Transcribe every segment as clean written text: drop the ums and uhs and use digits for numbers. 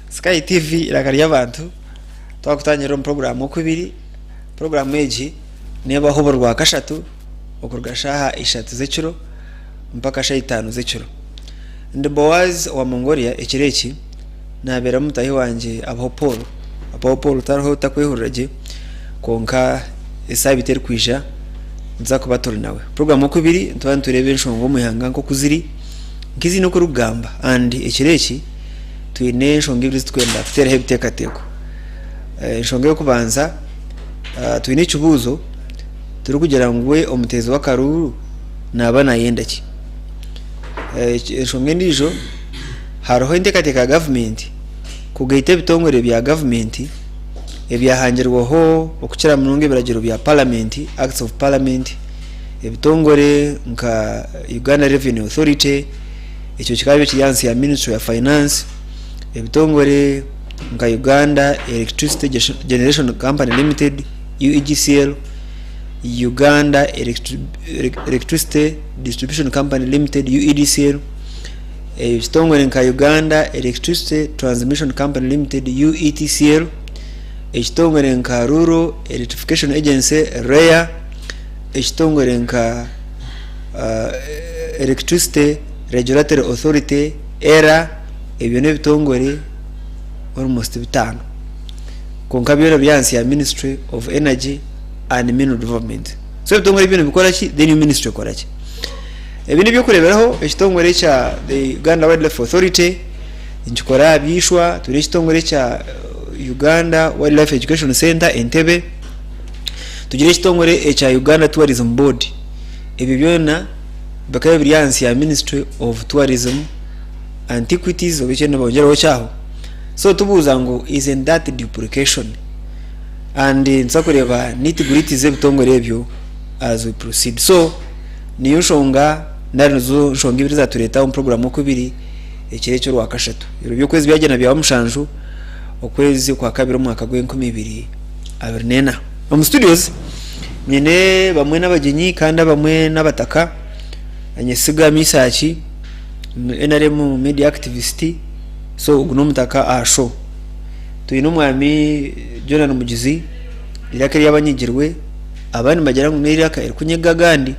Sky TV eiraka ry'abantu twakutangirira omu puroguraamu okubiri. Puroguraamu egi neebaho buri rwakashatu okuruga shaaha ishatu z'ekiro mpaka shaaha itaano z'ekiro. Ndi Boaz owa Mongolia ekiro eki naabeeramu mutaahi wangye Abaho Paul. Abaho Paul tariho takwehurira gye kwonka esaabiiti erikwija nituza kuba turi nawe. Puroguraamu okubiri nituba nitureeba enshonga omu ihanga nk'oku ziri nk'eziine oku erikugamba and ekiro eki twine enshonga ibiri ezi turikwenda kuteeraho ebiteekateeko. Enshonga ey'okubanza twine ekibuuzo turikugira ngu we omuteezi w'akaruuru naaba naayenda ki? Enshonga endiijo hariho enteekateeka ya gavumenti kugaita ebitongore bya gavumenti ebyahangirweho okukira munonga ebiragiro bya paramenti, Acts of Parliament, ebitongore nka Uganda Revenue Authority, ekyo kikaba kiri ahansi ya minisitule ya finance, ebitongore nka Uganda Electricity Generation Company Limited, UEGCL, Uganda Electricity Distribution Company Limited, UEDCL, ekitongore nka Uganda Electricity Transmission Company Limited, UETCL, ekitongore nka Rural Electrification Agency, REA, ekitongore nka Electricity Regulatory Authority, ERA, ebyo n'ebitongore almost bitaano. Kwonka byona biri ahansi ya Ministry of Energy and Mineral Development. So ebitongore ebyo nibikora ki? Then iyo ministry ekora ki? Ebi n'ebyokureeberaho ekitongore ekya the Uganda Wildlife Authority nikikora aha by'eishwa, twine ekitongore ekya Uganda Wildlife Education Centre Entebbe, tugire ekitongore ekya Uganda Tourism Board. Ebyo byona bikaba biri ahansi ya Ministry of Tourism, Antiquities oba ekindi nibongyeraho ki aho. So tubuuza ngu isn't that duplication? And nituza kureeba nitty gritty z'ebitongore ebyo as we proceed. So niyo nshonga nari nizo nshonga ibiri ezatureeta omu puroguraamu oku biri ekiro eky'orwakashatu. Ebiro by'okwezi byagyenda byaba mushanju okwezi okwakabiri omwaka gw'enkumi ibiri abiri n'ena. Omu studios nyine bamwe n'abagyenyi kandi abamwe n'abataka, Nyesiga Misaki, NRM media activist, so ogu n'omutaka aha show. Twine omwami Jonan Mugizi, eiraka ery'abanyigirwe, abandi nibagira ngu n'eiraka erikunyega agandi,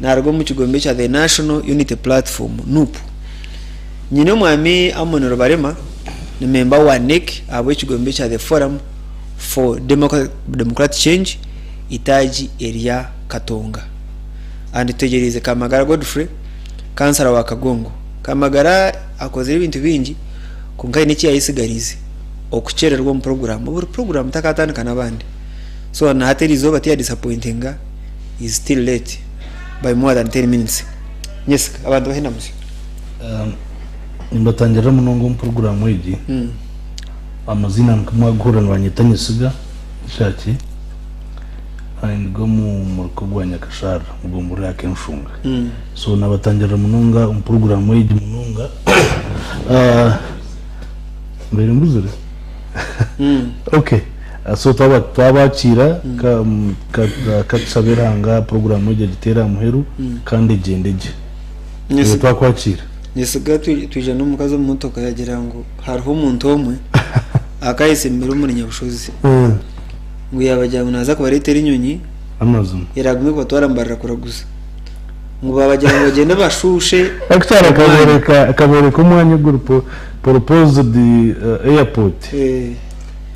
naaruga omu kigombe kya The National Unity Platform, NUP. Nyine omwami Amon Rubarema, ni memba wa NEC ahabw'ekigombe kya The Forum for Democratic Change, eitaagi erya Katonga. And tutegyereize Kamagara Godfrey, kansara wa Kagongo. Kamagara akozire ebintu bingi kwonka haine eki yayesigariize, okukyererwa omu puroguraamu. Buri puroguraamu takatandika n'abandi. So na hati eriizooba tiyadisapointinga, he is still late by more than 10 minutes. Nyesiga, abantu bahe endamutsyo. Nimbatangirira munonga omu puroguraamu egi. Amaziina nka mwaguhurira nibanyeta Nyesiga Ishaki. Ninduga omu muruka ogwa Nyakasharara omu gomborora ya Kenshunga. So nabatangirira munonga omu puroguraamu egi munonga. Mbaire mbuzire? Okay. So twaba twabakiira ka ka katushabe Ruhanga puroguraamu egi agiteere aha muheru kandi egyende gye. Iwe twakwakiira. Nyesiga twija n'omukazi omu motoka yagira ngu hariho omuntu omwe akayesimbire omuri Nyabushozi. Ngu yaabagira ngu naaza kubareetera enyonyi Amazima. eraagume kubatwara Mbarara kuraguza. Ngu baabagira ngu bagyende bashuushe Actually omwanya. akabooreka akabooreka omwanya oguri po proposed airport.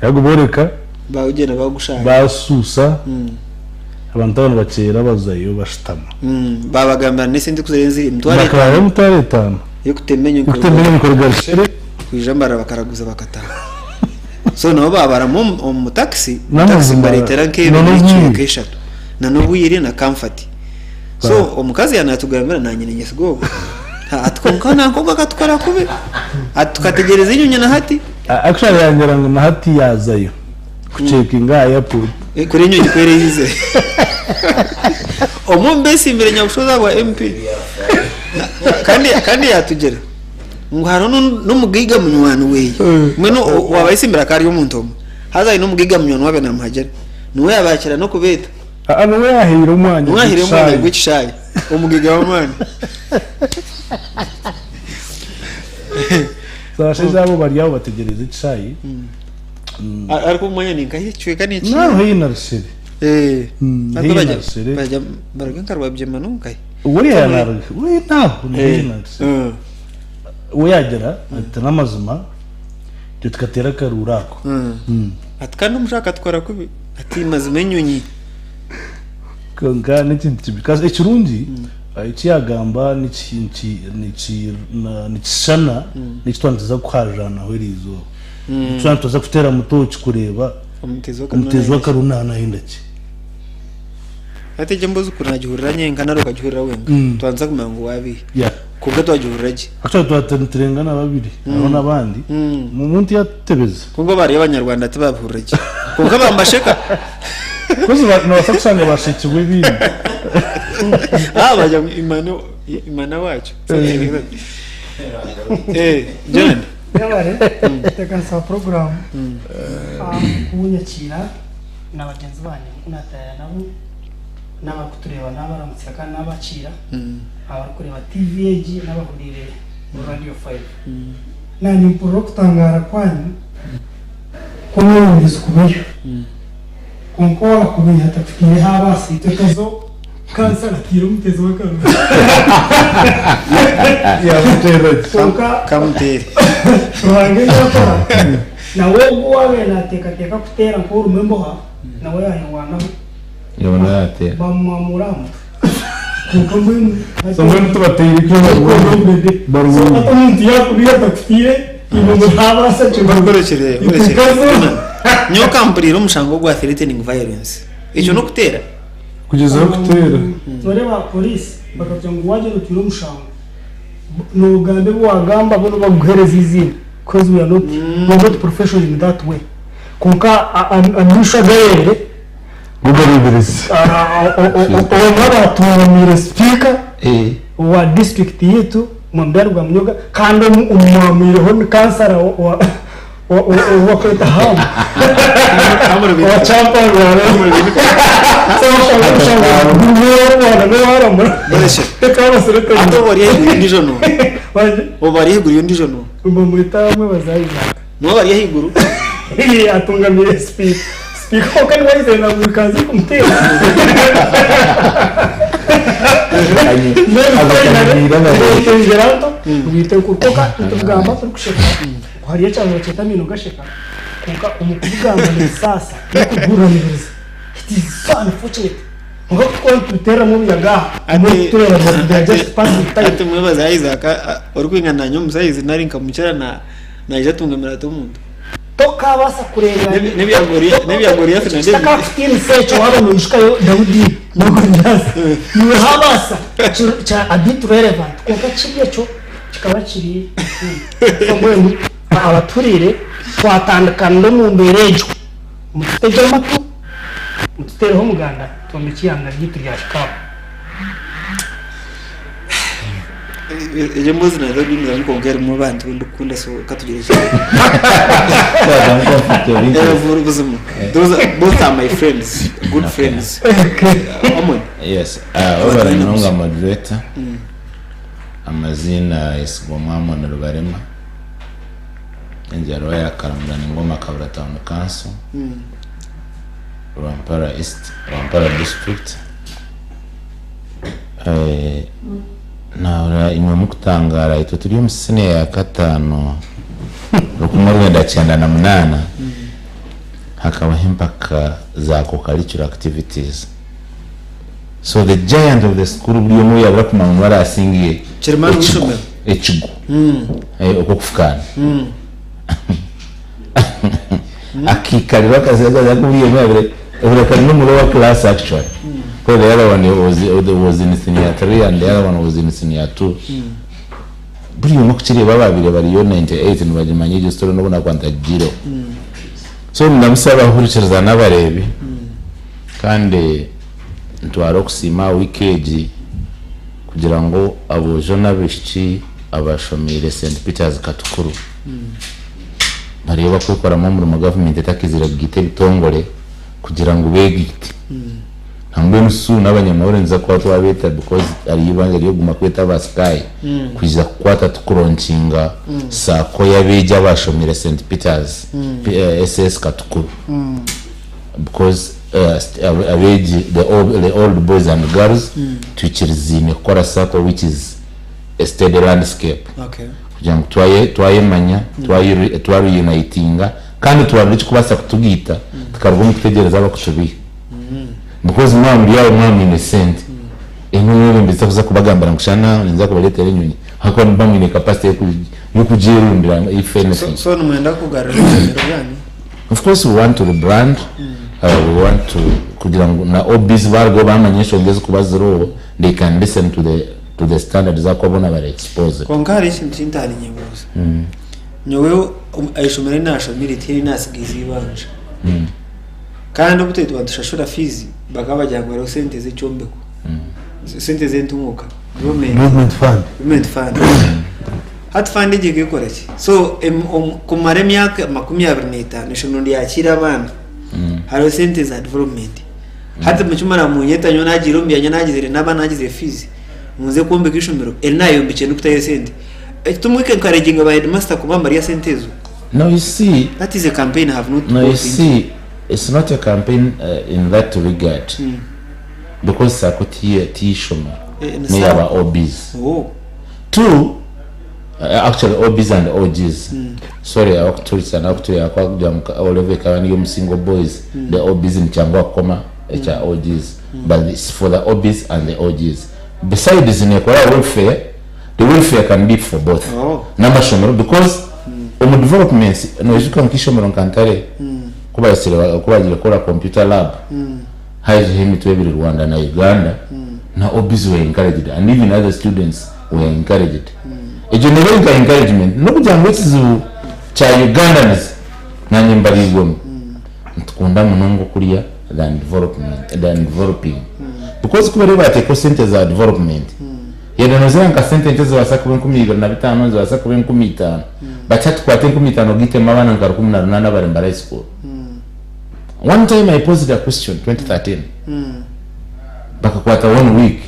Yagubooreka Baagugyenda baagushanga. baasuusa abantu aba nibakyera bazayo bashutama. Baabagambira n'esente ku ziriyo ziri emitwaro Bakaba etaano emitwaro etaano y'okutema enyonyi y'okutema kuruga enyonyi kuruga Rushere. kwija Mbarara bakaraguza bakataaha. So nabo baabaramu omu omu takisi, takisi N'amazima mbareetera nk'ebiri n'obwire. n'ekicweka eshatu na n'obwire na comfort. So omukazi yaaba naatugambira naanye niinyesiga ogwo. Ati kwonka nanka ogwo akatukora kubi, ati tukategyereza enyonyi na hati. Actually yangira ngu na hati yaazayo kucekinga aha airport. Kuri enyonyi ku ereizire. Omwe omu beesimbire nyabushozi ahabwa MP. Kandi kandi yaatugira ngu hariho n'omugaiga munywani weye. Mbwenu owaaba ayesimbire akaba ari omuntu omwe. Haza aine omugaiga munywani we waabaire naamuhagira. Niwe yaabaakira n'okubeeta. Aa niwe yaahaire omwanya Niwe yaahaire omwanya gw'ekishaayi. gw'ekishaayi. Omugaiga w'amaani. So abashaija abo bari aho bategyereize ekishaayi. Ariko omu mwanya ninkahi ekicweka neki? Naho haihi na Rushere. Eh. Haihi na Rushere. Bajya baruga nka Rwabyema no nkahi? We yanaruga. We naho ni haihi na Rushere. We yagira ati n'amazima itwe tukateera akaruuru ako. Ati kandi omushaho akatukora kubi. Ati mazima enyonyi. Kwonka n'ekintu kibi. Kazi ekirungi eki yagamba niki niki niki nikishushana n'eki twaba nituza kuhajaanaho eriizooba. Twaba nituza kuteera mutoki kureeba omuteezi w'akaruuru naaba nayenda ki. Hati egyo emboozi kuri nagihurira nyenka nari okagihurira wenka, twanza kumanya ngu wabiiha. Kwonka twagihurira gye. Actually twaba niturenga na babiri hariho n'abandi. Omuntu yatutebeza. Kwonka bari abanyarwanda tibabihurira gye. Kwonka bambasheka. Kozi nobaasa kushanga bashekirwe ebindi. Ah bagira ngu imana imana wacu. Eh, John. Yebare kuteekanisa puroguraamu kunyakiira na bagyenzi bangye abu naataaha nabo n'abarikutureeba naabaramutsya kandi naabakiira, abarikureeba TV egi n'abahuriire Radio Five. Naanye mpurira okutangaara kwanyu ku omwebembezi kubeiha. Kwonka owaakubeiha takutaireho abaasa itwe kazo kansara ataire omuteezi w'akaruru. Kwonka Kamuteere. Ruhanga ebi akora, nawe ogwo owaabaire naateekateeka kuteera nk'orimu emboha, nawe yaayerwanaho Yabona yateera. bamumwamuura aha mutwe. Kwonka mbwenu So mbwenu tubateire ki barwine? Barwine. Hati omuntu yaakubeiha atakutiire, iwe ngu naabaasa ki? Orekire, orekire. Kazo. Nyowe okampuriire omushango ogwa threatening violence. Ekyo n'okuteera? Kugyezaho kuteera. Noreeba police bakagira ngu wagyenda otwire omushango nogamba ebi wagamba bo nibaguhereza eiziina coz we are not we are not professional in that way kwonka amaisho agareebire Go gareeberezi. Omwe abatungamire sipiika owa district yaitu Mwamudari Rwamunyoga kandi omwamwireho ni kansara wa ou barikweta Ham owa Kyampango so oshanga gurimu owarwana n'owaramura Hati obu ori ahaiguru y'ondiijo n'oha? Obu ari ahaiguru y'ondiijo n'oha? Nibamweta Mwebaze Isaac. Niwe aba ari ahaiguru? Atungamiire sipiika. Sipiika kwonka niwe aizire na buri kanzu erikumuteera. Mbwenu nto rwita enkuru kwonka nitugamba turikusheka ngu hariyo ekyaro nibakyeta amaino gasheka kwonka omu kubigamba nibisaasa n'okuguraniriza. It is so unfortunate. Kwonka ku turikuba nituteeramu omuyaga aha murikutureeba ngu we are just passing time. Hati Mwebaze Isaac orikwingana nanye omu size nari nkamukira naija atungamira ata omuntu? Tokaabaasa kureeba N'ebya Goliathi na David. Kitakakutiinisa ekyo waaba noijukayo Daudi na Goliasi. Iwe haabaasa kya a bit relevant kwonka kiri ekyo kikaba kiri so mbwenu abatuhuriire twatandika n'omu mbeera egyo mututegye amatu mututeereho omuganda twombekye eihanga ryaitu ryahika aho. Egyo emboozi naza kugumizamu kwonka erimu abantu abu ndikukunda so katugire ki buzima those are, both are my friends good friends Amon Yes, webare munonga moderator. Amaziina Yesigwa Amon Rubarema. Engyarwa ya Karamura Ningoma Kabura Town Council. Rwampara East, Rwampara District. Eh, nahurira imwe mukutangaara itwe turi omu siniya ya kataano 1998 hakabaho empaka za co-curricular activities so the giant of the school buri omwe ou yaabura kumanya ngu arasingiye Chairman ekigo w'eishomero. ekigo eh, okw'okufukaana Akiikarira akaziga aku buri omwe yabire buri kari n'omu lower class actually because the other one was, was in senior 3 and the other one was in senior 2 buri omwe kukireeba ababire bariyo 98 nibagimanya egyo story n'obu nakuba ntagigiireho so ndamusaba abahurikiriza n'abareebi kandi ntware okusiima aha wiiki egi kugira ngu aboojo n'abaishiki abashomeire St Peters Katukuru bariyo bakwekoramu omurimo gavumenti etakaizire kugaita ebitongore kugira ngu beegaite. Mbwenu soon abanyamahurire nituza kuba twabeeta because hariyo eibanja ry'okuguma kweta aba Sky kwija kukwata tukulonkinga Sacco y'abeegi abashomire St Peters SS Katukuru because abeegi the old boys and girls twikiriziine kukora Sacco which is a steady landscape kugira ngu twayemanya, twa reunitinga kandi twarora ekirikubaasa kutugaita tukaruga omu kutegyereza abakutubiiha. Because mwaba muri aho mwaba mwine sente, emwe kuza kubagambira ngu shana ninza kubareetera enyonyi ahakuba nimuba mwine capacity y'okugyerundira if anything. So nimwenda kugarura ebishomero byanyu? Of course we want to rebrand, we want to kugira ngu na OBs barugaho bamanya enshonga ezikuba ziriho, they can listen to the standards ahakuba boona bari exposed. Kwonka hariho ekintu kintari nyebuuza. Nyowe eishomero eri nashomire tihaine nasigize eibanja. Kandi obu twari tushashura fees, bakaba bagira ngu hariho sente z'ekyombeko, sente z'entunguka, development. Development fund. Development fund. Hati fund egi ekekora ki? So kumara emyaka 25 ishomero ryakiira abaana, hariho sente za development. Hati mukimara munyeta nyowe nagiire omu byanya, nagizire n'abaana, nagizire fees, munze kwombeka ishomero eri nayombekire ndikutayo sente. Tumwike encouraginga ba headmaster kuba nibarya sente ezo? No, you see, That is a campaign I have not no, you bought into. see, it's not a campaign in that regard because Sacco tiyishomero Ni n'eyaba Sacco. OBs. Oh. Two, actually OBs and OGs. Sorry, abakuturisa nabakuturira kugira ngu oleve ekaba niyo single boys, the OBs nikyangwa kukoma ekya OGs, but it's for the OBs and the OGs. Besides, nekora welfare, the welfare can be for both n'amashomero because omu developments noijuka nk'ishomero nka Ntare kubayisire kubagira kukora computer lab, haijeho emitwe ebiri, Rwanda na Uganda, na OBs were encouraged and even other students were encouraged. Ekyo nebe nka encouragement nokugira ngu ekizibu kya Ugandans, nanye mbarirwemu, nitukunda munonga okurya than development, than developing, because kuba rero bateekaho sente za development, yenda nozeera nka sente nkye zibaasa kuba 2005, zibaasa kuba 5000, but hati tukwate 5000 ogiitemu abaana nka 1800 abari Mbara High School. One time I posed a question, 2013, bakakwata one week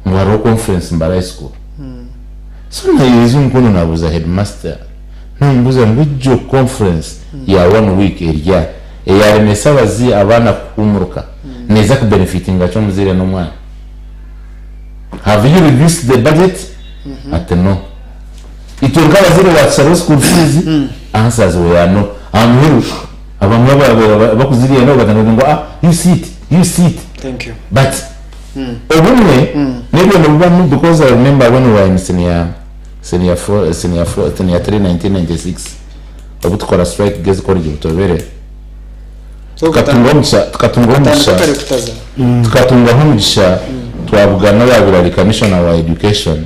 ngu hariho conference Mbara High School. So nayeeza omukono nabuuza headmaster, namubuuza ngu egyo conference ya one week erya eyaremesa abazi abaana kuhumuruka neeza kubenefitinga ki omuzaire n'omwana? Have you reduced the budget? Ati no. Itwe nk'abazaire watusaba school fees? Answers were no. Amuheru abamwe bakuziriye nabo batandika ngo, "Ah, you sit, you sit." Thank you. But obumwe n'ebyo nibibamu because I remember when we were in senior four, senior four, senior three, 1996, obu tukora strike gezi college Butobere, tukatunga omugisha Kare kutaza. Tukatungaho omugisha twabugana babirari commissioner wa education,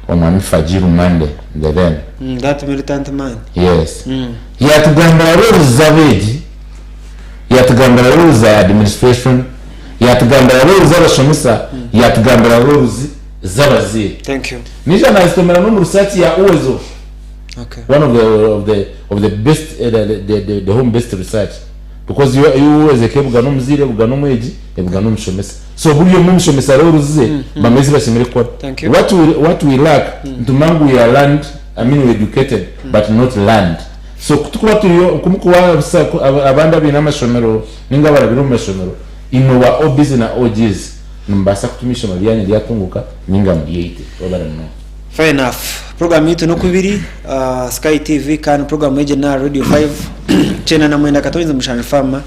omwami Fajiru Mande, the then That militant man. Yes. Yatugambira rules z'abeegi, yatugambira rules za administration, yatugambira rules z'abashomesa, yatugambira rules z'abazeire. Thank you. Nisha nazisomera no mu research ya Uwezo, one of the best, the home based research, because you Uwezo ekebuga n'omuzaire, ebuga n'omwegi, ebuga n'omushomesa. So buri omwe omushomesa rero ze bameze bashemere kukora. Thank you. What we lack, ntumangu we are learned, I mean, we educated but not learned. So tukuba turiyo kumukuwa abandi abiine amashomero ninga barabire omu mashomero, imwe ba OBs na OGs nimubasa kutuma ishomero ryanyu ryatunguka ninga muryeite babara muno. Fair enough. Program yitu nokubiri, Sky TV kandi program egi na Radio 5 99.7 fama.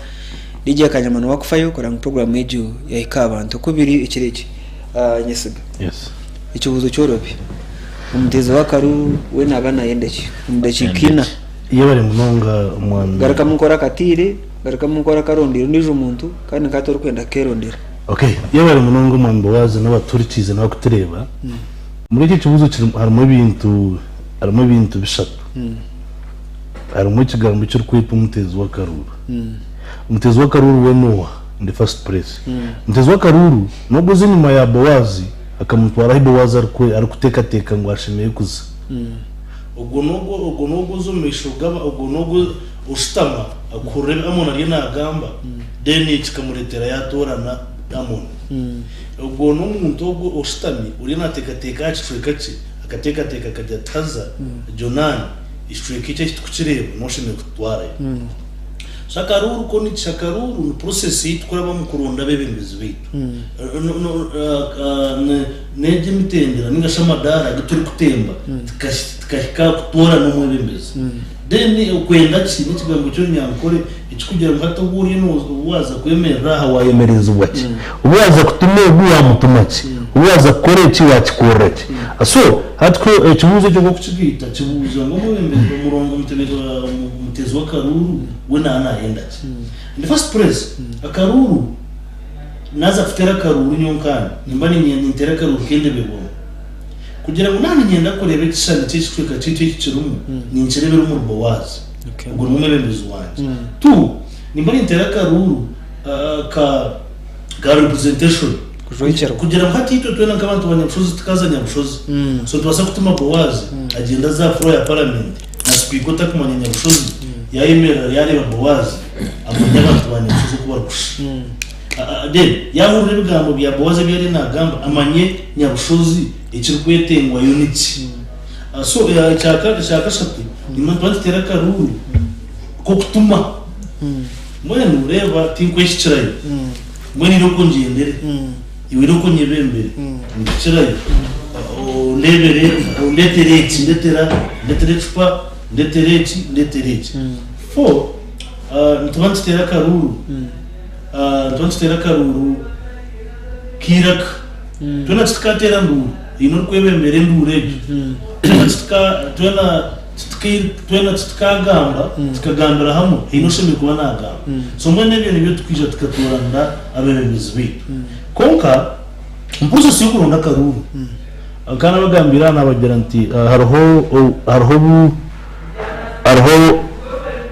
DJ Kanyamano wakufayo kora ngu program egyo yahika abantu kubiri ekiro eki. Nyesiga. Yes. Ekibuzo kyorobi. Omuteezi w'akaru we naba nayenda ki? Omu dakiika ina. Iyo bari munonga omwami. Garukamu nkora akatiire, garukamu nkora akarondera ondiijo muntu kandi nkati orikwenda kukerondera. Okay, iyo bari munonga omwami Bowazi n'abaturikize n'abakutureeba, muri iki kibuzo harimo ebintu bishatu. Harimo ekigambo ekirikwetwa omuteezi w'akaruru. Omuteezi w'akaruru we nowa in the first place? Omuteezi w'akaruru nobwo oza enyuma ya Bowazi akamutwara ahi Bowazi arikuteekateeka ngu ashemereire kuza, ogwo nogwo oza omu maisho gaba, ogwo nogwo oshutama akuhurira ebi Amoni ariyo nagamba, then kikamureetera yatorana. Amon. Ogwo n'omuntu ogwo oshutami oriyo naateekateeka aha kicweka kye, akateekateeka akagira ati, Haza Jonani, ekicweka eki eki turikukireeba, nooshemereire kututwarayo. So akaruuru ko niki? Akaruuru ni process ei turikurabamu kuronda abeebembezi baitu. N'egi emitendera ninga shi amadaara agu turikutemba tukahika aha kutoorana omwebembezi. Then okwenda ki? N'ekigambo ky'orunyankore ekirikugira ngu hati obu oriyo obu waaza kwemerera aha waayemerezibwa ki? Obu waaza kutuma ogu waamutuma ki? Obu waaza kukora eki waakikorera ki? So hati ku ekibuuzo ekyo nk'oku kigaita kibuuza ngu omwebembezi omurongo omuteezi w'akaruuru we naaba naayenda ki? In the first place akaruuru Naaza kuteera akaruuru nyowe nkaanye, nimba niinyenda ninteera akaruuru k'endeberwamu. Kugira ngu naaba niinyenda kureeba ekishushani ky'ekicweka kyaitu eki kirimu, ninkireebera omuri Boazi. Ogwo niwe mwebembezi wangye. Tu, nimba ninteera akaruuru ka ka representation. Kujwekyerwa. Kugira ngu hati itwe twena nk'abantu ba Nyabushozi tukaaza Nyabushozi, so nitubaasa kutuma Boazi agyende aze aha floor ya paramenti na sipiika otakumanya Nyabushozi yaayemerera yaareeba Boazi amanye abantu ba Nyabushozi oku barikushusha. Then yaahurira ebigambo bya Boazi ebi ariyo naagamba, amanye Nyabushozi ekirikwetengwayo niki. So ekya kashatu, nituba nituteera akaruuru k'okutuma. Mbwenu reeba tinkwehikirayo, mbwenu irooko ngyendere, iwe irooko onyebembere, mpikirayo, ondeebere, ondeetere eki, ndetera, ndetera ecupa, ndetera eki, ndetera eki. Four, nituba nituteera akaruuru, nituba nituteera akaruuru k'eiraka. Twena titikateera nduuru, haine orikwebembera enduuru egyo. Twena titika, twena titiki, twena titukagamba, tukagambira hamwe, haine oshemereire kuba naagamba. So mbwenu ebyo nibyo tukwija tukatooranira abeebembezi baitu. Kwonka omu process y'okuronda akaruuru, nkaba nabagambiire aha nabagira nti hariho, hariho obu. Hariho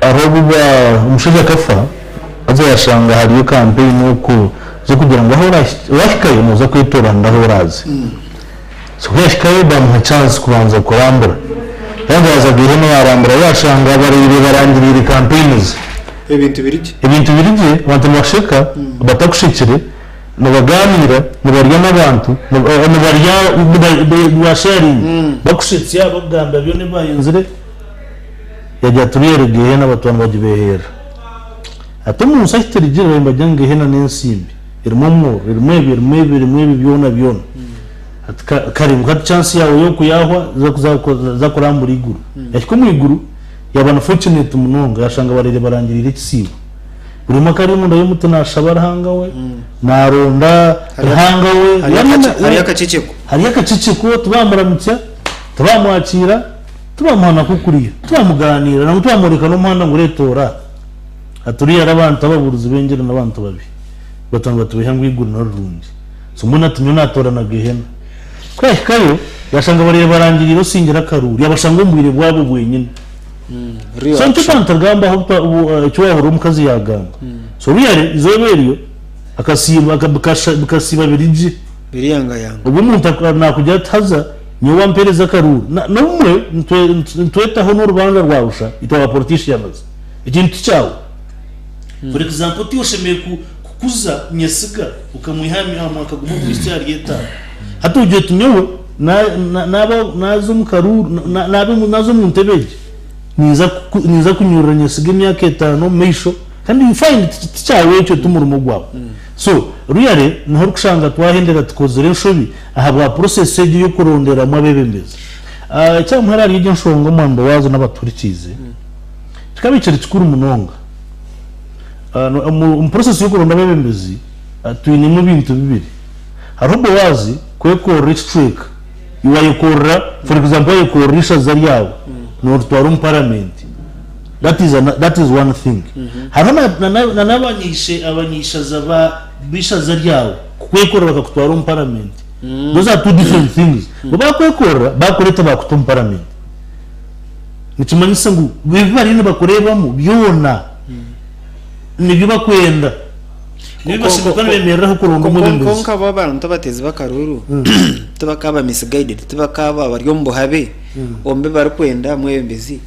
hariho obu ba omushaija akafa haza yashanga hariyo campaign okwo z'okugira ngu ahu orahikayo noza kwetoranira ahu oraaze. So ku yahikayo bamuha chance kubanza kurambura. Yaaba yaaza Gihena yarambura yashanga abareire barangiriire campaigns. Ebintu biri gye. Ebintu biri gye, abantu nibasheka batakushekire, nibaganiira, nibarya n'abantu, nibarya nibasharinga, bakushetsya, bakugambira byona ebi bayenzire, yagira ati buriya Gehena batuba nibagibeherera. Hati omunsi ahu turigire nibagira ngu Gehena n'ensimbi, erimu omuriro, erimu ebi, erimu ebi, erimu ebi byona byona. Hati kare ngu hati chance yaawe y'okuyahwa za kurambura eiguru. Yahika omu iguru, yaba unfortunate munonga yashanga baraire barangiriire ekisiibo. Buri omwe akaba ari omunda y'omuti naashaba Ruhanga we, naaronda Ruhanga we. Hariyo akaceceko. Hariyo akaceceko, tibaamuramukya, tibaamwakiira, tibaamuha na k'okurya, tibaamugaaniira, nangwa tibamworeka n'omuhanda ngu reetoora. Hati oriya hariho abantu ababuurizi b'engiri n'abantu babi, batuba nibatubeiha ngu eiguru ni rirungi. So mbwenu hati nyowe naatoora na Gehena. Ku yaahikayo, yaashanga bariire barangiriire osingire akaruuru, yaabashanga omu bwire bwabo bwenyine. So nikyo twantagamba aho eki wahurira omukazi yagamba. So really izooba eryo akasiiba bikasiiba biri gye. Biriyangayanga. Obwo omuntu nakugira ati haza nyowe wampereza akaruuru. N'obumwe nitwetaho n'orubanja rwa busha itwe aba politicians. Ekintu tikyawe. For example oti oshemereire kukuza Nyesiga okamwiha aha mwaka gumwe okuhitsya ahari etaano. Hati ogira oti nyowe naaba naaza omu karuuru, naaza omu ntebe egi, ninza kunyurura nyesiga emyaka etaano omu maisho kandi you find tikyawe ekyo ti murimo gwawe. So really niho orikushanga twahendera tukozire enshobi ahabwa process egyo ey'okuronderamu abeebembezi. Ekyamuheru ahari egyo enshonga omwami Boazi n'abatuhurikiize, kikaba kiri kikuru munonga. Omu process y'okuronda abeebembezi twinemu ebintu bibiri. Hariho Boazi kwekorera ekicweka, iwe wayekorera for example wayekorera ishaza ryawe noritwara omu paramenti that is that is one thing. Hariho na n'abanyaishe abanyaishaza ba b'ishaza ryawe kukwekorera bakakutwara omu paramenti those are two different things. Bo bakwekorera bakureta bakuta omu paramenti nikimanyisa ngu ebi bariyo nibakureebamu byona nibyo bakwenda. Nibo bashemereire kuba nibemereraho kuronda omwebembezi. Kwonka abo abantu abateezi b'akaruuru tibakaaba misguided, tibakaaba bari omu buhabe omu bi barikwenda omwebembezi.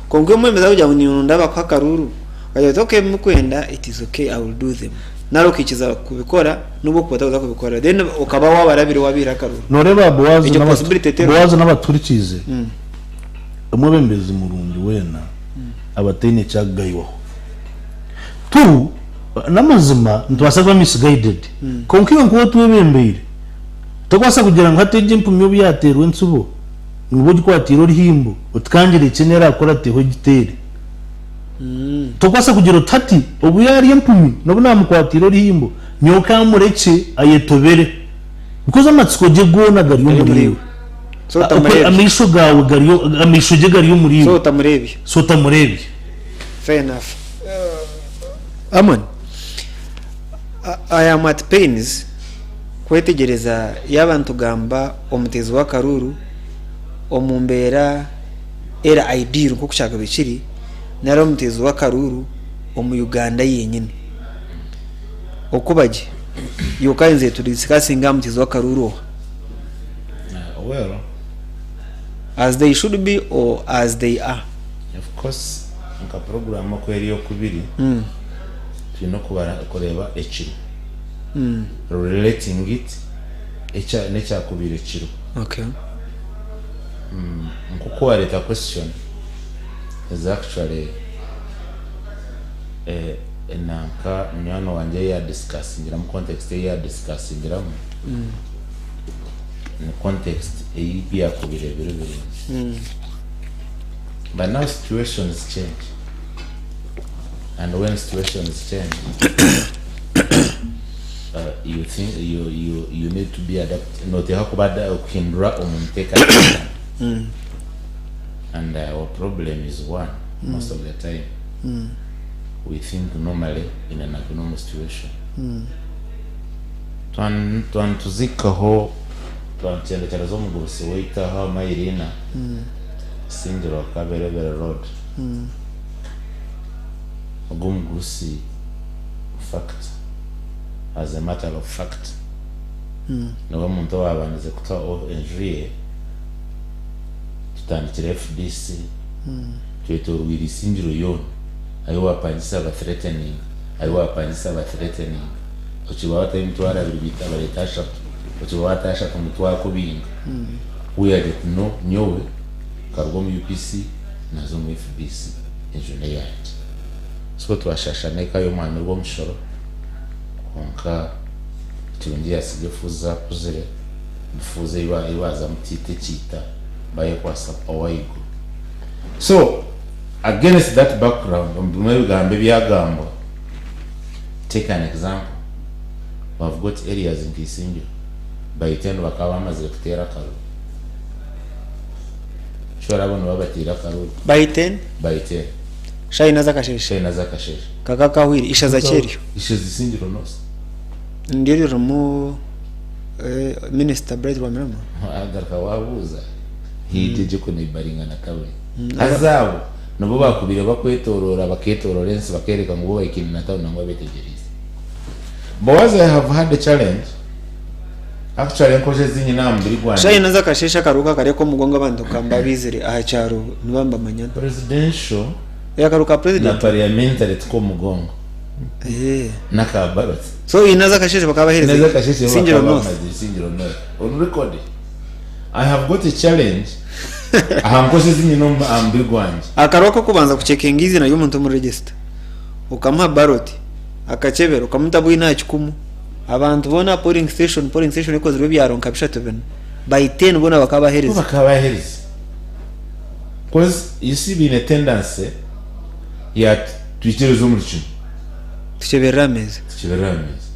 Kwonka omwebembezi arikugira ngu ninonda abakuha akaruuru, okagira oti okay ebi murikwenda it is okay I will do them. Nari okaikiza kubikora n'obu okuba otarikuza kubikora then okaba waabarabire waabaihire akaruru. Nooreeba Boazi Egyo n'abatu- possibility teriho. Boazi n'abaturikiize, omwebembezi murungi weena aba ataine eki akugaywaho. Tu, n'amazima nitubaasa kuba misguided, kwonka iwe nkuba otwebembeire, tokubaasa kugira ngu hati egi empumi obu yaateerwa entsibo, ngu iwe ogikwatiire oruhimbo, oti ka ngirekye n'eraakurateho egiteere. Tokubaasa kugira oti hati obu yaarya empumi n'obu naamukwatiire oruhimbo, nyowe ka murekye ayetobere. Because amatsiko gye goona gari Gari omuri omuri iwe. iwe. So otamureebya. Amaisho gaawe gari, amaisho gye gari omuri So iwe. otamureebya. So otamureebya. Fair enough. Amon, I am at pains kwetegyereza yaaba nitugamba omuteezi w'akaruuru omu mbeera era ideal nk'oku kyakabaire kiri nari omuteezi w'akaruuru omu Uganda yenyine. Okuba gye, iwe okaayenzire tu discussinge aha muteezi w'akaruuru oha? Well, As they should be or as they are? Of course nka program oku eri okubiri twine okubara kureeba ekiro relating it ekya n'ekyakubaire kiro. Okay. Nk'oku wareeta question is actually eh, nanka munywani wangye ei yadiscussingiramu context ei yadiscussingiramu ni context ei byakubaire biri birungi. But now situations change and when situations change you think you you you need to be adapt noteekwa kuba kuhindura omu nteekateeka and our problem is one most of the time we think normally in an abnormal situation Twan twanituzikaho twanityendekyereza omugurusi waitu aha mayiro ina Isingiro Kaberebere Road Ogu omugurusi fact as a matter of fact niwe muntu owabandize kuta enju ye tutandikire FDC twetorweire Isingiro yoona ahi wapangisa ba threatening ahi wapangisa ba threatening okiba wataho emitwaro abiri baita bareeta ashatu okiba wataho ashatu ngu twakubinga we are like no nyowe nkaruga omu UPC naza omu FDC enju neyangye so twashasha n'eka y'omwami Rwomushoro kwonka ekirungi yasiga efuuzi zakuzire efuuzi ei bazamu tiita ekiita bayekwasa owaigo so against that background omu bimwe ebigambo ebyagambwa take an example we have got areas nka Isingiro by ten bakaba bamazire kuteera akaruru Sure abo nibo abatiire akaruru. By ten? By ten. Shaaha ina z'akasheeshe? Shaaha ina z'akasheeshe. Kaka kahwire. Ishaza ki eryo? Ishaza Isingiro North. Niryo ririmu Minisita Bright Rwamirama? Agaruka waabuuza haija egyo kuneibaringa na tawuni. Haza abo nibo baakubaire bakwetoroora bakeetoroora ensi bakeereka ngu bo bahikaine na tawuni nangwa beetegyereize. Boaz I have had a challenge Actually enkojo ezi nyine aha mubiri gwangye. Shaaha ina z'akasheeshe akaruuka kari ak'omugongo abantu kamba baizire aha kyaro niba nibamanyana. Presidential Eh akaruuka ka na president? parliamentary tik'omugongo. Eh. N'aka ballot. So ina z'akasheeshe bakaba Ina bahereza z'akasheeshe bo Isingiro bakaba North. bamazire Isingiro North. On record. I have got a challenge aha nkojo ezi nyine omu aha mubiri gwangye. Akaruuka ak'okubanza kucekinga eiziina ry'omuntu omu register. Okamuha ballot. Akakyebera okamuta bwino aha kikumu. Abantu boona aha polling station, polling station ekozirwe ebyaro nka bishatu bina, by ten boona bakaba Bo bahereza. bakaba baherize. Coz you see baine tendency ya twikirize omuri kinu. Tukyeberere aha meeza. Tukyeberere aha meeza.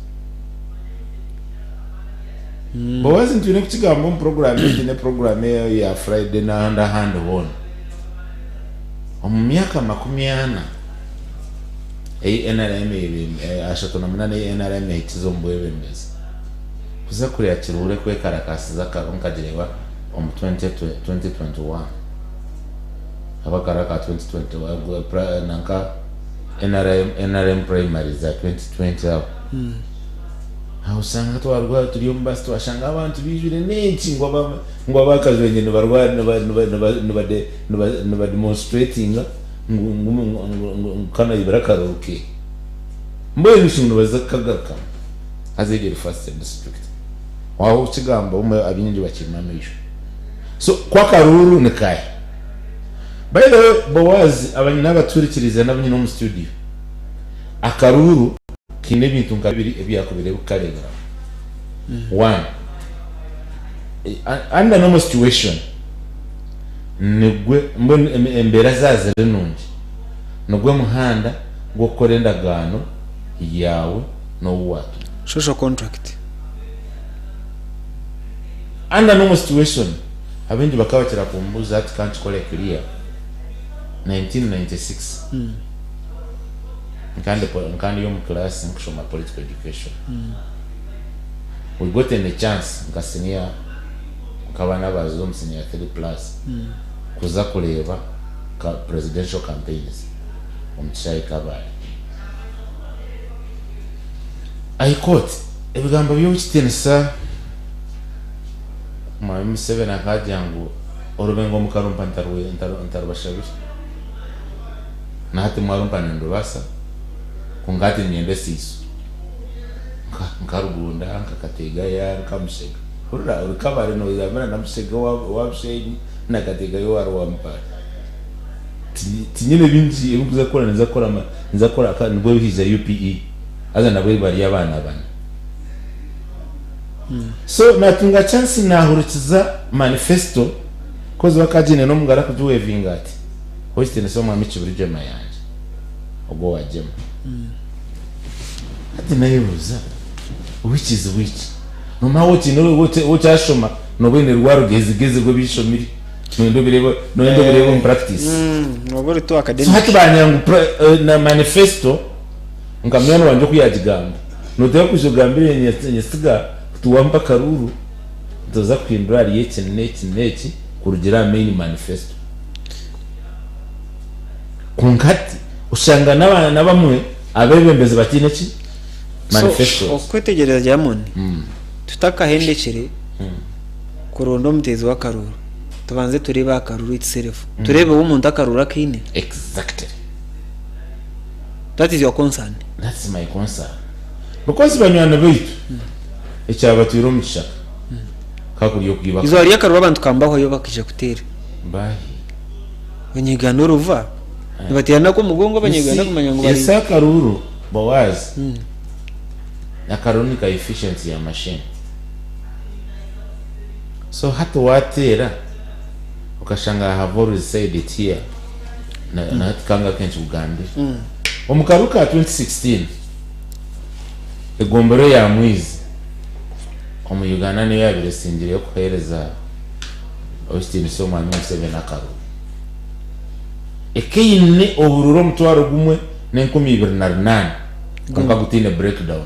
Boaz nitwine kukigamba omu program egi ne program eya Friday n'ahandi ahandi hoona. Omu myaka 40 ei nrm 38 ei nrm ehikize omu bwebembezi, kuza kureeba Kiruhura ekwekarakaasiza akaru nkagireeba omu 2021 ahu akaru aka 2021 nanka nrm nrm primaries za 2020 aho aho oshanga twaruga turi omu baasi twashanga abantu baijwire n'enki ngu aba ngu abakajwengye nibarwa niba niba niba niba niba niba demonstratinga ngu ngu ngu ngu ngu kanayibire akaruru ke. Mbwenu shi ngu nibaza kukagarukamu haza egyo eri first district. Waaba okigamba obumwe abaingi bakiima amaisho. So ku akaruuru ni kahi? By the way Boaz abanyine abatuhurikiriize n'abu nyine omu studio, akaruuru kaine ebintu nka bibiri ebi yaakubaire kukareeberamu. One, under normal situation nigwe mbwenu embeera zaaba ziri nungi, nigwe muhanda gw'okukora endagaano yaawe n'ou waatuma. Social contract. Under normal situation, abaingi bakaba bakira kumbuuza hati ka nkikore clear, 1996 nkaba ndi nkaba ndi omu class nkushoma political education, we gotten a chance nka senior nk'abaana abaaziire omu senior three plus kuza kureeba ka presidential campaigns omu kishaayi Kabale. I quote, Ebigambo by'owekitiinisa Mwami Museveni akagira ngu orubengo mukarumpa ntarubashabire, na hati mwarumpa nindubaasa kwonka hati niinyenda eseiso nka Rugunda, nka Kategaya, nka Mushega. Hurira ori Kabale nozambira na Mushega owa Bushenyi na Kategaya owa Rwampara. Tinyine bingi ebi nkuza kukora ninza kukora ninza kukora nibwo haija UPE haza nabwo bari abaana bana. So natunga chance nahurikiza manifesto coz bakagiine n'omugaro akugiwevinga ati Hoistiness Omwami Kibirigye Mayanja ogwo owa Jema. Hati nayebuuza which is which? Nomanya waaba okiine ou okyashoma nooba oine rwa rugezigezi rw'ebishomire noyenda obireebe noyenda obireebe omu practice. Nooba ori too So academic. hati bangira ngu na manifesto nka munywani wangye oku yagigamba, noteekwa kwija ogambire Nyesiga oti wampa akaruuru nituza kuhindura ahari eki n'eki n'eki kurugiirira aha main manifesto. Kwonka hati oshanga n'abaana abamwe abeebembezi bataine ki? So Manifestos. okwetegyereza Diamond, tutakahendekire kuronda omuteezi w'akaruuru, tubanze tureebe akaruuru itself, tureebe obu omuntu akaruuru akaine. Exactly. That is your concern. That's my concern. Because banywani baitu ekyabatwire omu kishaka ka kuri okwiba Izooba ry'akaruuru abantu kambahwayo bakaija kuteera. Bahi. Abanyayuganda oruva nibateerana omugongo abanyayuganda kumanya ngu bari. Ese akaruuru Boaz akaruuru ni ka efficiency ya machine. So hati wateera okashanga I have always said it here na na hati kangaruke nkikugambire. Omu karuuru ka 2016 egombolola eya Mwizi omu Uganda niyo yabaire esingireyo kuheereza ow'ekitiinisa Omwami Museveni akaruuru. Ekaine oburuuru omutwaro gumwe n'enkumi ibiri na runaana kwonka gutaine breakdown.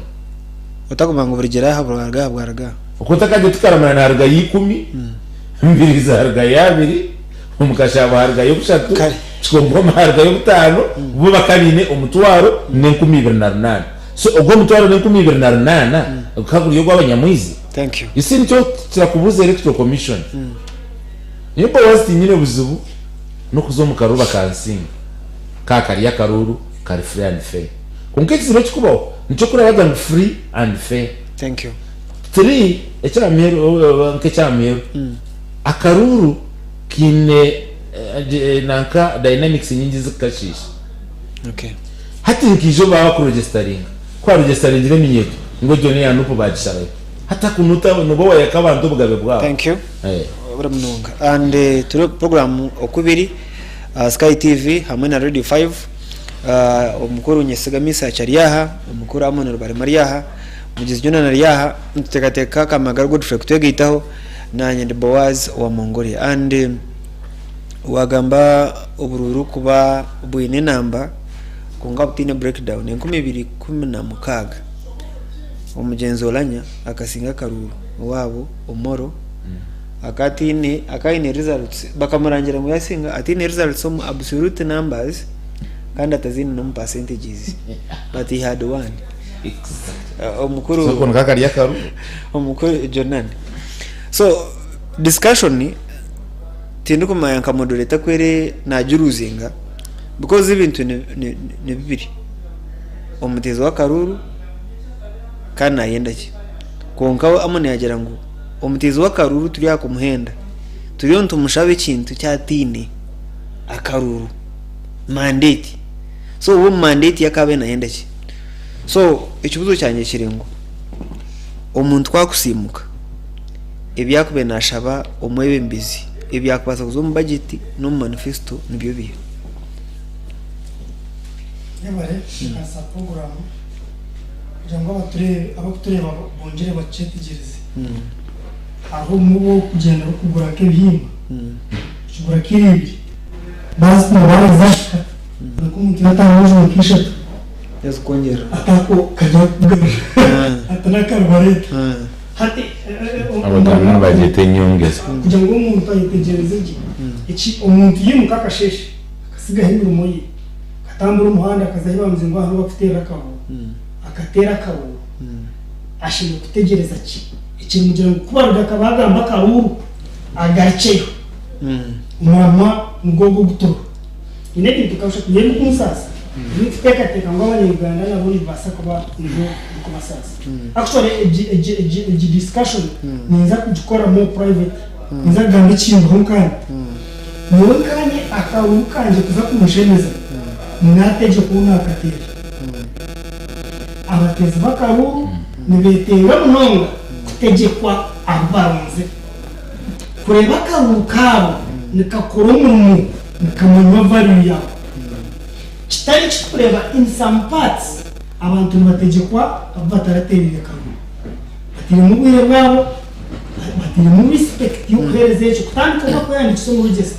Otakumanya ngu burigyera aha bwaruga aha bwaruga aha. Oku otakagye tikaramanya niharugayo ikumi, Mbirizi harugayo abiri, omu Kashaabo harugayo bushatu, Kare. Kikongoma harugayo butaano, bo bakaba baine omutwaro n'enkumi ibiri na runaana. So ogwo omutwaro n'enkumi ibiri na runaana gukaba guri ogw'abanyamwizi? Thank you. You see nikyo kirakubuuza Electoral Commission. Nyowe Boaz tinyine buzibu n'okuza omu karuuru bakansinga, ka kari akaruuru kari free and fair. Kwonka ekizibu ekikubaho nikyo kuri baragira ngu free and fair. Thank you. Three, eky'aha muheru nk'eky'aha muheru, akaruuru kaine nanka dynamics nyingi ezikukashiisha. Okay. Hati nkaija obu baba bakuregisitaringa, ku baregisitaringire eminyeeto ngu egyo n'eya Nup baagisharayo. Hati aku nooba wayaka abantu obugabe bwabo. Thank you. Webare munonga. And turi omu program okubiri aha Sky TV hamwe na Radio 5. Omukuru Nyesiga Misach ari aha, omukuru Amon Rubarema ari aha, Mugyenzi Jonah ari aha, nituteekateeka Kamagara Godfrey kutwegaitaho, naanye ndi Boaz owa Mongolia. And waagamba oburuuru kuba bwine enamba kwonka butaine breakdown, 2016 omugyenzi Olanya akasinga akaruuru owaabo Omoro akaba ataine akaba aine results bakamurangira ngu yasinga ataine results omu absolute numbers kandi ataziine n'omu percentages but he had won. Omukuru So ako niko kari akaruuru. Omukuru Jonan. So discussion tindikumanya nka moderator ku eri nagiruzinga because ebintu ni ni ni bibiri. Omuteezi w'akaruuru kandi nayenda ki? Kwonka we Amoni yaagira ngu omuteezi w'akaruuru turi aha kumuhenda, turiyo nitumushaba ekintu eki ataine, akaruuru, mandate. So we omu mandate ye akaba nayenda ki? So ekibuuzo kyangye kiri ngu omuntu ku akusiimuka, ebi arikuba naashaba omwebembezi ebyakubaasa kuza omu bajeti n'omu manifesito nibyo biiha? Yebare kutukwasa puroguraamu kugira ngu abarikutureeba bongyere bakyetegyereze. Hariho obumwe obu orikugyenda orikugura nk'ebihimba, okigura kiro ibiri, baazipima baaba zaahika, kwonka omuntu yaataahamu ejuma nk'ishatu, atakukagira kugarura ati n'akarubareeta. Hati Abaganda nibagyeta enyongeza. Kugira ngu omuntu ayetegyereze gye, eki omuntu yaimuka akasheeshe akasigaho emirimo ye, akatambura omuhanda akaza ahu baamugira ngu aha niho barikuteerera akabuuro, akateera akabuuro, ashemereire kutegyereza ki ekirimugira ngu ku baruga akaba agamba akaruuru agarukyeyo. Omuramwa nigwo ogwo ogu turiho. Nyine ebintu nka bishatu ebirikunsaasa, ebirikuteekateeka ngu Abanya-Uganda nabo nibibaasa kuba nibyo birikubasaasa. Actually egi egi egi egi discussion ninza kugikora more private, ninza kugamba ekindiho nkaanye. Nyowe nkaanye akaruru kangye kuza kunshemeza, naategyekwa ou naakateera. Abateezi b'akaruru nibeetenga munonga kutegyekwa abu baronzire. Kureeba akaruru kaabo nikakora omurimo nikamanywa value yaako. Kitari eki tukureeba in some parts abantu nibategyekwa abu bataratereire karuru. Batairemu obwire bwabo, batairemu respect y'okuheereza ekyo kutandika obu bakwehandiikisa omu register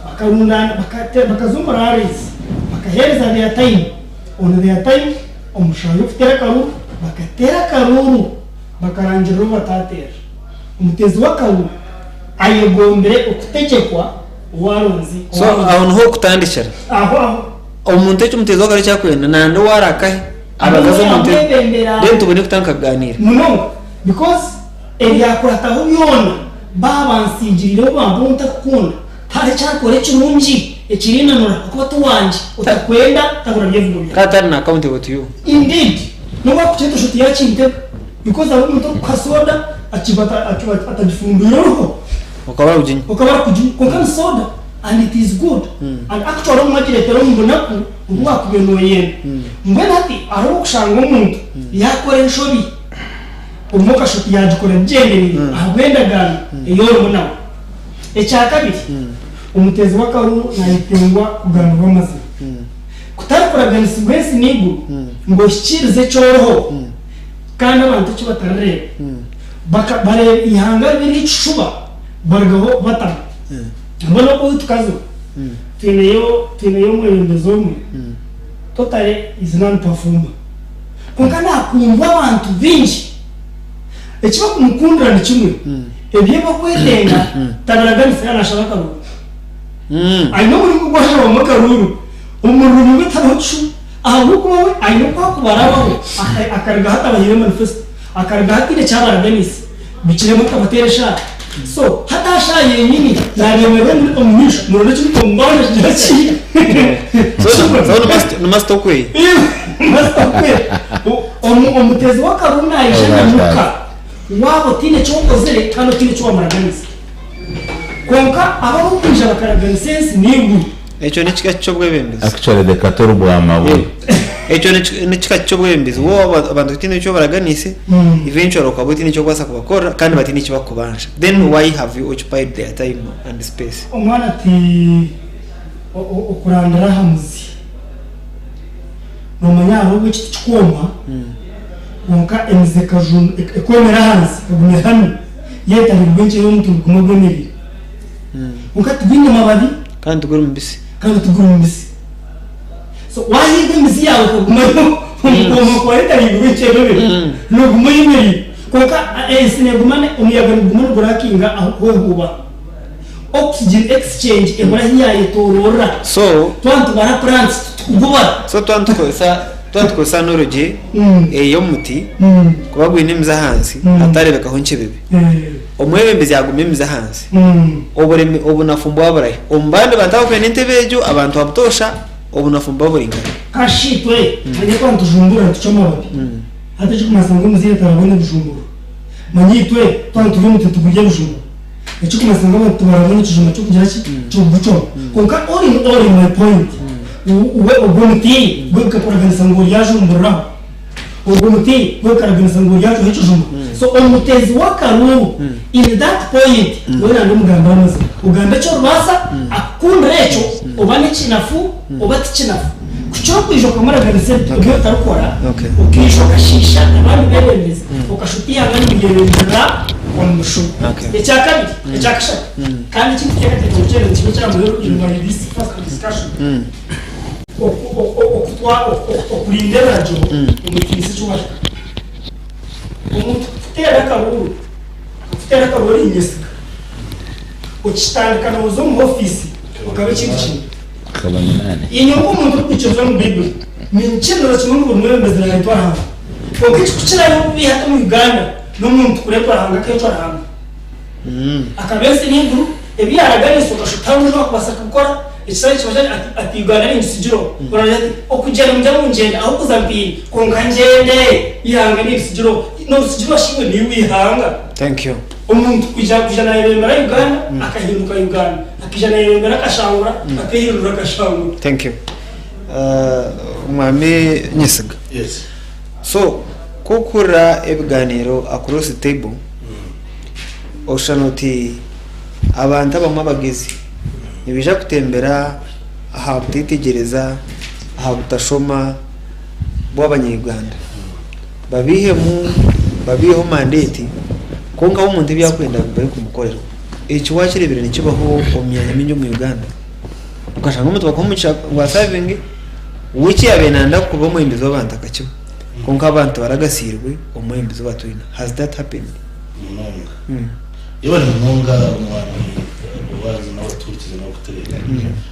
bakarundaana bakaza omu rallies bakaheereza their time on their time omu shaaha y'okuteera akaruru bakateera akaruru bakarangirira obu bataateera. Omuteezi w'akaruru ayegombire okutegyekwa owaaronzi So aho niho okutandikira. Aho aho. Omuntu eki omuteezi w'akaruru eki arikwenda nandi ou arakahe abagaze omu ntebe Amwebembera. then tubone kutandika kuganiira. Munonga because ebyakurataho byona baaba bansigiriireho bampa ou ntarikukunda tihariho eki arikora ekirungi ekirinanura ahakuba ti wangye otakwenda tabura byevugo byawe. Kandi tari na accountable to you. Indeed nobu akukyeta oshuti yakintebe. Because hariho omuntu orikukuha soda akiba atagifundwire oruho. Okaba orikuginywa. Okaba orikuginywa kwonka ni soda and it is good and actually obumwe agireetera omu bunaku obu wakubaire noyenda. Mbwenu hati hariho obu okushanga omuntu yakora enshobi obumwe okashusha oti yagikora abigyendereire ahabw'endagaano ei orimu nawe. Ekyakabiri, omuteezi w'akaruru nayetengwa kugambirwa amazima. Kutari kuraganisibwa ensi n'eiguru ngu ohikiirize eki oriho. Kandi abantu eki batarireeba, baka, bareeba eihanga riri ekishuba, barugaho batama. Mbwenu oku tukazibu, twineyo, twineyo omwebembezi omwe, totally is non performer. Kwonka nakundwa abantu baingi. Eki bakumukundira ni kimwe, ebi ebakwetenga tabiraganisa yaaba nashaba akaruru. Aine omuringo ogu ashabamu akaruru, omururu gwe tihariho kishuba. Ahabw'okuba we aine oku arikubarabaho, akarugaho atabahaire manifesto, akarugaho ataine eki abaraganiise, bikiremu akabateera eshaara. So hati aha shaaha yenyini naareeberera omu maisho muronde ekirikukomubanja kigira ki? So ni master okwe. Master okwe. Omuteezi w'akaruru naija namuka waaba otaine eki okozire kandi otaine eki waamuraganisa. Kwonka abarikwija bakaraganisa ensi n'eiguru. Ekyo n'ekika ky'obwebembezi. Actually the Kato Rubwamabwe. Ekyo n'ekika ky'obwebembezi. Waaba abantu otaine eki obaraganiise, eventually okaba otaine eki orikubaasa kubakorera kandi bataine eki barikukubanja. Then why have you occupied their time and space? Omwana ati okurandira aha muzi. Noomanya hariho obu ekiti kikwoma kwonka emizi ekomera ahansi ekaguma ehami. Yeetahirirwa enkyeri omuti niguguma gwemereire. Kwonka tigwine mababi. Kandi tiguri mubisi. Kandi tiguri mubisi. So waahiga emizi yaawe ekagumayo omu kwoma kwayo etahingirwe enkyebebere, nooguma oyemereire. Kwonka ensi neeguma, omuyaga niguguma nigurakinga ahu ehuuba. Oxygen exchange ebura ahu yaayetooroorera. So. Twaba nitubara plants titukugubara. So twaba nitukozesa twaba nitukozesa analogy ey'omuti kuba gwine emizi ahansi hatareebekaho nkyebebe. Omwebembezi yaguma emizi ahansi, oburemi obunafu mbwaburahi? Omu bandi bantu abakwenda entebe egyo, abantu abutoosha. Obunafu nibuba buri nkahi? Kashi itwe manya twaba nitujumbura nitucwa amababi. Hati ekirikumanyisa ngu omuzaire tarabona ebijumburo. Manya itwe twaba niturya omuti nitugurya ebijuma. Ekirikumanyisa ngu abantu tibarabona ekijuma ky'okugira ki? Ky'okugucwamu. Kwonka all in all in my point, we ogwo omuti gwe gukakuraganisa ngu oryajumburiraho. Ogwo muti gwe gukaraganisa ngu oryacwaho ekijuma. So omuteezi w'akaruuru in that point weena ndi omugambire amazima. Ogambe eki oribaasa akukundire ekyo oba n'ekinafu oba tikinafu. Ku kirikwija okamuraganisa ebi otarikora okaija okashiisha abandi beebembezi okashuta eihanga nimuryebemberera omu bishuba. Ekyakabiri, ekyakashatu kandi eki ndikuteekateeka ngu kyena nikiba ekyamuheru in my this first discussion. Okurinda ebiragiro omu kitiinisa eki wahika. Omuntu kukuteera akaruuru, kukuteera akaruuru ori nyesiga, okitandika nooza omu ofiisi okaba ekindi kintu. Inywe nk'omuntu orikwikiriza omu Baibuli, ninkirira kimwe ngu buri mwebembezi naaretwa Ruhanga. Kwonka ekirikukirayo obubi hati omu Uganda n'omuntu kureetwa Ruhanga akeecwa Ruhanga. Akaba ensi n'eiguru, ebi yaaraganiise okashusha tihariho ondiijo owaakubaasa kubikora. Ekishushani kiba kiri ati, ati Uganda ningitsigiraho. Oragira ati, okugyenda murya ngu ngyende, ahu kuza mpiine, kwonka ngyende, eihanga ninditsigiraho. Noritsigirwa shi iwe niiwe eihanga? Thank you. Omuntu kwija kwija nayebembera Uganda akahinduka Uganda, akaija nayebembera akashangura, akehindura akashangura. Thank you. Mwami Nyesiga. Yes. So, ku okuhurira ebiganiro across the table, oshushana oti abantu abamwe abagezi nibaija kutembera aha butetegyereza, aha butashoma bw'abanya-Uganda babaihemu babaiheho mandate kwonka we omuntu ebi arikwenda barikumukorera. Eki wakireebire nikibaho omu myanya mingi omu Uganda, okashanga omuntu bakuha omugisha ngu asavinge, we eki yaabaire nayenda kuba omwebembezi w'abantu akakiba kwonka abantu tibaragasiirwe omwebembezi ou batwine. Has that happened? Munonga. Yebare munonga omwami Bowazi n'abatuhurikize n'abakutureeba.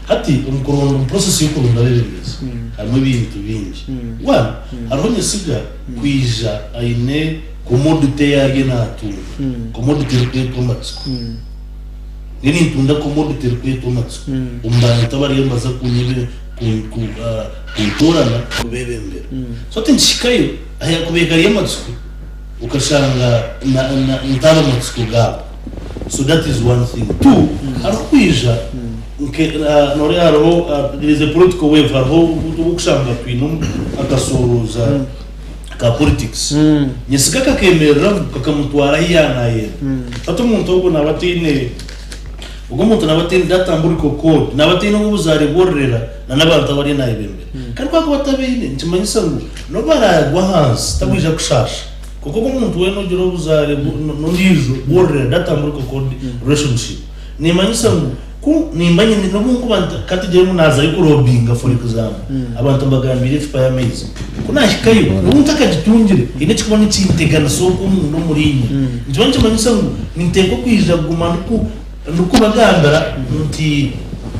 Hati omu kuronda omu process y'okuronda abebembezi harimu ebintu bingi. One, hariho nyesiga kwija aine commodity ei ariyo natunda, commodity erikwetwa amatsiko. Nyowe nintunda commodity erikwetwa amatsiko omu bantu abariyo nibaza kuntoorana kubebembera. So hati nikihikayo ahakuba kari amatsiko. Okashanga ntari amatsiko gaabo so that is one thing. Two, hariho kwija nke noreeba hariho there is a political wave hariho obukushanga twine akasooroza ka politics nyesiga kakemereramu kakamutwara ahu yaanayenda. Hati omuntu ogwo naaba ataine ogwo omuntu naaba ataine that umbilical cord naaba ataine obu obuzaare bwororera na n'abantu abu ariyo naayebembera. Kandi ku arikuba atabaine, nikimanyisa ngu n'obu araagwa ahansi takwija kushaasha. Kwonka ogu omuntu weena ogira obuzaare n'ondiijo bwororera, that umbilical cord relationship, neemanyisa ngu ku nimba nyine n'obu nkuba ka tugire ngu naazayo kurobinga for example, abantu mbagambiire ecupa y'amaizi, ku naahikayo n'obu ntakagitungire, haine ekirikuba nikinteganisa okwo omunda omuriinye. Nikiba nikimanyisa ngu ninteekwa kwija kuguma ndiku. Ndikubagambira nti,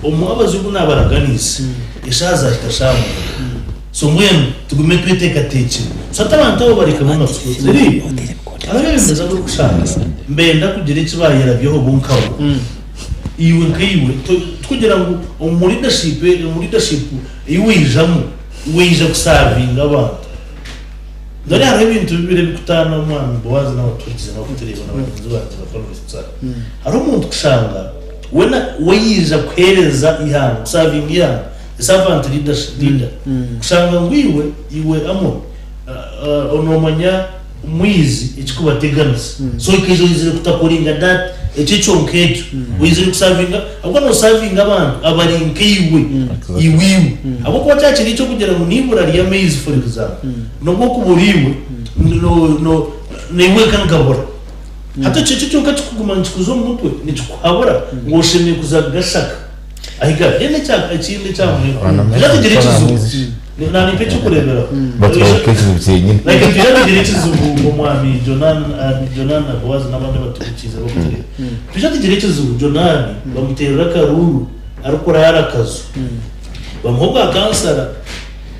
Omwabazyo ogu naabaraganiise, eshaaha zaahika shaaha mwenda. So mbwenu tugume tweteekateekire. So hati abantu abo barekemu amatsiko. Ziri abeebembezi abu orikushanga nibenda kugira eki baayerabyaho bo nkabo. Iwe nkaiwe, tikugira ngu omu leadership, omu leadership ei waijamu, waija kusaavinga abantu. Nari hariho ebintu bibiri ebirikutaana omwami Boazi n'abatuhurikize n'abakutureeba na bagyenzi bangye ba panelists aba. Hariho omuntu kushanga weena we yaija kuheereza eihanga, kusaavinga eihanga, a servant leader, kushanga ngu iwe, iwe Amon, noomanya mwizi ekikubateganisa so okaija oizire kutakoringa that ekyo kyonka ekyo, oizire kusaavinga ahabw'okuba noosaavinga abantu abari nkaiwe, iwe iwe. Ahabw'okuba kyakiri eky'okugira ngu n'eibura ry'amaizi for example, N'obu okubura iwe, naiwe wenka nkabura. Hati ekyo ekyo kyonka kikuguma nikikuza omu mutwe, nikikuhabura ngu oshemereire kuza kugashaka ahi gari. Then ekindi ekya muheru, twija tugira ekizibu, naampa eky'okureeberaho. Batworoka ekizibu kyenyine. Like twija tugira ekizibu omwami Jonan, Jonan na Boazi n'abandi abatuhukiize abarikutureeba. Twija tugira ekizibu Jonan bamuteerera akaruuru arikuraara akaju, bamuha obwa kansara.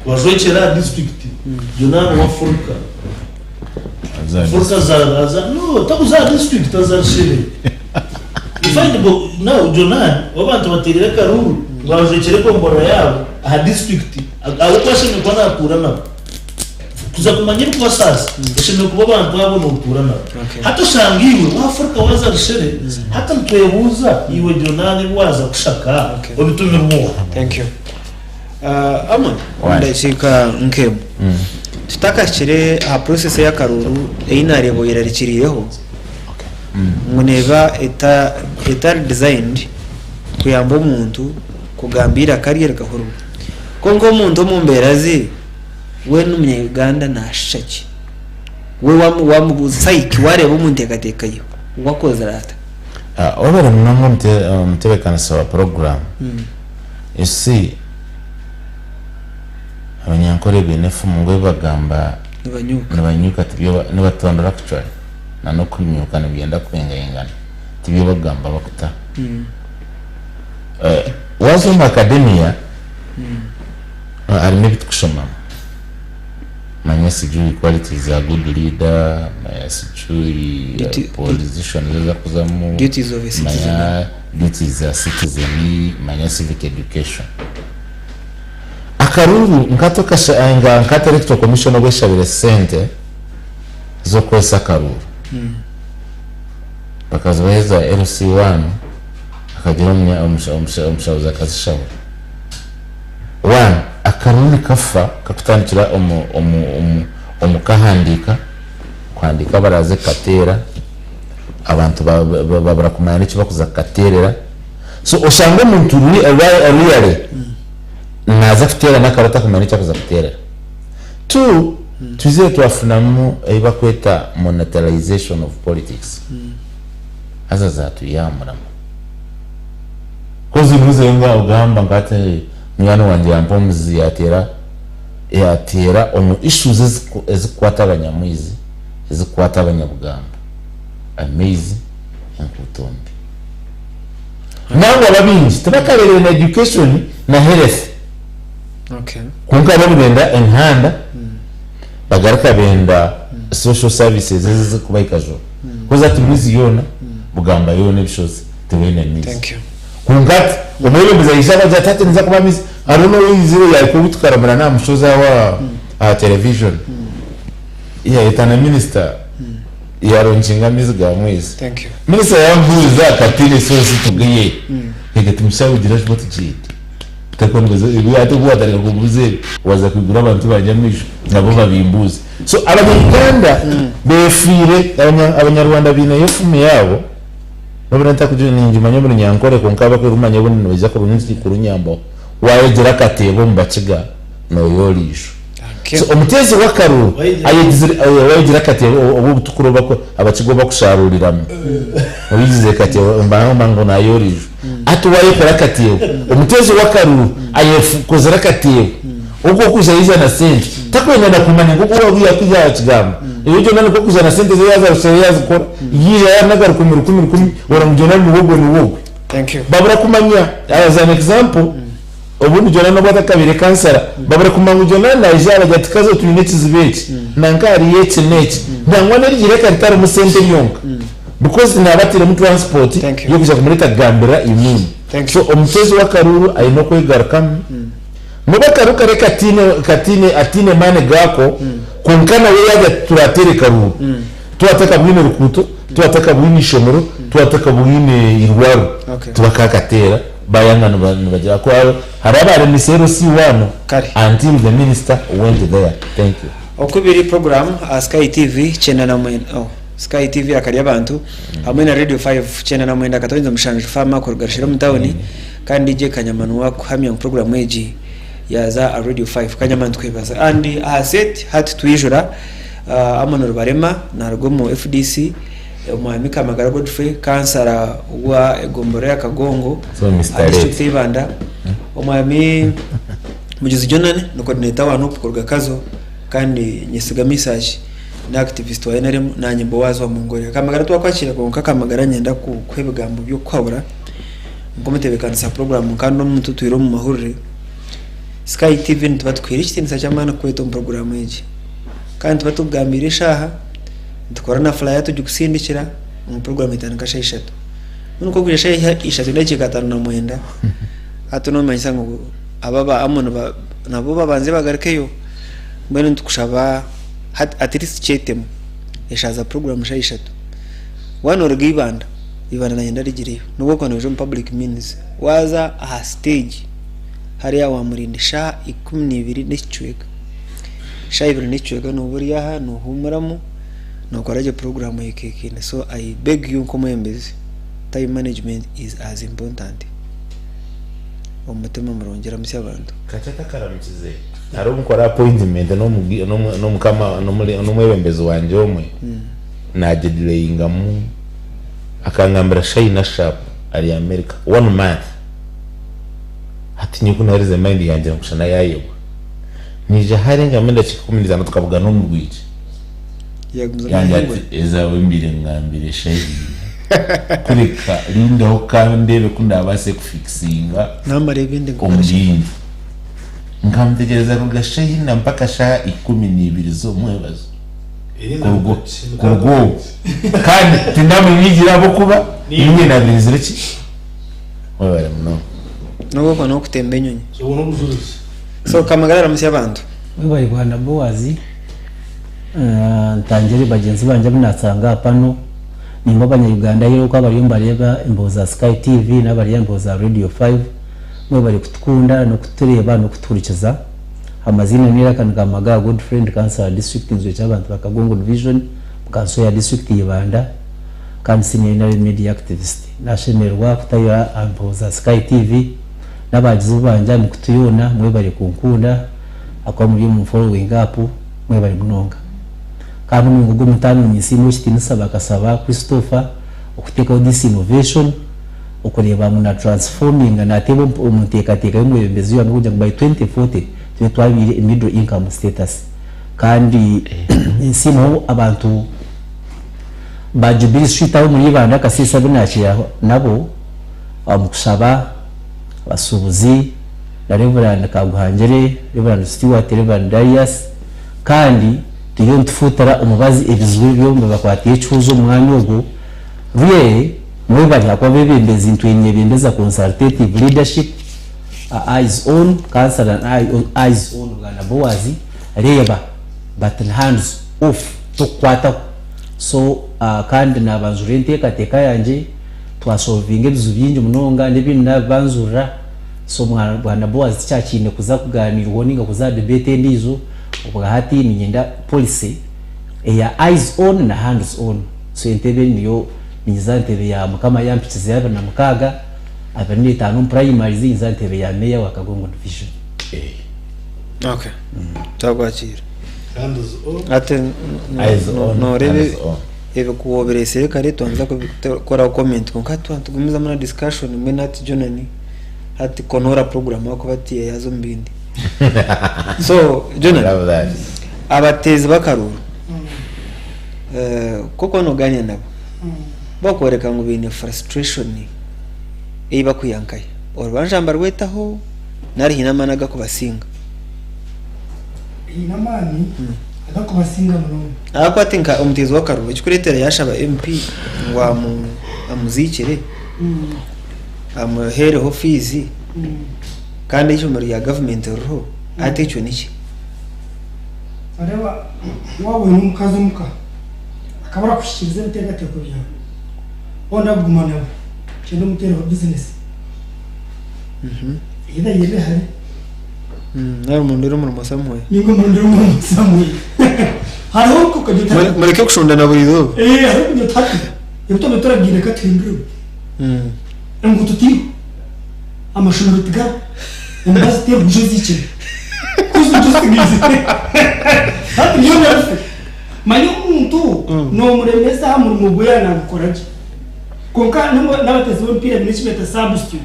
Kubajwekyera aha disiturikiti Jonani w'Afurika. Afurika za aza no takuza aha disiturikiti aza Rushere. You find go now Jonani wabantu bateerire akaruuru. Bajwekyera egomborora yaabo aha disiturikiti ahabw'okuba ashemereire kuba naatuura nabo. Kuza kumanya ebikubasaasa, oshemereire kuba abantu abo nootuura nabo. Hati oshanga iwe waafuruka waaza Rushere, hati nitwebuuza iwe Jonani ebi waaza kushaka obitumirwe oha? Thank you. Amon, omu dakiika nk'emwe, tutakahikire aha process ey'akaruuru ei naareeba oyerarikiriireho ngu neeba etari designed kuyamba omuntu kugamba eiraka rye rikahurirwa. Kwonka omuntu omu mbeera ze, we n'omunya-Uganda naashusha ki? We wamubuuza psyche, waareeba omu nteekateeka ye, we akozire ata? Webare munonga omutebeekanisa wa puroguraamu. You see, Abanyankore baine efumu ngu ebi bagamba Nibanyuuka. nibanyuuka tibyo nibatondora actually na n'okunyuuka nibyenda kwingaingana tibyo bagamba bakuta. Waaza omu academia harimu ebi tukushomamu manya sijui qualities za good leader, manya sijui position ezi ozakuzamu, Duties of a citizen. manya duties za citizen, manya civic education. Akaruru nkati nkati electoral commission obu eshabire sente z'okukozesa akaruru bakazibaheeza LC1 akagira omushabuzi akazishabura. One, akaruru nikafa kakutandikira omu omu omu kahandiika, kuhandiika abaraze kukateera, abantu babura kumanya n'eki bakuza kukateerera. So oshange omuntu really naaza kuteera n'akaba atakumanya eki arikuza kuteerera. Two, twizire twafunamu ei barikweta monetarization of politics haza zatwiyamuramu. Kozi obuuzeyo ngu ogamba ngu hati munywani wangye yampa omuzi yateera yateera omu issues ezikukwata abanyamwizi, ezikukwata abanyabugamba, amaizi, enguuto mbi. Nangwa abo abaingi tibakareebire na education na health. Kwonka bo nibenda emihanda, bagaruka benda social services ezi ezirikubahika juba. Kozi hati Rwizi yoona, Bugamba yoona ebishozi tibaine maizi. Kwonka hati omwebembezi aija abagira ati hati ninza kubaha amaizi, hariho n'owaizire yaahika obu tukaramura n'aha mushozi aho aha television, yaayeta na minisita yaronkinga amaizi ga mwezi. Minisita yambuuza akatiina esosi tugiye, ega timushaho gira juba tugyende. Hati obu watandika kumbuuza ebi, waaza kwigura abantu bangye amaisho nabo babimbuuze. So abanya-Uganda beefiire, abanyarwanda baineyo efumu yaabo, n'obu ningimanya omu Runyankore kwonka abakurumanya bo nibaija kurunyambaho, waayegyera akateebo omu Bakiga nooyoora eisho. So omuteezi w'akaruru ayegizire wayegira akateebo obu obutukura obu Abakiga obu bakusharuuriramu, oyegizire kateebo nibagamba ngu naayoora eisho. Hati waayekora akateebo, omuteezi w'akaruru ayekozire akateebo, ogwo orikwija yaija na sente, takwenda na kumanya nk'oku oriya arikwija yaakigamba. Iwe Jonani ku orikwija na sente ze yaaza rushere yaazikora, yaija yaanaga rukumi, rukumi, rukumi, oraba ngu Jonani niwe ogwe, niwe ogwe. Babura kumanya, as an example, obundi Jonani obu atakabaire kansara, babura kumanya ngu Jonani naija aragira ati kazo twine ekizibu eki, nanka hariyo eki n'eki. Nangwa n'eryo iraka ritarimu sente ryonka. Because naaba atairemu transport Thank you. y'okwija kumureeta kugambira imwimwe. Thank So you. omuteezi w'akaruuru aine okwegarukamu. N'obu akaruuru kare kataine kataine ataine maani gaako, kwonka nawe yaagira ati turateere karuuru. Twaba tutakabwine rukuuto, twaba tutakabwine ishomero, twaba tutakabwine irwariro, Okay. tibakaakateera bayanga nibagira ku hariho abaaremesa LC one Kare. until the minister went there. Thank you. Okubiri program aha Sky TV 99 oh. Sky TV Akarya Abantu hamwe na Radio 5 99.7 FM kuruga Rushera omu tawuni kandi DJ Kanyama niwe akuhamya ngu puroguramu egi yaaza aha Radio 5. Kanyama nitukwebaza. And aha set hati twijura Amon Rubarema naruga omu FDC, Omwami Kamagara Godfrey kansara wa egomborora ya Kagongo So, Mister aha district Late. ya Ibanda, Omwami Mujuzi Jonan ni coordinator wa NUP kuruga Kazo kandi Nyesiga Misach Ni activist wa nrm nanye Boaz wa Mungore. Kamagara twakwakira kwonka Kamagara nyenda kukuha ebigambo by'okukuhabura nk'omutebekanisa program kandi omuntu otwire omu mahurire. Sky TV nituba tukuhaire ekitinisa ky'amaani kukweta omu program egi. Kandi nituba tukugambiire eshaaha, nitukora na flyer tugikusindikira ngu program etandika shaaha ishatu. Mbwenu ku orikwija shaaha ishatu n'edakiika ataano na mwenda. Hati nomanyisa ngu aba aba Amoni nabo babanze bagarukeyo. Mbwenu nitukushaba hati at least kyetemu eshaaha za program shaaha ishatu. Waaba noruga Ibanda, Ibanda nanye ndarigireyo nobu orikuba noija omu public means, waaza aha stage hariya wamurinda eshaaha 12 n'ekicweka. Shaaha ibiri n'ekicweka nooba ori aha noohuumuramu nookora gye program ekeekaine. So I beg you nk'omwebembezi time management is as important. Omu mutima murungi ramutsya abantu. Kakye atakaramukize hariho obu nkora appointment n'omukama n'omwebembezi wangye omwe nagideleyingamu akangambira shayina sharp ari America one month hati nyowe kunaherize mind yangye ngu shana yayebwa naija hare ngambe endakiika 15 tukabugana omu rwigi Yagumizamu yangira nahingura. ati ezawe mbaire ngambire shayina kureka rindaho kandeebe ku ndabaase kufikisinga Namara ebindi nkugarukyemu. omurindi nkamutegyereza kuruga shayina mpaka shaaha 12 z'omwebazo kuruga kuruga obwo kandi tindamunyigira ahabw'okuba niinye nabirinzire ki mwebare munonga. N'obu okuba n'okutemba enyonyi. Obwo n'obujurizi. So Kamagara aramutsya abantu. Webare bwana Boaz, ntangire bagyenzi bangye abu nasanga aha pano, naimwe abanya Uganda ahi oku abariyo nibareeba embeho za Sky TV n'abari aha mbeho za Radio 5, mwebare kutukunda n'okutureeba n'okutuhurikiza. Amaziina n'eiraka ni Kamagara Godfrey ndi kansara wa disiturikiti nzwekire abantu ba Kagongo Division omu kanso ya disiturikiti ya Ibanda kandi senior NRM media activist. Nashemererwa kutayura aha mpeho za Sky TV n'abagizi bangye aha mikutu yoona mwebare kunkunda ahakuba muri omu following up mwebare munonga. Kandi omuringo gw'omutaano ninsiima ow'ekitiinisa Bakasaba Christopher okuteekaho this innovation okureeba ngu na transforminga nateeba omu nteekateeka y'omwebembezi w'eihanga kugira ngu by 2040 tube twabaire middle income status kandi ninsiimaho abantu ba Jubilee Street aho omuri Ibanda Kasese abu naakira nabo omu kushaba, abashuubuzi na Rev. Kaguhangire, Rev. Stewart, Rev. Darius kandi turiyo nitufuutira omubazi ebizibu byombi bibakwatiire ekihuuzo omu mwanya ogwo. Really mwebare ahakuba abebembezi nitwe ninyebembeza consultative leadership, eyes on, counsel and eyes on Bwana Boaz, reeba but hands off tokukwataho so kandi nabanjurira enteekateeka yangye twasolvinga ebizibu bingi munonga n'ebindi nabibanjurira so Bwana Boaz tikyakiine kuza kuganiirwaho ninga kuza aha debate endiijo obwahati niinyenda policy eya eyes on na hands on so entebe niyo ninyiza aha ntebe ya mukama yampikize 26 25 omu primaries ninyiza aha ntebe ya meeya wa Kagongo division. Okay. Twakwakira. Hands on. Ati Eyes on, noreeba hands on. ebikuwobiresire kare twanza kubikoraho comment kwonka hati twatugumizamu na discussion mbwenu hati Jonani hati konora program ahakuba hati yaza omu bindi. So Jonani Love that. abateezi b'akaruuru ku orikuba noogaaniira nabo bakworeka ngu baine frustration ei barikwiha nkahi? Orubanja nibarwetaho nari haine amaani agakubasinga? Haine amaani agakubasinga munonga. Ahakuba hati nka omuteezi w'akaruuru ekirikureetera yaashaba MP ngu amuziikire, amuheereho fiizi kandi eishomero rya gavumenti ririho, hati ekyo niki? Noreeba waaba oine omukazi omuka akaba arakuhikiiriza ebiteekateeko byawe, waaba kuguma nawe gyenda omuteereho bizinesi either ayebe hare. Nari omurondere omurimo somewhere. Ninga omurondere omurimo somewhere. Hariho okugira oti hati. Mureke kushondana buri izooba. Hariho okugira oti hati ebi twaba turagiire ka tuhindure. Enguuto tiriho, amashomero tigariho, emibazi teriho nijo zihikire. Hati byona bife. Manya omuntu nomuremesa aha murimo gwe yaaba nagukora gye. Kwonka n'abateezi b'omupiira baine eki beeta substitute.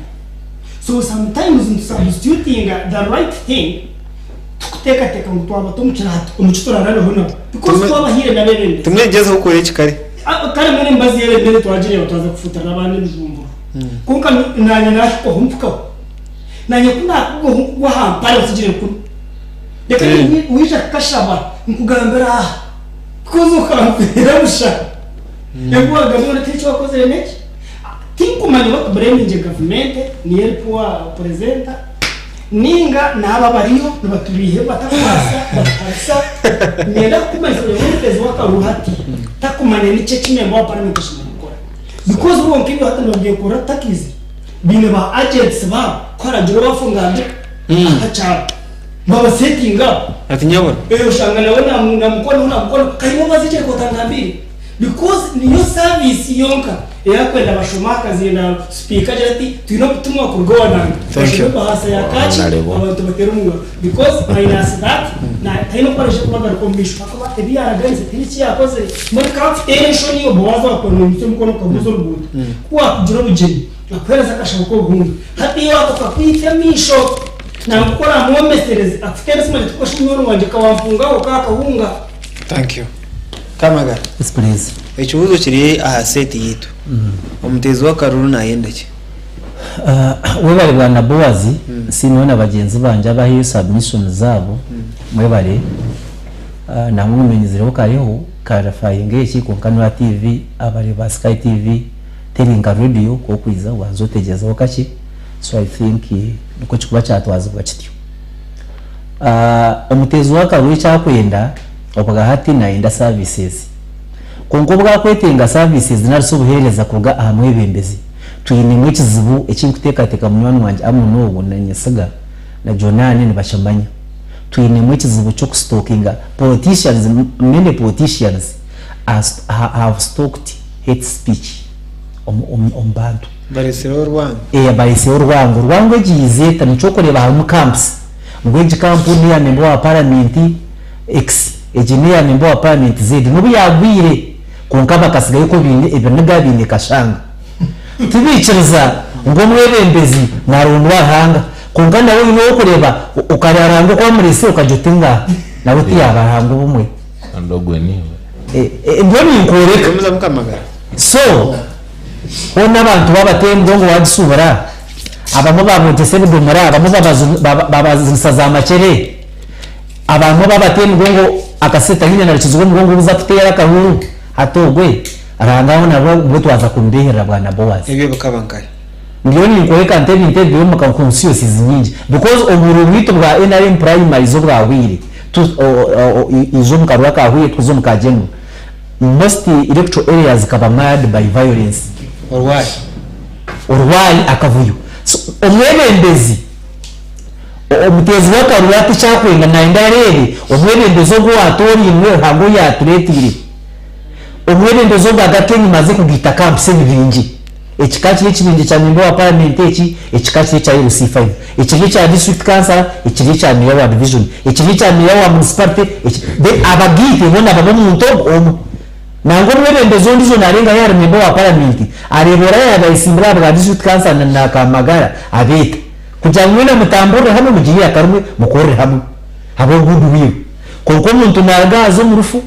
So sometimes nitu substitutinga the right thing tukuteekateeka ngu twabata omu kiraato omu ki turarabeho nabo because twabahaire n'abeebembezi. Tumwegyezeho kukora eki kare. Kare mbwenu emibazi y'ebembezi twagireeba twaza kufuutirira abaana ebijumburo. Kwonka naanye naahikwaho mpikaho. Naanye ku naakugwaho nkugwa aha mpare ntsigire kunu. Reka waija kukashaba nkugambire aha because okampeera busha. Ebi waagamba byona tihaine eki wakozire n'eki. Tinkumanya oba tubureminge gavumenti niyo eri poor presenter ninga naabo abariyo nibatubiiha ebi batakubaasa batuhabisa. Niinyenda kukumanyisa ngu omuteezi w'akaruuru hati takumanya niki eki memba wa paramenti ashemereire kukora because bo bonka ebi hati nibabyekorera tutakiizire. Baine ba agents baabo ku haragira owaafa ngambira aha kyaro babasetinga aho. Ati nyabura. Eh oshanga nawe namukonaho namukonaho kare iwe obaza eki arikuba otangambiire because niyo service yonka eyakwenda bashome akazindaaro sipiika agire ati twine obutumwa kuruga owa nanga Thank bashome you. ebahaasa ya kaaki Honorable. abantu bateere omu ngaro because minus that na taine oku araije kubagaruka omu maisho ahakuba ebi yaaraganise tihaine eki yaakozire mbwenu ka nkuteere enshoni obwo waaza wakora noimutsa omukono okaguza oruguuto ku waakugira obugyenyi akuheereza akashaho k'obuhunga hati iwe ako kakwita amaisho nangwa ku oraamwomesereze akuteere esimu agire ati kwosha munywani wangye ka wampungaho ka akahunga. Thank you. Kamagara. Yes please. Ekibuuzo kiri aha seeti yaitu. Omuteezi w'akaruru naayenda ki? Webare bwana Boaz, nsiimeho na bagyenzi bangye abahayo submissions zaabo, mwebare. Nangwa omumenyizireho kariho clarifying eki kwonka nwa TV abari ba Sky TV teri nka radio ku okwiza obanza otegyerezaho kakye so I think nikwo kikuba kyatwazibwa kityo. Omuteezi w'akaruru eki akwenda obwahati nayenda services. Kwonka obu akwetenga services nari shi obuheereza kuruga aha mwebembezi, twinemu ekizibu eki nkuteekateeka munywani wangye Amnon ogwo na Nyesiga na Jonani nibakimanya. Twinemu ekizibu ky'okusitokinga politicians, many politicians are have stocked hate speech omu omu bantu. Baretsireho orwango. Eeh baretsireho orwango. Rwango egi yiiza eta? Nikyo orikureeba harimu camps. Ngu egi camp neya member wa parliament X, egi neya member wa parliament Z. Nobu yagwire kwonka bakatsigayo ku baine ebiniga baine kashanga. Tibaikiriza ngu omwebembezi narondwa Ruhanga. Kwonka nawe oine owokureeba okareba Ruhanga oku amuretsire okagira oti ngaaha nawe tiyaba Ruhanga obumwe. Kandi ogwe niiwe. Ndiyo ninkworeka. Gumizamu Kamagara. So hoona abantu babateera emigongo wagisubura, abamwe babogyesa ebidomora, abamwe babazinisa za makyere, abamwe babateera emigongo akasente taine na rukizi rw'omugongo obuza kuteera akahuuru, hati ogwe Ruhanga aho nabwo mbwe twaza kumubeherera bwana Boaz. Ebyo bikaba nkahi? Ndiyo ninkworeka nti ebintu ebi biri omu constituencies nyingi because oburuuru bwaitu bwa nrm primaries obwahweire tu ija omu karuuru akahweire tukuza omu ka general Most electoral areas zikaba marred by violence. Orwari. Orwari, akavuyo. So, omwebembezi, omuteezi w'akaruru hati eki arikwenda nayenda areebe omwebembezi ogu owatooriinwe Ruhanga ou yaatureeteire. Omwebembezi ogu agaruke enyima aze kugaita camps ebibingye. Eki ka kiri ekibingye kya memba wa paramenti eki, eki ka kiri ekya LC5, ekiri ekya district councillor, ekiri ekya meeya wa division, ekiri ekya meeya wa municipality, eki, then abagaite boona babe omuntu omwe. Nangwa omwebembezi ondiijo naarenga yaaba ari memba wa paramenti, areeba oriya yaaba ayesimbire aha bwa district councillor na na Kamagara abeeta kugira ngu mwena mutamburire hamwe mugire eiraka rimwe mukorere hamwe habw'ogundi wiiwe. Kwonka omuntu naaruga aza omu rufu,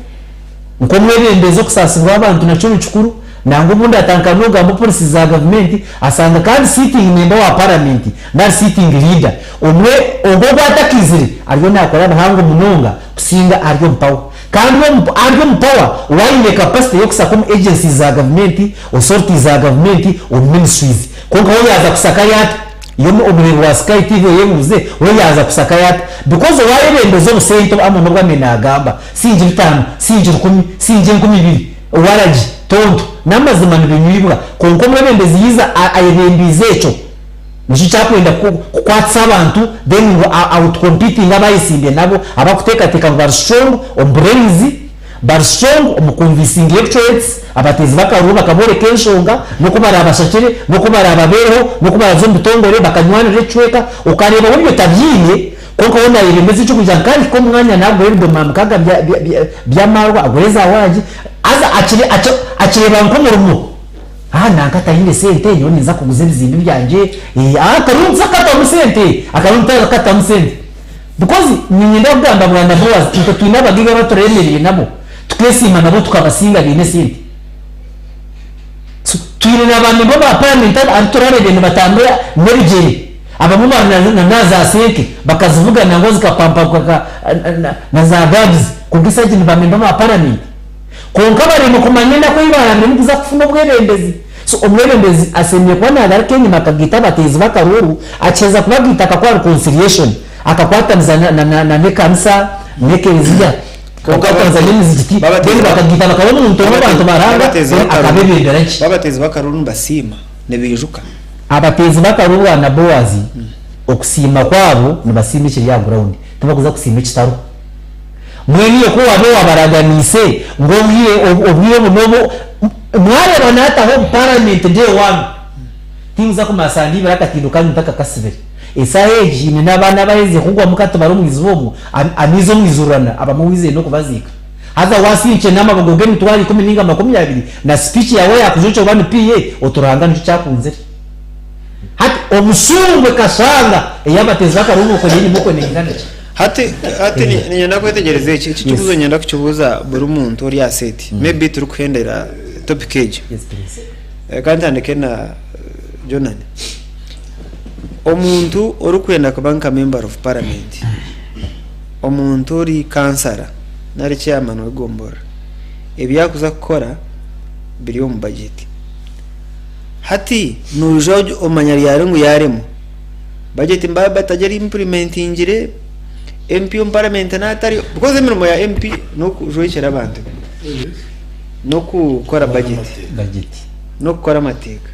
Nk'omwebembezi okusaasibwa abantu nakyo ni kikuru, nangwa obundi atandika n'okugamba policies za gavumenti asanga kandi sitting member wa parliament nari sitting leader omwe ogwo ogu atakaizire ariyo nakora bihango munonga kusinga ari omu power kandi we ari omu power we aine capacity y'okusaka omu agencies za gavumenti, authorities za gavumenti, omu ministries kwonka we yaaza kusakayo ata? Iwe omureebi wa Sky TV oyebuuze, we yaaza kusakayo ata? Because owayebembeza obusente Amon obu naagamba, Singye bitaano, singye rukumi, singye 2000, waragi, tonto, n'amazima nibinywibwa, kwonka omwebembezi yaiza ayebembiize ekyo, nikyo kyakwenda kukwatisa abantu then ngu outcompetinge abayesimbye nabo abakuteekateeka ngu bari strong omu brains, bari strong omu convincinga electorates, abateezi b'akaruuru bakabooreka enshonga, n'oku baraabashakire, n'oku baraababeereho, n'oku baraaze omu bitongore bakanywanira ekicweka, okareeba we ebyo tabiine. Kwonka we naayebembeza eky'okugira ngu ka hike omwanya naagura ebidomora mukaaga by'amaarwa, agure za waagi, haza akireeba nk'omurimo. Ah, nanka taine sente, nyowe ninza kuguza ebizimbe byangye, ah, akarungi akatamu sente, akarungi akatamu sente. Because niinyenda kugamba bwana Boaz, itwe twine abagaiga abu tureemereire nabo, tukeesiima nabo tukabasinga baine esente. So, twine na ba member ba parliament abu turareebe nibatambura n'ebigyere. Abamwe bari na na za senke bakazivuga nangwa zikapampaguka na za guards kwonka esaaha egi ni ba member ba parliament. Kwonka baremwe kumanya enaku ei barabiremu kuza kufuna obwebembezi. So omwebembezi asemeriire kuba nagaruka enyima akagaita abateezi b'akaruuru, akiheza kubagaita akakora reconciliation, akakwatanisa na n'ekanisa n'ekereziya, akakwatanisa n'emizigiti, then bakagaita bakaba omuntu omwe abantu ba Ruhanga, then akabebembera gye. Babateezi b'akaruuru nibasiima, nibaijuka. Abateezi b'akaruuru ba na Boazi okusiima kwabo nibasiima ekiri aha ground, tibakuza kusiima ekitariho. Mbwenu iwe ku waabe waabaraganiise ngu obwire obwire obu n'obu, mwareeba naataho obu Paramenti day one, tinkuza kumara sande ibiri akatindo kanyu ntakakasibire. Esaaha egi haine n'abaana abaherize kugwamu ka tibari omu iziba omwo, amaizi omu izururana abamwe waizire n'okubaziika. Haza waasindikire n'amabogo g'emitwaro ikumi nainga 20 na sipiiki yaawe yaakujwekye oba ni PA, oti Ruhanga nikyo kyakunzire. Hati obusungu ekashanga ei abateezi b'akarungu okwe neirimu okwe neingana ki? Hati hati ni- niinyenda kwetegyereza eki eki kibuuzo niinyenda kukibuuza buri muntu ori aha seeti maybe turikuhendera topic egi Yes please. Reka ntandike na Jonan. Omuntu orikwenda kuba nka member of parliament, omuntu ori kansara nari chairman w'egomborora, ebi arikuza kukora biri omu budget. Hati noija omanya ryari ngu yaaremwa? Budget nibaba batagiri implementingire, MP omu parliament naatariyo because emirimo ya MP n'okujwekyera abantu be, n'okukora budget, n'okukora amateeka,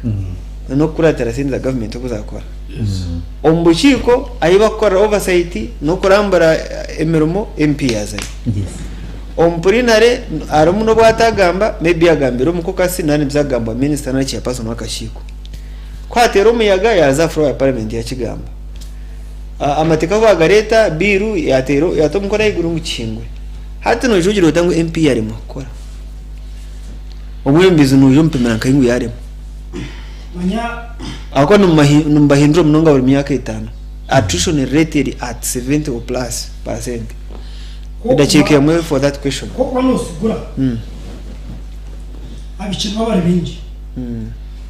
n'okukuratira sente za government oku zaakora. Omu bukiiko ahi bakukorera oversight n'okurambura emirimo MP yaazayo. Omu purinare harimu n'obu atagamba maybe agambire omu kokasi nari nibiza kugambwa minisita nari chairperson w'akakiiko. Ku hateera omuyaga yaaza aha floor ya parliament yakigamba. Amateeka ku baagareeta bill yateera yaata omukono ahaiguru ngu kihingure. Hati noija ogira ota ngu MP yaremwa kukora? Omwebembezi noija omupimira nkahi ngu yaremwa? Manya Ahakuba nimubahindura munonga buri myaka etaano. Attrition rate eri at 70 or plus percent. Edakiika emwe for that question. Ku orikuba noosigura, abaishiki nibaba bari baingi.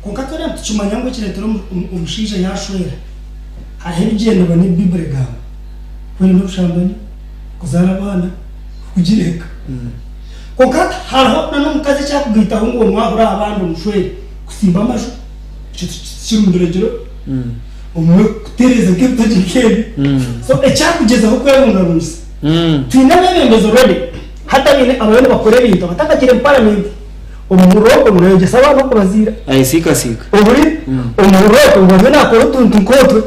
Kwonka twena nitukimanya ngu ekireetera omushaija yaashwera, hariho ebigyendererwa n'ebi Baiburi egamba, kwerinda obushambani, kuzaara abaana, kugira eka. Kwonka hati hariho n'omukazi eki arikugaitaho ngu omwahure aha bandi omushwere, kutsimba amaju, ekyo tikiri omu biragiro, obumwe kutereeza nk'ebitagye nk'ebi. So eki arikugyezaho kwerundarundisa. Twine abeebembezi already hati abaine abariyo nibakora ebintu abatakagiire mu paramenti. Omuhururu ogwo nigweyegyesa abaana okubaziira. Ayesiikasiika. Oburi omuhururu ogwo ngu ariyo naakora otuntu nk'otwe.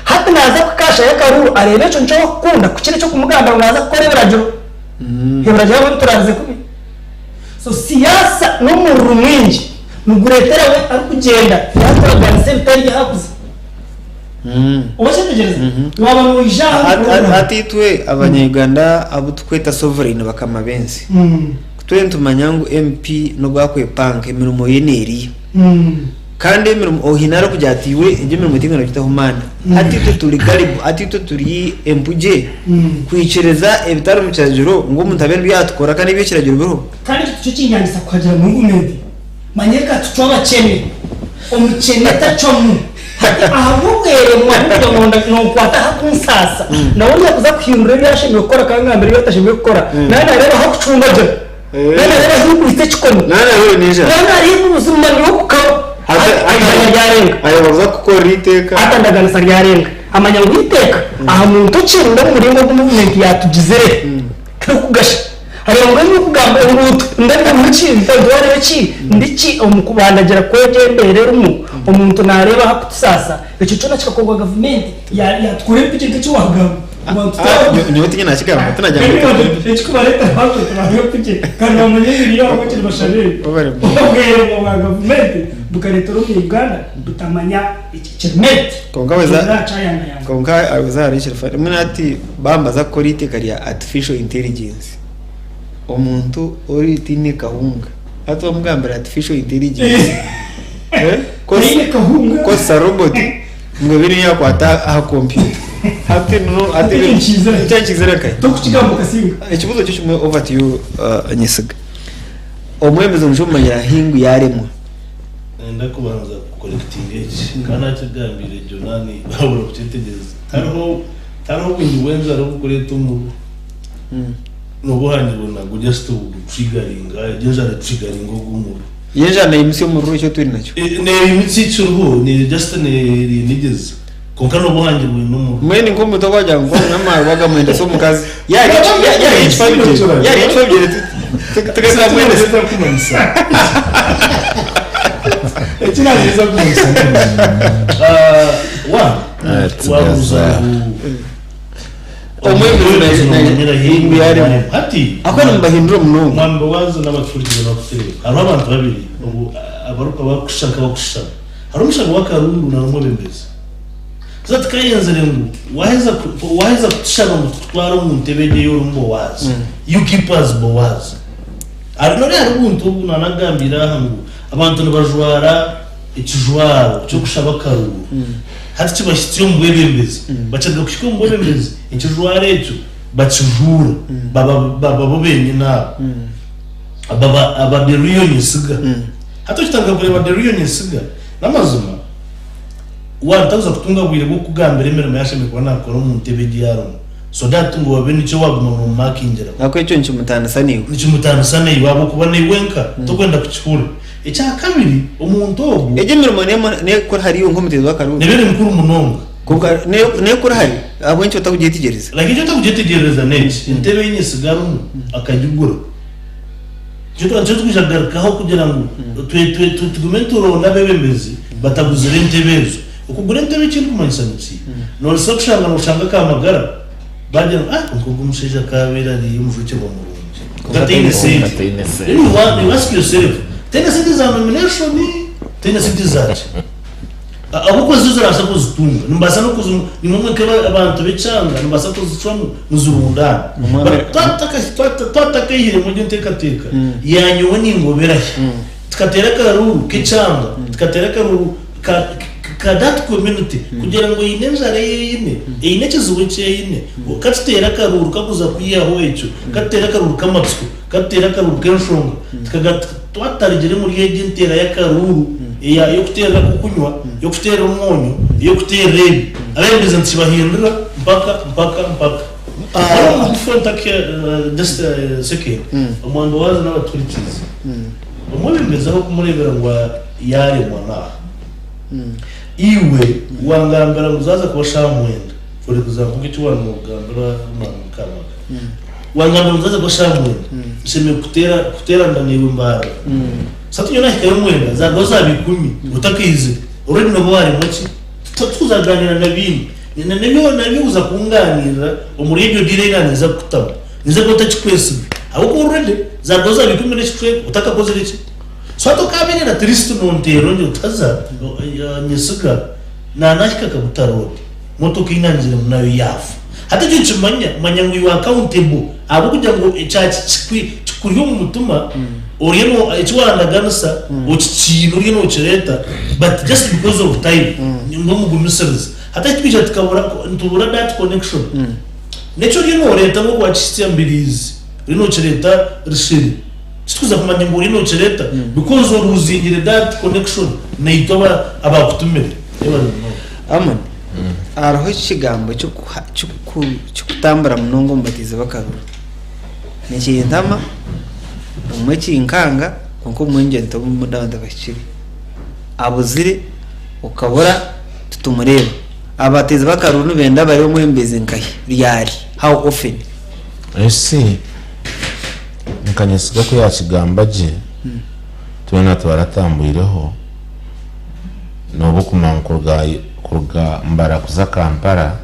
Hati naaza kukaashayo akaruru areebe ekyo nikyo orikukunda kukira eky'okumugambira ngu naaza kukora ebiragiro. Ebiragiro abamwe bituraarize kubi. So siyaasa n'omururu mwingi nigureetera we arikugyenda yaaturaganisa ebitari bye ahakuza. Oba okyetegyereza? Waaba noija aha omu program. Hati itwe abanya-Uganda abu tukweta sovereign bakama b'ensi, twena nitumanya ngu MP n'obu akwepanka emirimo ye neeriya. Kandi emirimo oine arikugira ati iwe egi emirimo tinkwenda kugitaho maani. Hati itwe turi gullible, hati itwe turi empugye kwikiriza ebitari omu kiragiro ngu omuntu abe nibyo yaatukora kandi eby'ekiragiro biriho. Kandi ekyo tikyo kinyangisa kuhagira movement. Manya reka tucwe abakyene. Omukyene tacwamu. Hati ahabw'obweremwa bw'okugira ngu nonkwata aha kunsaasa, nawe nyakuza kuhindura ebi ashemereire kukora kandi angambira ebi atashemereire kukora, naaba naareeba ahu akucumbagira, naaba naareeba ahu nkwitsa ekikono, naaba naareeba obuzima nyowe kukaba. Hati eihanga ryarenga. Hati endaganisa ryarenga. Amanya ngu eiteeka aha muntu okirire omu muringo ogu muvumenti yaatugizire tirikugasha. Hariho ngu ebirikugamba enguuto ndabiremu ki, ntwarire ki, ndi ki omu kubandagira kw'egyo embeera erimu, omuntu naareeba ahu akutusaasa. Ekyo kyona kikakorwa gavumenti yaatukora empigi nk'eki waagamba. Nyowe tiinye naakigamba, tinagira ngu Ebyo ekikubareetera baatweta bari empigi kandi bamanya emibiri yaabo bakiri bashabire. Obweremwa bwa gavumenti bukareetera omu Uganda butamanya ekirimenti. Kwonka kwonka haza hariho ekiri funny mbwenu hati bambaza kukora eiteeka rya artificial intelligence omuntu ori tihaine kahunga hati wamugambira artificial intelligence kukozesa robot ngu ebe niyo yakwata aha kompyuta hati no hati ekyo nikiizire nkahi? Ekibuuzo kyo kimwe over to you Nyesiga omwebembezi noija omumanyira hi ngu yaremwa? Nenda kubanza kukorekitinga eki. Nkaba nakigambiire Jonani babura kukyetegyereza. Tihariho tihariho obwingi bw'enjara oburikureeta omururu. N'obuhangirwe nagwo just bugutrigaringa, egyo enjara etrigaringa ogwo omururu. Y'enjara neyimutsya omuriro ekyo twine nakyo. Neyimutsya ekiriho ni just negyeza kwonka n'obuhangi bwine omuriro. Mbwenu nk'omuntu ogu wagira ngu anywa amaarwa gamwendesa omukazi yarya ekifabigye yarya ekifabigye tigakamwendesa. Eki nagyeza kumanyisa one wabuuza ngu Omwebembezi nomanyira ngu yaremwa. Hati Ahabw'okuba nimubahindura munonga. Mwami Bowazi n'abaturugire bakuteereka. Hariho abantu babiri obu abarikushusha nk'abakushushana. Hariho omushana w'akarundu na n'omwebembezi. Haza tikayenzire ngu waheza waheza kutushaba ngu tukutware omu ntebe egyo ei orimu Bowazi. You keep us Bowazi. Hari nori hariho obuntu obu nanagambiire aha ngu abantu nibajwara ekijwaro ky'okushaba akaruru. Hati kibahitsya omu bwebembezi. Bakiruga kuhika omu bwebembezi, ekijwaro ekyo bakijuura baba baba bo benyini abo. Baba aba the real Nyesiga. Hati okitandika kureeba the real Nyesiga, n'amazima one takuza kutunga bwire bw'okukugambira emirimo yashemereire kuba nakora omu ntebe egi yarimu so that ngu obe nikyo waguma nomumakingiraho. Ahabw'okuba ekyo nikimutaanisa naiwe. Nikimutaanisa naiwe ahabw'okuba naiwe nka tokwenda kukihurira. Ekyakabiri, omuntu ogwo. Egyo emirimo nekora ahari iwe nk'omuteezi w'akaruru. Neba eri mikuru munonga. Kwonka nekora ahari ahabw'enki otakugyetegyereza? Like eki otakugyetegyereza n'eki, entebe ei Nyesiga arimu akagigura. Nikyo nikyo turikwija kugarukaho kugira ngu tugume nituronda abeebembezi bataguzire entebe ezo. Okugura entebe eki ndikumanyisa niki? Noobaasa kushanga nooshanga Kamagara Baagira ngu, Ah, kwonka ogu omushaija akaabaire ari omujwekyerwa murungi. Kwonka taine sente. Then you wa- you ask yourself, taine sente za nomination, taine sente za ki? Ahabw'okuba zo zirabaasa kuzitunga. Nimubaasa n'okuzi nimwe mwenka abantu b'ekyanga nimubaasa kuzicwamu muzirundaane. Omwami- But twataka- twata- twatakaihiremu egyo nteekateeka ya nyowe ningobera hi, tukateera akaruuru k'ekyanga, tukateera akaruuru ka ka that community kugira ngu eine enjara ei eine, eine ekizibu eki eine, katuteere akaruuru kakuza kwihaho ekyo, katuteere akaruuru k'amatsiko, katuteere akaruuru k'enshonga, tukaga twatarigire omuri egi nteera y'akaruuru eya y'okuteerera ak'okunywa, y'okuteerera omwonyo, ey'okuteerera ebi, abeebembezi nitukibahindura mpaka mpaka mpaka. Hariho omugufu ntaka just a second, omwambi waaza n'abatuhurikiize, omwebembezi ah'okumureebera ngu yaaremwa n'aha. Iwe wangambira ngu zaaza kuba shaaha mwenda, for example nk'eki waanogambira Mwami Mukamaka. Wangambira ngu zaaza kuba shaaha mwenda, nshemereire kuteera kuteeranira naiwe Mbarara. So hati nyowe naahikayo mwenda, zaarugaho zaaba ikumi otakaizire, already nooba waaremwa ki? Titukuza kugaaniira na bingi. N'ebi orikuza kungaaniirira omuri egyo deal ei naaniza kukutamu, ninza kuba ntakikwesiga ahabw'okuba already zaarugaho zaaba ikumi n'ekicweka otakakozire ki? So hati okaabeire at least nonteera ongye oti haza nyesiga nanahika Kaguta road motoka einangiremu nayo yaafa. Hati ekyo nkimanya manya ngu you are accountable ahabw'okugira ngu ekya kikuri omu mutima oriyo no eki wandaganisa okikiine oriyo nokireeta but just because of time ngu omugumisirize. Hati ahi twija tukabura nitubura that connection n'eki oriyo noreeta ngu wakihitsya Mbiriizi oriyo nokireeta Risheri. Titukuza kumanya ngu oriyo nokireeta because oruzingire that connection naitwe aba abakutumire. Yebare munonga. Amon, hariho ekigambo kikutambura munonga omu bateezi b'akaruru. Nikintama, obumwe kinkanga, kwonka obumwe ngira nti obumwe ndaba ntabahikire. Abuzire, okabura, titumureeba. Abateezi b'akaruru nibenda bareebe omwebembezi nkahi? Ryari? How often? Esi Nka Nyesiga ku yaakigamba gye, twena twaratambwireho, nooba okumanya ngu kuruga Mbara kuza Kampala,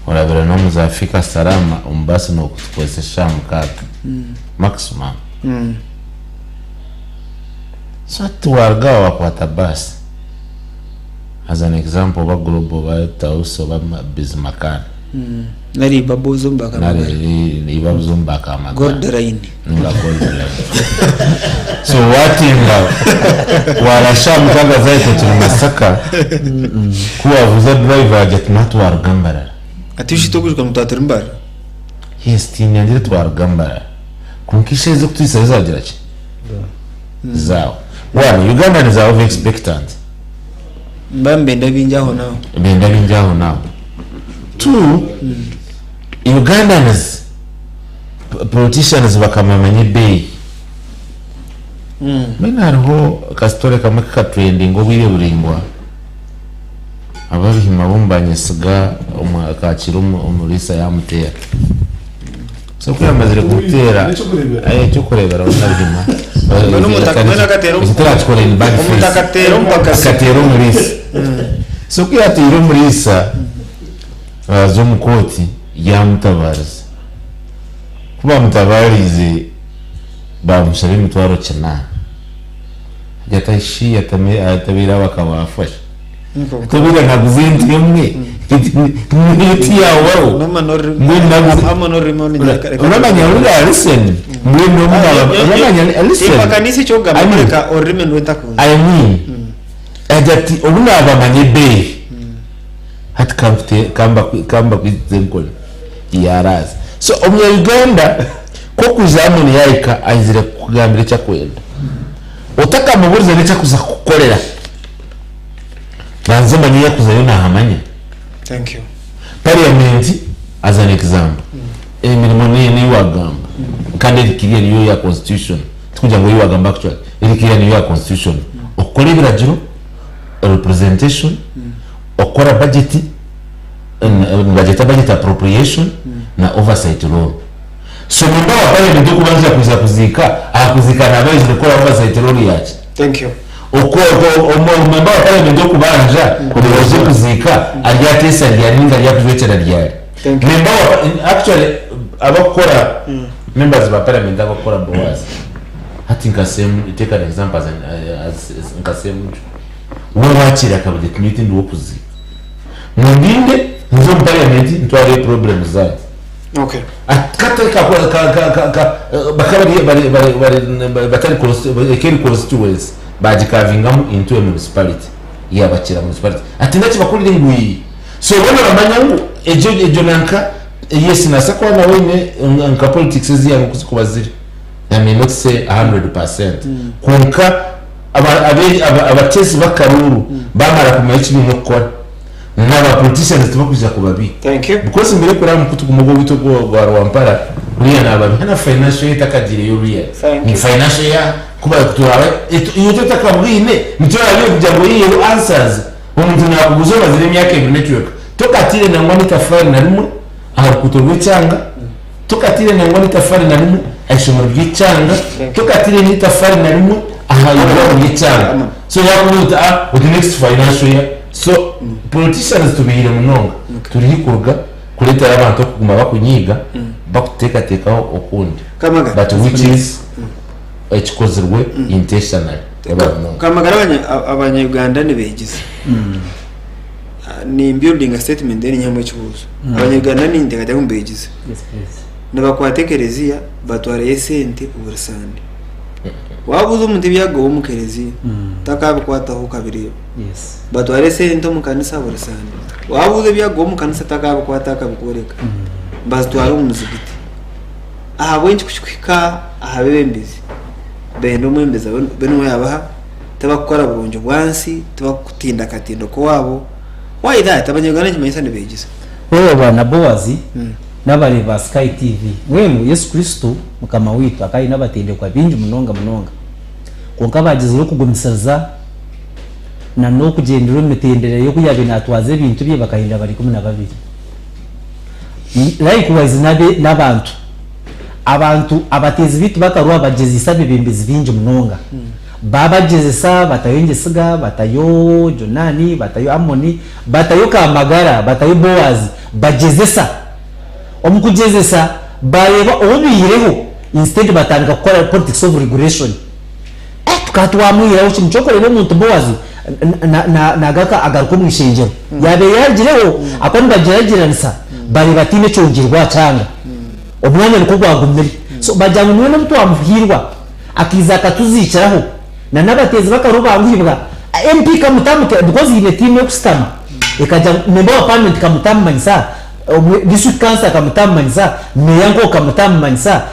orabire n'omu za Fika Salama, omu baasi nookutukozesa eshaaha mukaaga maximum. So hati waaruga aho waakwata baasi, as an example oba Global oba Tausi oba Busy Makani. Nari Bubbles omu Nari Bakamagara. Bubbles omu Bakamagara. Gold Line. Ninga Gold Line. So watinda warasha mukaga zahita turi Masaka ku wavuza driver agira ati natwe waruga Mbarara. Ati ushite okujuka ngu twaturi Mbarara. Yes tinyangire twaruga Mbarara. Kwonka ishe ez'okutwisa zagira ki? Zaawe. One, Ugandans are over expectant. Nibaba nibenda bingi aho n'aho. Nibenda bingi aho n'aho. Two, Ugandans politicians bakamamanya ebeeyi. Mbwenu hariho akasitore kamwe kakatrendinga obwire buraingwa, ababihima b'omu Banyesiga omwe akaakira omuriisa yaamuteera. So ku yaamazire kumuteera, eky'okureeberaho nabihima. Mbwenu omutaka mbwenu akateera Ekyo turakikora in bad faith. Omutaka ateera omupakasi. Akateera omuriisa. So ku yaateire omuriisa, baaza omu kooti yaamutabaariza. Ku baamutabaariize baamushaba emitwaro kinaana. Agira ati shi atabaire abo akaba afa shi? Atabaire naguza ente emwe niyo tiyaabaho. Mbwenu naguza Oramanya ruriya listen mbwenu obu naaba oramanya listen Timpakanisa eki orikugamba I mean kureka orurimi nirwo ntakunze. I mean agira ati obu naaba manya ebeeyi hati kambakwitize enkoni. Yaaraaza. So omunya Uganda ku okwija Amoni yaahika aizire kukugambira eki akwenda. Otakamuburize n'eki akuza kukukorera, banza omanye ei akuzayo naahamanya. Thank you. Parliament as an example, emirimo neyi wagamba kandi eri clear niyo ya constitution, tikugira ngu eyi wagamba actually, eri clear niyo ya constitution. Okukora ebiragiro, representation, okukora budget, nibagyeta budget appropriation na oversight role. So member wa parliament okubanza kuza kuziika, aha kuziika naaba aizire kukora oversight role yaki? Thank you. Member wa parliament okubanja kureeba oze kuziika aryateesa ryari ninga aryakujwekyera ryari? Thank you. Member wa actually abakukora members ba parliament abakukora Boaz hati nka Semu take an example as, an, as, as nka Semuju we wakiira akabagira ati nyowe tindi w'okuziika Mundinde nze omu parliament ntware problems zanyu. Okay. Akatari ka ka ka ka ka bakaba bari bari bari bari batari ekeri constituency bagikavingamu into a municipality yabakira municipality ati nakibakurire ngu ii so bona bamanya ngu egyo egyo nanka yes nasa kuba nawe oine nka politics eziyangu kuzikuba ziri I may not say 100% kwonka Abateezi b'akaruuru baamara kumanya eki baine kukora, n'aba politicians tibakwija kubabiha. Thank you. Because mbere kuri aha mukutu gumwe ogw'owaitu ogwa Rwampara, kuriya naababiha na financial year etakagiireyo really. Thank you. Financial year ku barikuturaba, iwe otakabwine, nikyo orabiire kugira ngu oyiheho answers, omuntu naakubuuza omazire emyaka ebiri n'ekicweka, tokatiire nangwa n'itafaari na rimwe aha rukuuto rw'ekyanga, Tokatiire nangwa n'itafaari na rimwe aha ishomero ry'ekyanga, tokatiire n'itafaari na rimwe aha irwariro ry'ekyanga. So yakubuuza oti ah oti next financial year. So politicians tubihiire munonga. Turi haihi kuruga kureetera abantu okuguma bakunyiiga bakuteekateekaho okundi. Kamagara. But which is ekikozirwe intentionally. Munonga. Kamagara abanya Uganda nibeegiza. Ni building statement then nyihamu ekibuuzo. Abanya-Uganda ninteekateeka ngu nibeegyesa. Yes please. Nibakwata ekereziya batwarayo esente buri Sande. Waabuuza omuntu ebi yaagoba omu kereziya, takabikwataho okabireeba. Yes. Batwara esente omu kanisa buri Sande. Waabuuza ebi yaagoba omu kanisa takabikwataho akabikworeka. Bazitwara omu muzigiti. Ahabw'enki ku kikuhika aha beebembezi, benda omwebembezi abe niwe yaabaha? Tibakukora burungi bwansi, tibakutinda akatindo k'owaabo. Why that? Abanyarwanda nikimanyisa nibeegyesa. Reeba na Boazi n'abareebi ba Sky TV. Mbwenu Yesu Kristo Mukama waitu akaba aine abatendekwa baingi munonga munonga. Kwonka abaagizire okugumisiriza na n'okugyendera omu mitendera y'oku yaabaire naatwaza ebintu bye bakahindura bari 12. Likewise n'abantu. Abantu abateezi baitu bakarwa bagyeziise abeebembezi baingi munonga. Baabagyezesa batayo Ngyesiga, batayo Jonani, batayo Amoni, batayo Kamagara, batayo Boazi, bagyezesa. Omu kugyezesa baareeba ou baihireho instead batandika kukora politics of regression. Eh tukaba twamwihiraho ki? Nikyo orikureeba omuntu Boazi nagaruka agaruka omu ishengyero. Yaabaire yaarugireho ahakuba nibagyeragyeranisa bareeba tihaine ekyongyerwa aha kyanga. Omwanya nikwo gwagumire. So bagira ngu mbwenu obu twamuhiirwa Akaiza akatuziikiraho na n'abateezi b'akaru banguhibwa. MP Kamutamu because haine tiimu ekusitama ekagira ngu member wa parliament Kamutamu manyisa, district councillor Kamutamu manyisa, meeya nk'ogu Kamutamu manyisa,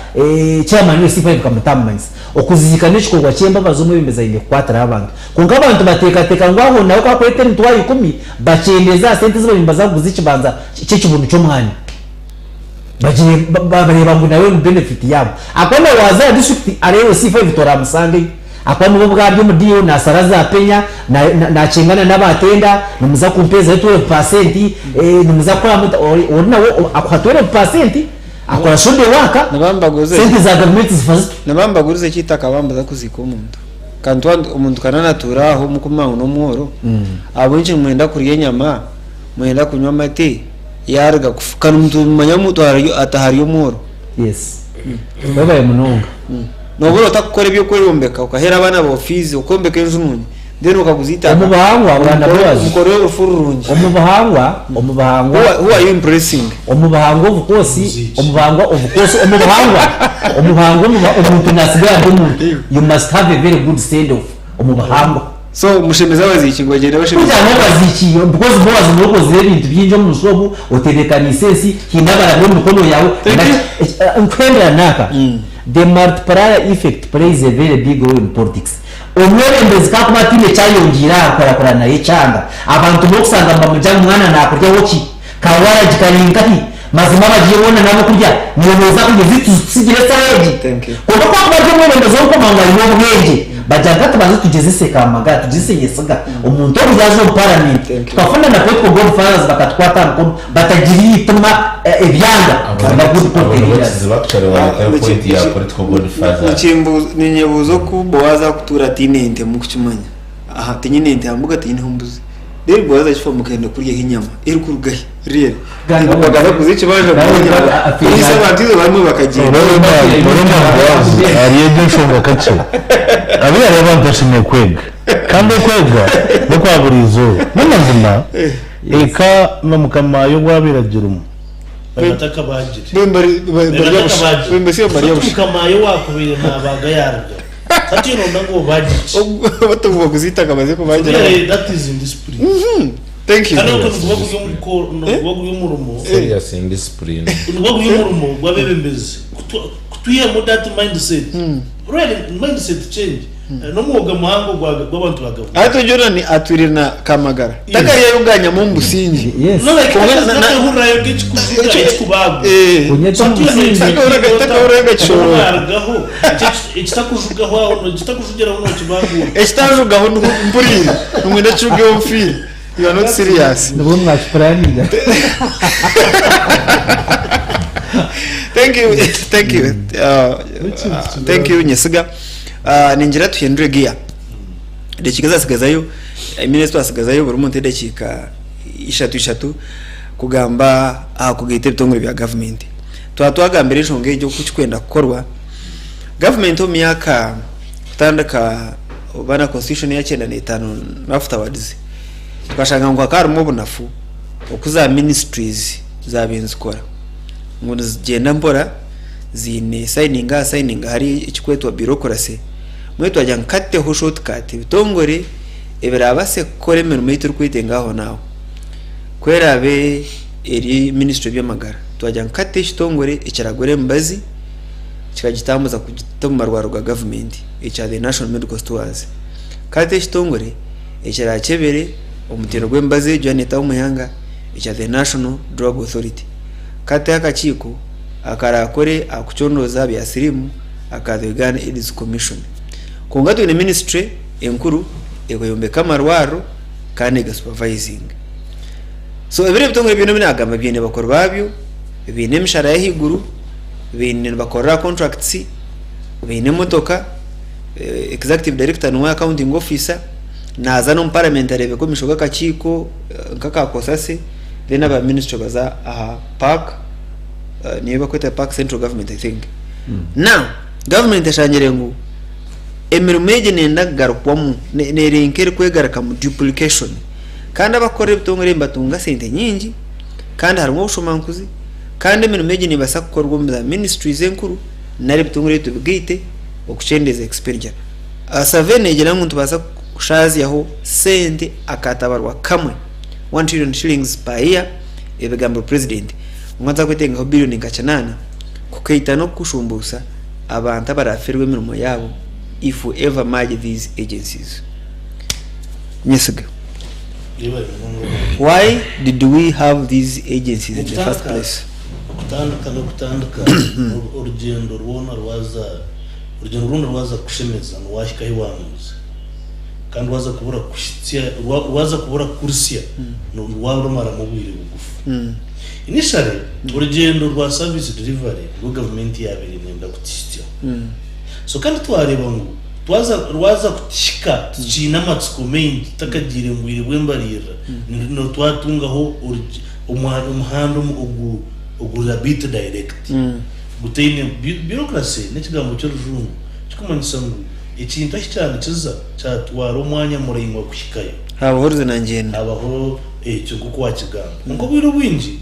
chairman wa C5 Kamutamu manyisa. Okuziika n'ekikorwa ky'embabazi omwebembezi aine kukwatiraho abantu. Kwonka abantu bateekateeka ngu ahonaho ku akureeta emitwaro ikumi bakyendeeze aha sente ezi bariyo nibaza kuguza ekibanza ky'ekibunu ky'omwanya. Bareeba ngu nawe ni benefit yaabo. Ahakuba na waaza aha district areebe C5 toramusangayo. Ahakuba niwe obwe ari omu deal nasara za penya, nakyengana n'aba tenda, nimuza kumpeezayo 12%, nimuza kukora muta, ori nawe akuha 12% akora shodo work, sente za gavumenti zifa zityo. Nibaba nibaguriza eky'eitaka bambaza kuziika omuntu. Kandi omuntu ka nanatuura aho omukumanya ngu n'omworo, ahabw'enki nimwenda kurya enyama, mwenda kunywa amate, yaaruga kufa? Kandi nitumanya omuntu ataaha ari omworo. Yes. Webare munonga. Nobura ota kukora eby'okweyombeka okaheera abaana baawe fiizi okombeka enju nungi then okaguza eitaka Omu buhangwa bwana Boaz. mukore orufu rurungi. Omu buhangwa, omu buhangwa. Who are you impressing? Omu buhangwa of course, omu buhangwa of course, omu buhangwa, omu buhangwa omuntu nasigara ari omuntu. You must have a very good send off omu buhangwa. So mushemeze abaziiki ngu bagyende bashemeze. Kugira ngu abaziiki because Boaz niwe okozire ebintu bingi omu nsi omu, otebeekaniise ensi, haine abarabire omu mikono yaawe. Nkuhendera naaka, the multiplier effect plays a very big role in politics. Omwebembezi ku arikuba ataine eki ayongyeire aha nkurakurana y'ekyanga, abantu n'okusanga nibamugira ngu mwana naakuryaho ki? Ka waragi kari nkahi? Mazima abagiire boona n'abokurya, niiwe nooza kurya ezi tuzitsigire esaaha egi? Kwonka ku akuba ari omwebembezi orikukoma ngu aine obwengye, bagira nka tubanze tugyezese Kamagara, tugyezese Nyesiga, omuntu ogu yaaza omu paramenti, tukafuna na political godfathers bakatukwata aha mukono, batagirira eitima ebyanga, ba good Abo political nibo leaders. kizibu actually wareetayo point ya political godfathers. Ninyebuuza oku Boazi arikutuura ataine ente mukukimanya. Aha tinyine nte aha mbuga tinyineho mbuzi. Then Boazi akifa mukenda kuryaho enyama erikurugahi? Really? Bakaza kuguza ekibanja kugura enyama. Kuriisa abantu eizooba rimwe bakagyenda. Noreeba Boazi ahari egyo nshonga kakye. Abe hariho abantu bashemereire kwega. Kandi okwega n'okwa buri izooba. N'amazima eka na mukama waayo obu abaire agirimu. Batakabagire. Bembari Hati mukama waayo waakubaire naabaga yaaruga. Hati oronda ngu obagye ki? Batubu baguze eitaka baze kubagira. Really, that is indiscipline. Thank you. Kandi ogwo niguba guri omuko niguba guri omurimo Serious indiscipline. niguba guri omurimo gw'abebembezi kutu kutwihamu that mindset. Really mindset change. N'omwoga muhango gwa gw'abantu ba gavumenti. Hati Jordan atwire na Kamagara. Takaryayo ganyama omu busingye. Yes. No like Kwonka na- na- takehurirayo nk'ekikujuga ekikubaagwa. Eh. Onyeta omu busingye. Takahurirayo nk'ekishorooro. Arugaho ekitakujugaho aho ekitakujugiraho nokibaagura. Ekitanjugaho niho mpuriire. Nimwenda kijugeho nfiire. You are not serious. Nibwo mwakipuraninga. Thank you. Thank you. Thank you Nyesiga. Ningira tuhindure gear. Edakiika ezasigazayo, I mean ezi twasigazayo buri muntu edakiika ishatu ishatu kugamba aha kugaita ebitongore bya gavumenti. Twaba twagambire enshonga egyo oku kirikwenda kukorwa, gavumenti omu myaka kutandika oba na constitution eya kyenda n'etaano afterwards, tukashanga ngu hakaba harimu obunafu oku za ministries zaabaire nizikora ngu nizigyenda mpora ziine signing aha signing ahari ekirikwetwa bureaucracy. Mbwenu twagira ngu katuteho short cut ebitongore ebirabaase kukora emirimo ei turikwetenga aho naaho. Ku eraabe eri ministry y'eby'amagara, twagira ngu katuteho ekitongore ekiragura emibazi kikagitambuza kugita omu marwariro ga gavumenti ekya the National Medical Stores. Katuteho ekitongore ekirakyebere omutindo gw'emibazi egyo yaaba neetaaha omu ihanga ekya the National Drug Authority. Katuteho akakiiko akaraakore aha kucondooza aha bya siriimu aka the Uganda Aids Commission. Kwonka twine ministry enkuru ekoyombeka amarwariro kandi ega supervisinga. So ebiro ebitongore byona ebi nagamba biine bakuru babyo, biine emishara y'ahaiguru, biine nibakorera aha contracts, biine emotoka, executive director niwe accounting officer, naaza n'omu parliament areebeka omu maisho g'akakiiko nk'aka COSASE, then aba ministry baza aha park, niyo bakweta park central government I think. Now government eshangire ngu emirimo egi neyenda kugarukwamu, neri nk'erikwegarukamu, duplication, kandi abakukora ebitongore ebi nibatunga sente nyingi kandi harimu obushomankuzi kandi emirimo egi nebaasa kukorwa omu za ministries enkuru nari ebitongore ebi tubigaite okukyendeeza expenditure. Survey negira ngu nitubaasa kushaazyaho sente akatabarwa kamwe, one trillion shillings per year, ebigambiro president ngu nituza kwetengaho billion nka kinaana kukaita n'okushumbuusha abantu abarafeerwa emirimo yaabo if we ever merge these agencies. Nyesiga, why did we have these agencies in the first place? Okutandika n'okutandika orugyendo rwona rwaza Orugyendo rwona rwaza kukushemeza niwahika ahi waanuuza. Kandi rwaza kubura kukuhitsya, rwaza kubura kukurusya niwarumaramu obwire bugufu. Initially, orugyendo rwa service delivery nirwo gavumenti yaabaire neenda kutuhitsyaho. So kandi twareeba ngu twaza rwaza kutuhika tukiine amatsiko maingi tutakagiire mu bwire bw'embariirira, twatungaho omuhanda ogu oguri a bit direct gutaine bureaucracy n'ekigambo ky'orujungu kikumanyisa ngu ekintu ahi kyanikiza kyatwara omwanya muraingwa kuhikayo. Habaho ruzina ngyenda. Habaho ekyo nk'oku wakigamba. Kwonka obwire obwingi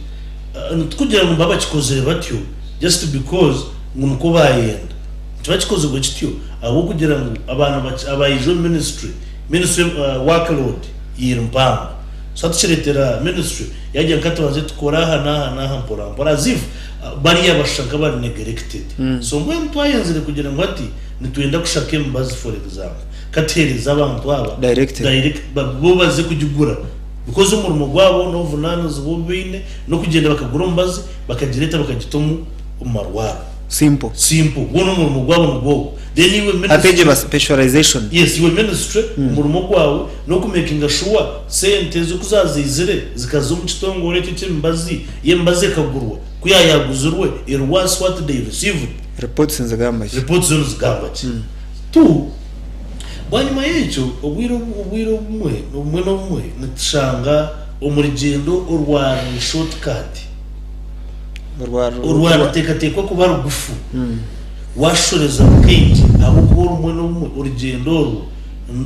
tikugira ngu nibaba bakikozire batyo just because ngu nikwo bayenda. Nikiba kikozirwe kityo ahabw'okugira ngu abaana abaija omu ministry, ministry workload eri mpango. So hati kireetera ministry yaagira ngu ka tubanze tukore aha n'aha n'aha mpora mpora as if bariya bashusha nk'abari neglected. So mbwenu twayenzire kugira ngu hati nitwenda kushaka emibazi for example, ka tuheereze abantu aba Directly. direct bo baze kugigura because omurimo gwabo n'obuvunaanizibwa obu baine n'okugyenda bakagura omubazi bakagireeta bakagita omu marwariro. Simple. Simple. Gwona omurimo gwabo nigwo ogwo. Then iwe Hati egyo ministry eba specialization. Yes, iwe ministry omurimo gwawe n'okumekinga shuwa sente ezo ku zazaizire zikaza omu kitongore ekyo eky'emibazi, y'emibazi ekagurwa, ku yayaguzirwe eri worth what they received. Reports nizigamba ki? Reports zo nizigamba ki? Tu, bwanyima y'ekyo obwire obwire obumwe obumwe n'obumwe nitushanga omu rugyendo orwa short cut. Orwaruteekateekwa kuba rugufu, waashoreza rukaingi ahabw'okuba orumwe n'obumwe orugyendo orwo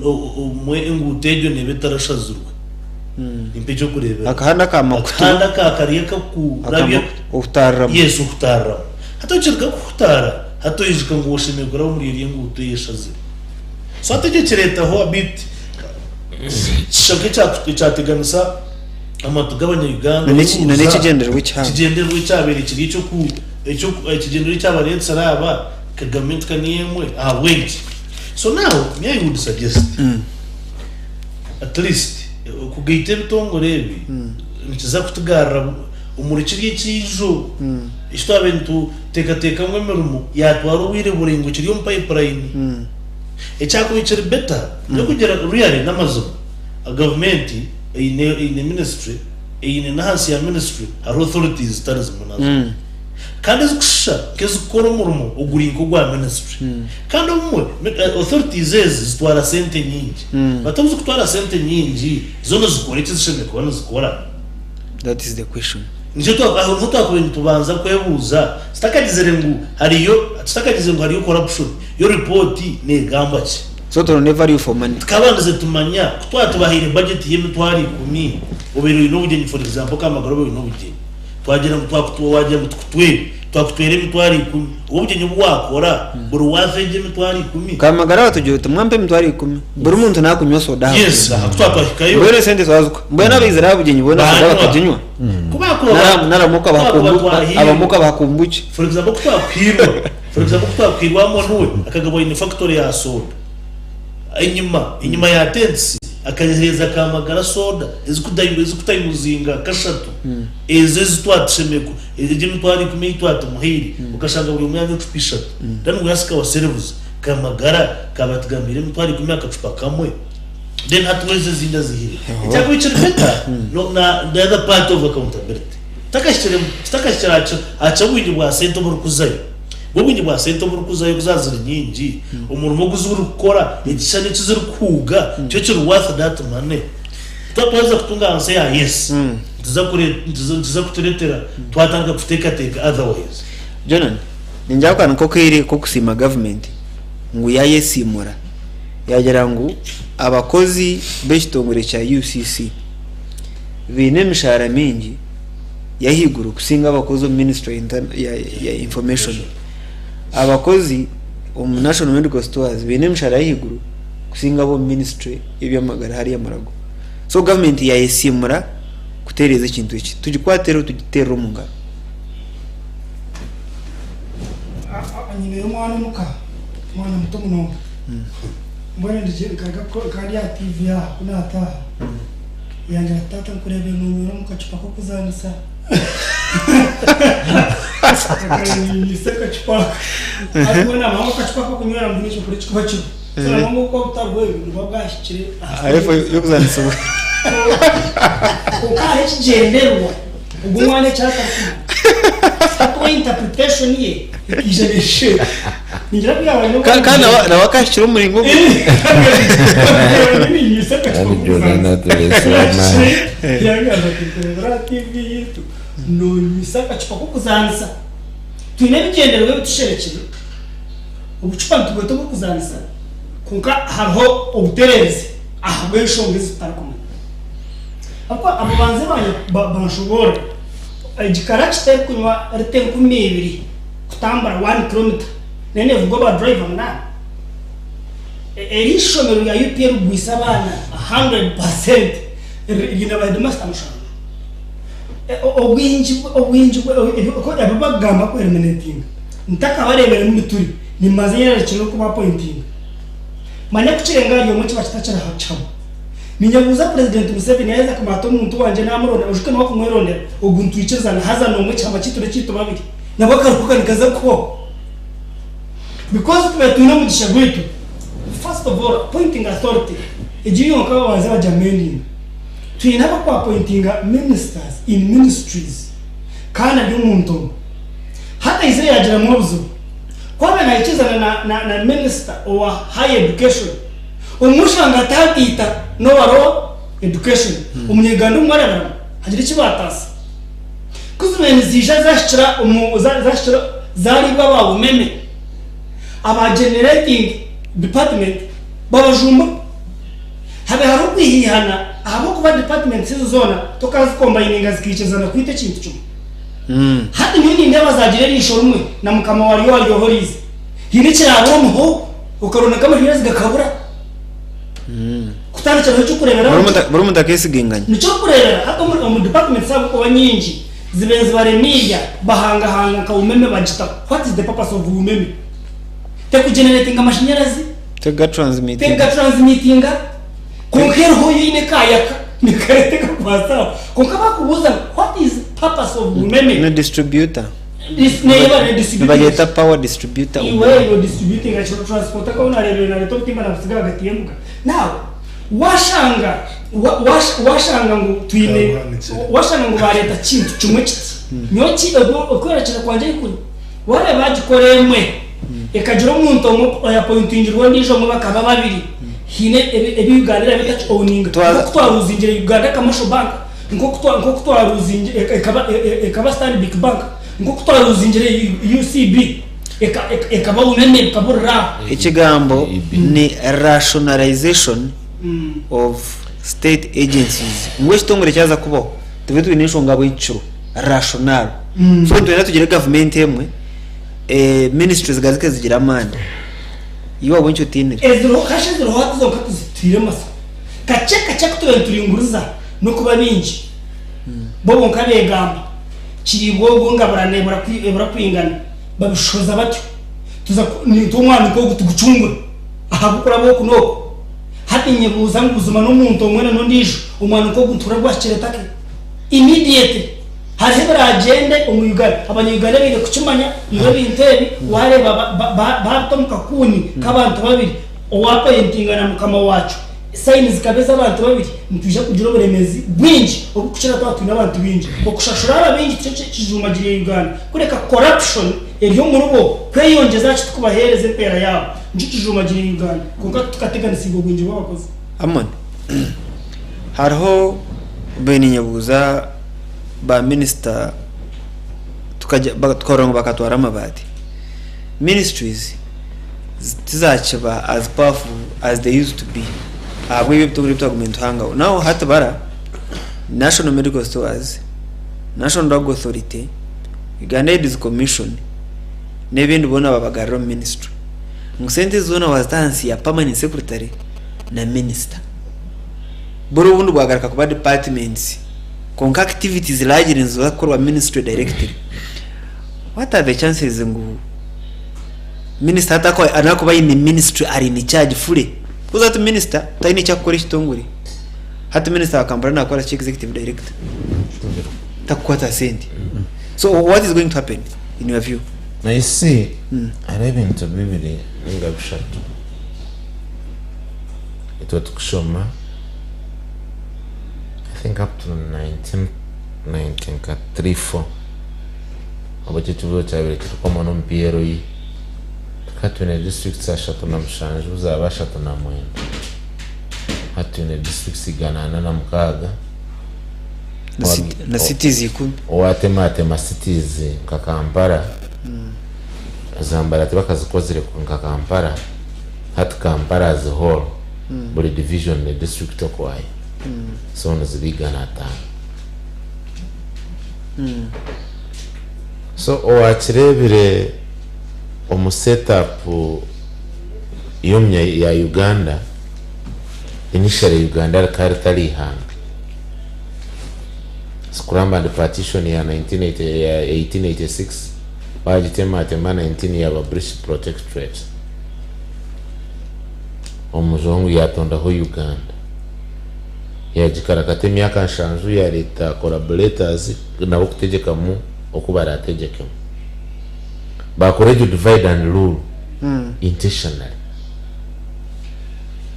obumwe enguuto egyo neeba etarashazirwe. Nimpa eky'okureeberaho. Akahanda aka makutu. Akahanda aka kariya akakurabya. Ohutaariramu. Yes, ohutaariramu. Hati okiruga kuhutaara, hati oijuka ngu oshemereire kuraba omuri eryo enguuto eyeshazire. So hati ekyo kireetaho a bit, kishusha nk'ekyateganisa. amatu g'abanya-Uganda Na obuuza n'ekigyendererwa ekihango. ekigyendererwa ekyabaire kiri eky'oku eky'oku ekigyendererwa ekyabareetsire aba nka gavumenti ka niyo emwe ahabw'enki? So now me I would suggest at least okugaita ebitongore ebi nikiza kutugarura omuri kiri ekiijo eki twabaire nituteekateeka ngu emirimo yaatwara obwire buraingwa kiri omu pipeline. Ekyakubaire kiri better n'okugira really n'amazima gavumenti eine eine ministry eine n'ahansi ya ministry hariho authorities zitari zimwe na zimwe kandi ezikushusha nk'ezikukora omurimo oguri nk'ogwa ministry kandi obumwe authorities ezi zitwara sente nyingi but obu zikutwara sente nyingi zo nizikora eki zishemereire kuba nizikora? That is the question. Nikyo twa aho niho twakubaire nitubanza kwebuuza tutakagizire ngu hariyo tutakagizire ngu hariyo corruption yo report negamba ki? So turonde value for money. Tukabandize tumanya ku twaba tubahaire budget y'emitwaro ikumi, obaire oine obugyenyi for example Kamagara obaire oine obugyenyi, twagira ngu twakutu wagira ngu tukutwere, twakutwera emitwaro ikumi, obwo obugyenyi obu wakora buri worth egyo emitwaro ikumi? Kamagara watugira oti mwampa emitwaro ikumi, buri muntu nakunywa soda aha Yes, bugyenyi. aha ku twaba twahikayo. Mbwenu esente twazikuha. Mbwenu abaizire aha bugyenyi boona soda Banywa. bakaginywa? Ku bakuba Nari nari abamwe ku bakuba ukabaha twahiirwe. abamwe ukabaha kombucha. For example ku twakuhiirwa. For example, ku twakwirwe Amon we akagabwa aine factory ya soda enyima enyima ya tents akaheereza Kamagara soda ezikutaimuzinga kashatu ezo ezi twatushemeriire egyo emitwaro ikumi ei twatumuhaire okashanga buri omwe yanywa ecupa ishatu then we ask ourselves Kamagara kaaba atugambiire emitwaro ikumi akacupa kamwe then hati we ezo ezindi azihire ekyakubaire kiri better no na the other part of accountability tutakahikire tutakahikire aha ky'obwingi bwa sente oburikuzayo. Bw'obwingi bwa sente oburikuzayo ku zaaba ziri nyingi, omurimo ogu zirikukora, ekishushani eki zirikuhuuga kyo kiri worth that money? Twaba twaheza kutunga ahansi eya yes, nikiza kutureetera twatandika kuteekateeka otherwise. Jonan, ningira ako niko kaire k'okusiima gavumenti ngu yayesiimura yagira ngu abakozi b'ekitongore kya UCC baine emishahara mingi y'ahaiguru kusinga abakozi omu ministry ya information. Abakozi omu National Medical Stores baine emishahara y'ahaiguru kusinga ab'omu ministry y'eby'amagara hariya Murago. So gavumenti yayesiimura kutereeza ekintu eki. Tugikwatireho tugiteerere omu ngaro. Nyineyo omwana omuka, omwana muto munonga. Mbwenu nkaruga nkaba ndi aha TV aha ku naataaha. Yangira ati, Taata nkureebire noonywera omu kacupa k'okuzaanisa. Akanyunyunisa akacupa ako. Hati weena namuha akacupa k'okunywera ngu haine ekyokurya ekikuba kiriho. So namuha ngu oku obutari bwe nibuba bwahikire aha Aha level y'okuzanisibwa. Kwonka hariho ekigyendererwa ogwo omwana eki atarikumanya. Hati we interpretation ye ekaija neeshushana. Ningira ku yaaba aine Ka- Kandi nawe nawe akahikire omu muringo ogwo. Kandi Jonah natureesire amaani. TV yaitu nonywisa akacupa k'okuzaanisa. Twine ebigyendererwa ebi tusherekire. Obucupa nitubweta obw'okuzaanisa kwonka hariho obutereerezi ahabw'enshonga ezi tutarikumanya. Ahabw'okuba abo banze banshoboorora, egi karakita erikunywa rita 2000 kutambura one kilomita nayo nevugwa ba driver munaana? Eri ishomero rya UPE rigwise abaana 100% riine ba headmaster mushanju. Obwingi obwingi ebi bakugamba ku eliminatinga ntakabareebire mubituri nimbanza nyererekire oku ba appointinga. Manya kukirenga ahari omwe kiba kitakiri kihamwe. Ninyebuuza Purezidenti Museveni yaheza kumanya ati omuntu wangye namuronda ojuke niwe akumwerondera ogu nitwikirizana haza nomwe ekihama kyaitu nekyaitu babiri nabwo akaruhuka nikaza kuhwaho because tubaire twine omugisha gwaitu first of all appointing authority egyo yonka babanze bagya amendinga twine abaku appointinga ministers in ministries kandi ari omuntu omwe hati aizire yagiramu obuzibu ku abaire naikirizana na, na, na minister owa higher education Omushanga ataakiita n'owa lower education omunyayuganda omwe arabiramu hagire eki baataasa. Ku zibaire niziija zahikira omu zahikira zaariibwa aba umeme aba generating department babajumba. Habe hariho okwihaihana ahabw'okuba departments ezo zoona tokaazikombayininga zikaikirizana kwita ekintu kimwe. Hati nyowe nindeeba zaagira eriisho rimwe na mukama waaryo aryohoriize. Haine ekiraabe omuho okaronda nk'amashanyarazi gakabura. Kutandikiraho eky'okureeberaho Buri muntu- buri muntu akeesiginganya. Nikyo orikureebera hati omu omu departments ahabw'okuba nyingi zibaire nizibaremiirya bahangahanga nka umeme bagitaho. What is the purpose of umeme? Tekugeneratinga amashanyarazi, Tekugatransmitinga. tekugatransmitinga, kwonka eriho yo eine ekayaka nikareeta ekakwasa aho. Kwonka bakubuuza ngu what is purpose of umeme? Ni distributor. Dis- neeba ne distributing. Nibagyeta power distributor. Iwe yo distributing akiro transporter ko narebire nareta obutimba nabusiga ahagati y'embuga. Now washanga wa- wash- washanga ngu twine Kabuhanikire. washanga ngu bareta kintu kimwe kiti. Nyowe ki okwerekera kwangye ahi kuri wareba bagikora emwe ekagira omuntu omwe oyapointingirwe ondiijo omwe bakaba babiri haine ebi ebi Uganda eraba etaki owninga. Twaza- Nk'oku twaruzingire Uganda Commercial Bank Nk'oku twa, nk'oku twaruzingire, eka, ekaba, e, e, ekaba Stanbic Bank, nk'oku twaruzingire UCB, eka, eka, ekaba Umeme, ekaburira aho. Ekigambo EB. ni rationalization of state agencies. Ngu ekitongore kyaza kubaho, tube twine enshonga ahabw'ekikiro. Rational. So nitwenda tugire gavumenti emwe, eh, ministries zigaruke zigire amaani. Iwe ahabw'enki otiinire? Eziriho kasha eziriho hati zonka tuzitwire amasiko. Kakye kakye aku tubaire nituringuriza n'okuba baingi, bo bonka beegamba, Kiriibwa ogwo ngaburano ebura ebura kwingana. Babishohoza batyo. Tuza ku naitwe omwani nk'ogu tugucungure ahabw'okuraba oku n'oku. Hati nyebuuza ngu buzima n'omuntu omwe na n'ondiijo, omwani nk'ogu nituhurira gwahikire Turkey? Immediately hariho ebiraagyende omu Uganda. Abanya-Uganda baine kukimanya ngu ebintu ebi waareeba ba ba ba baabita omu kakuuni k'abantu babiri, Owaapointinga na mukama waakyo. Sayini zikaba ez'abantu babiri, nitwija kugira oburemeezi bwingi oburikukira twaba twine abantu baingi. Okushashura aba baingi tikyo kijumagire Uganda, kureka corruption eri omuribo kweyongyeza aha kitikubaheereza empeera yaabo nikyo kijumagire Uganda. Kwonka titukateganisiibwe obwingi bw'abakozi. Amon, Hariho mbaire ninyebuuza ba minisita tukarora ngu bakatwara amabaati. Ministries tizakiba as powerful as they used to be ahabw'ebyo ebitongore ebi twagumire nituhangaho. Now hati bara National Medical Stores, National Drug Authority, Uganda Aids Commission n'ebindi boona babagarura omu ministry. Ngu sente ezi zoona wazita ahansi ya permanent secretary na minister. Buri obundi bwagaruka kuba departments kwonka activities largely niziba kukorwa ministry directly. What are the chances ngu Minisita hati akaba nakuba aine ministry ari in charge fully because hati minisita taine eki akukora ekitongore hati minisita wa Kampala nakora ki executive director takukwata sente so what is going to happen in your view? You see, hariho ebintu bibiri ninga bishatu. Itwe tukushoma, I think up to 1990 nka 3 4 obu ekyo ekibuuzo kyabaire kiri common omu PLE, tukaba twine districts 37 zaaba 39. Hati twine districts 146. Na cities 10. Owatematema cities nka Kampala, Zambala tibakazikozire nka Kampala, hati Kampala as a whole, buri division ni district okwayo, so niziba 500. So owakireebire omu setup y'omunya ya Uganda, initially Uganda rikaba ritari ihanga. Scramble and partition ya 1980 ya 1886 bagitematema 19 yaba British Protectorate. Omujungu yatondaho Uganda. Yagikarakata emyaka 70 yareeta collaborators nabo kutegyekamu oku baraategyekemu. Bakora egyo divide and rule intentionally.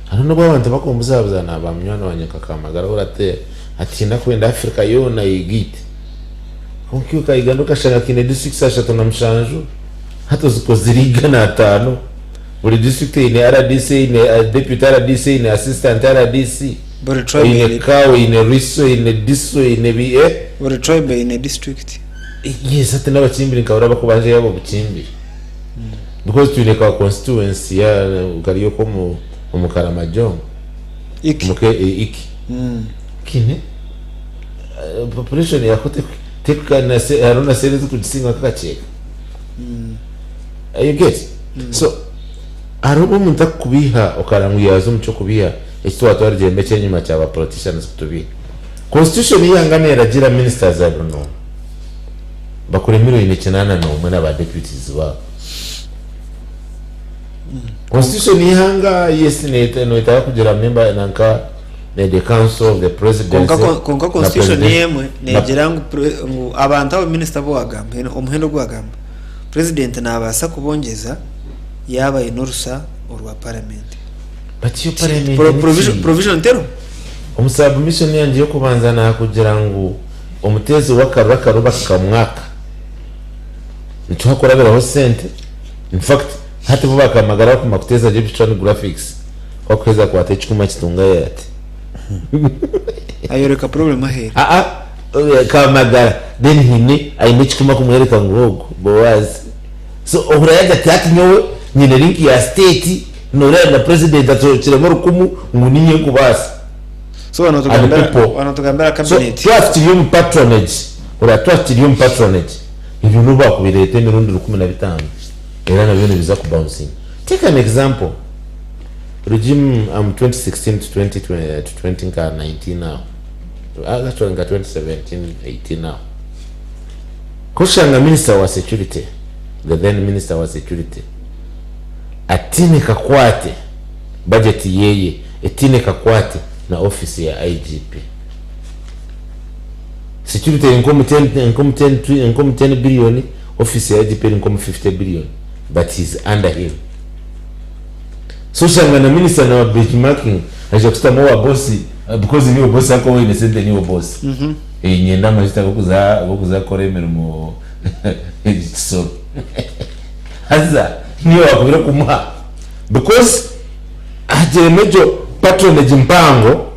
Hariho n'obu abantu bakumbuzabuza na ba munywani wangye nka Kamagara orate atiina kwenda Africa yoona yegaite. Kwonka iwe ka Uganda okashanga kiine districts 37, hati ozikozire 500. Buri district eine RDC, eine deputy RDC, eine assistant RDC, Buri tribe eine eine CAO, eine RISO, eine DISO, eine BA. Buri tribe eine district. Yes, hati n'abakimbiri nkabura bakubanje yabo bukimbiri. Because twine ka constituency ya kariyo ko mu omu Karamajong. Iki. Muke iki. Kine population yako tekana se haruna sere zikugisinga kakacheka. You get? So hariho omuntu akubiha okarangu yaza omu kyokubiha ekitwatwarire embe ekyenyima kyaba politicians kutubiha. Constitution yanga neragira ministers aruno. Bakora 81,000,000 n'aba deputies babo. Constitution yihanga yes noetaka kugira member nanka the council of the presidency. Konka na constitution president. yemwe negira ngu abantu abo minister bo wagamba eno omuhendo gwagamba president nabaasa kubongeza yaba aine orusa orwa parliament. But your parliament ni ki? Provision tero. Omu submission yange yokubanza nakugira ngu omutezi w'akaru akaru bakamwaka nituhakurabiraho sente. In fact hati bo bakamagara bakuma kuteza Egyptian graphics kwakuheza kwata ekikuma kitunga yati Ayoreka problem aheera. Aa kamagara then hine aine ekikuma kumwereka ngu ogu Boaz so ohura ati ati nyowe nyine link ya state noreba na president atokiremu orukumu ngu ninye nkubaasa. So And people. wanatugambira So cabinet. twakiri omu patronage, ora twakiri omu patronage ebyo nubu bakubireeta emirundi 15 era nabyo nibiza kubouncing. Take an example, regime 2016 to 2020 to 2019 now, actually nka 2017 18 now, kushanga minister wa security, the then minister wa security atine kakwate budget yeye etine kakwate na office ya IGP. Security nkomu 10 nkomu 10 nkomu 10 billion, office ya IGP nkomu 50 billion, but he's under him. So shanga na minister na benchmarking aje kusitama wa boss because niyo boss ako wene sente niyo boss. Nyenda amajita gokuza kora emirimo so haza niyo wakubira kumuha because agire mejo patronage mpango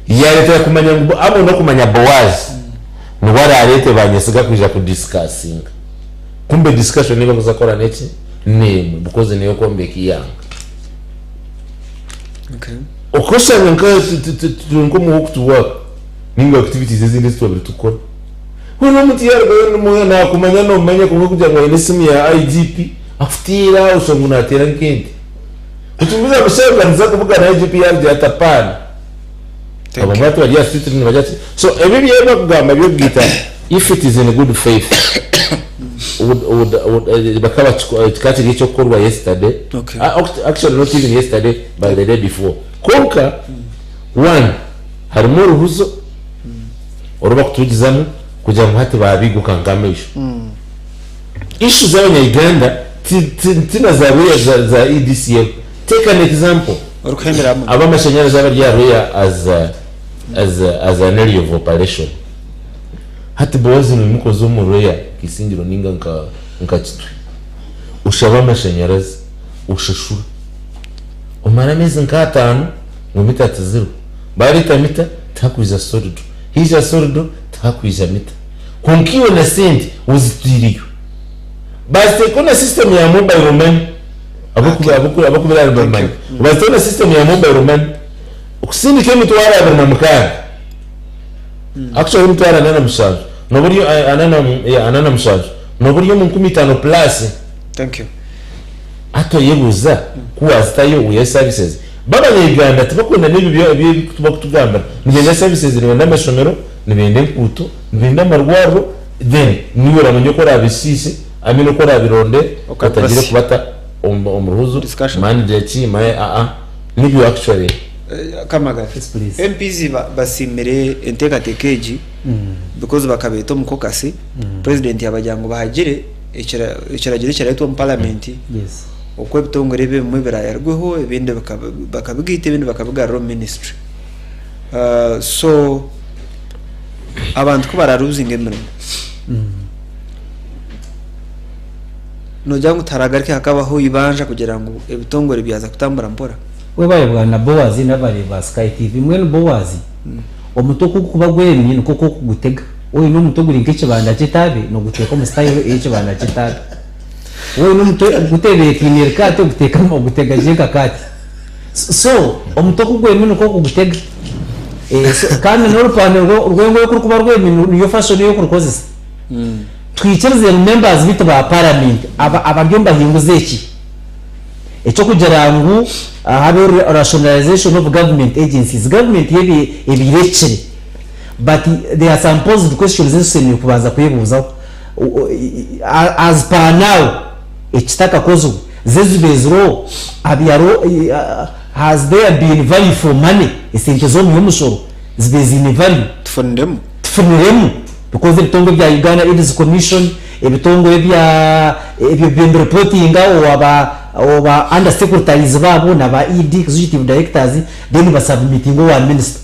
yaletera kumanya ngu abo no kumanya Boaz niwe ararete banyesiga kuja kudiscussinga kumbe discussion niba kuzakora neki nemwe because niyo kombeka iyanga. Okoshanga nka nko mu walk to work ninga activities ezindi twabiri tukora uno muti yarwaye n'umwana nakumanya nomanya kumwe kugira ngo aine simu ya IGP afutira usanga natera nkende utumbiza gushaka nza kuvuga na IGP yaryo atapana. Thank abo you. bantu bari street ni bajya so ebi byeba kugamba byo bwita if it is in good faith would bakaba kikakiri cyo gukorwa yesterday. Actually not even yesterday but the day before. Konka one harimo uruhuzo oruba kutugizamu kugira ngo hati babiguka ngamesho. Issue z'abanya Uganda ti ti ti na za buriya za za EDCL. Take an example. Orikuhendera hamwe. Ab'amashanyarazi abari aha Rweya as a as a as an area of operation. Hati Boaz noimuka oze omu Rweya, Kisingiro ninga nka nka Kitwe oshabe amashanyarazi oshashure. Omare ameezi nk'ataano ngu mita tiziriho. Bareeta mita tihakwija solido, haija solido tihakwija mita. Kwonka iwe na sente ozitwireyo. Baziteekaho na system ya mobile money ahabw'okuba nibabimanya. Baziteho na system ya mobile money okusindika emitwaro 26 actually emitwaro 47 noba ori yeah 47 noba ori omu 5000 plus. Thank you. Hati oyebuuza ku wazitayo wihayo services. Bo abanya Uganda tibakwenda n'ebi ebi bakutugambira. Nibenda services, nibenda amashomero, nibenda enkuuto, nibenda amarwariro then niiwe oramanya oku orabisiise, I mean oku orabironde otagiire kubata omu ruhuzu, Discussion. manager ki, aa nibyo actually. Kamagara, Yes, please. MPs basiimire enteekateeka egi because bakabeeta omu caucus, President yabagira ngu bahagire ekiragiro ekiraretwa omu parliament Yes. oku ebitongore ebi ebimwe birayarweho ebindi bakabigaita ebindi bakabigarura omu ministry. So abantu ku bararuzinga emirimo nogira ngu tiharagaruke hakabaho eibanja kugira ngu ebitongore byaza kutambura mpora? Webare bwana Boaz n'abare ba Sky TV. Mbwenu Boaz, omutwe oku gukuba gwemye nikwo oku okugutega. Oine omutwe guri nk'ekibanda ky'etaabe, noguteeka omu style ey'ekibanda ky'etaabe. Waine omutwe gutebeekaine rikaati oguteeka ogutega gye nka kaati. So omutwe oku gwemye nikwo okugutega. So kandi n'orupande rw'engoye oku rukuba rwemye niyo fashion ei okurukozesa. Twikirize ngu members beitu ba parliament aba abariyo nibahinguza eki eky'okugira ngu habeho rationalization of government agencies. Government yo ebaire ehikire but there are some posed questions ezi tushemereire kubanza kwebuuzaho. As per now ekitakakozirwe, zo ezibaire ziriho has there been value for money, esente z'omuhi w'omushoro zibaire ziine value? Tufuniremu. Tufuniremu because ebitongore bya Uganda Aids Commission, ebitongore bya ebyo nibirepotinga owa ba owa ba under secretaries baabo na ba ED, executive directors, then basubmitinga owa minister.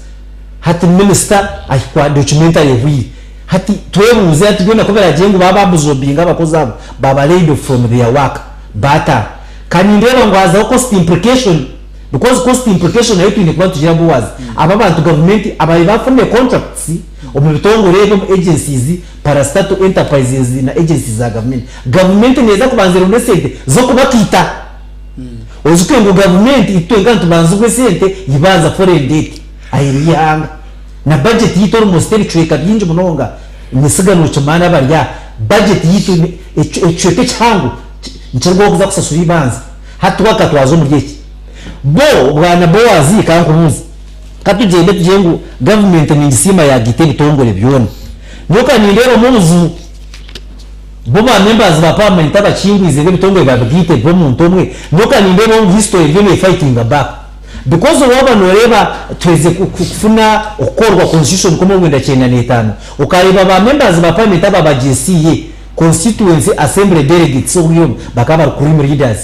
Hati minister ahikwa documentary ehweire. Hati twebuuze hati byona ku biragye ngu baaba absorbinga abakozi abo baaba laid off from their work baataaha. Ka nindeeba ngu hazaho cost implication because cost implication nayo twine kuba nitugira Boaz. Aba abantu gavumenti ababaire baafunire contracts omu bitongore ebi omu agencies, parastatal enterprises na agencies za gavumenti. Gavumenti neeza kubanza eronde esente z'okubakiita. Oijuke ngu gavumenti itwe nka nitubanzibwa esente yibanza foreign debt aheeru y'eihanga. Na budget yaitu almost ebicweka bingi munonga nyesiga nokimanya abari aha, budget yaitu ekicweka ekihango nikirwaho kuza kusasura eibanza. Hati twaka twaza omuri eki. Bo bwana Boaz kankubuuze, katugyende tugire ngu government ningisiima yagaita ebitongore byona. Nyowe kanindeebamu obuzibu. Bo ba members ba parliament abakingwize ebitongore babigaite b'omuntu omwe, nyowe kanindeeba ngu history eriyo ne fightinga back. Because waaba noreeba tuherize kufuna okukorwa constitution nk'omuri 95, okareeba ba members ba parliament aba ba GCA, constituency assembly delegates obwire obwo bakaba bari cream leaders.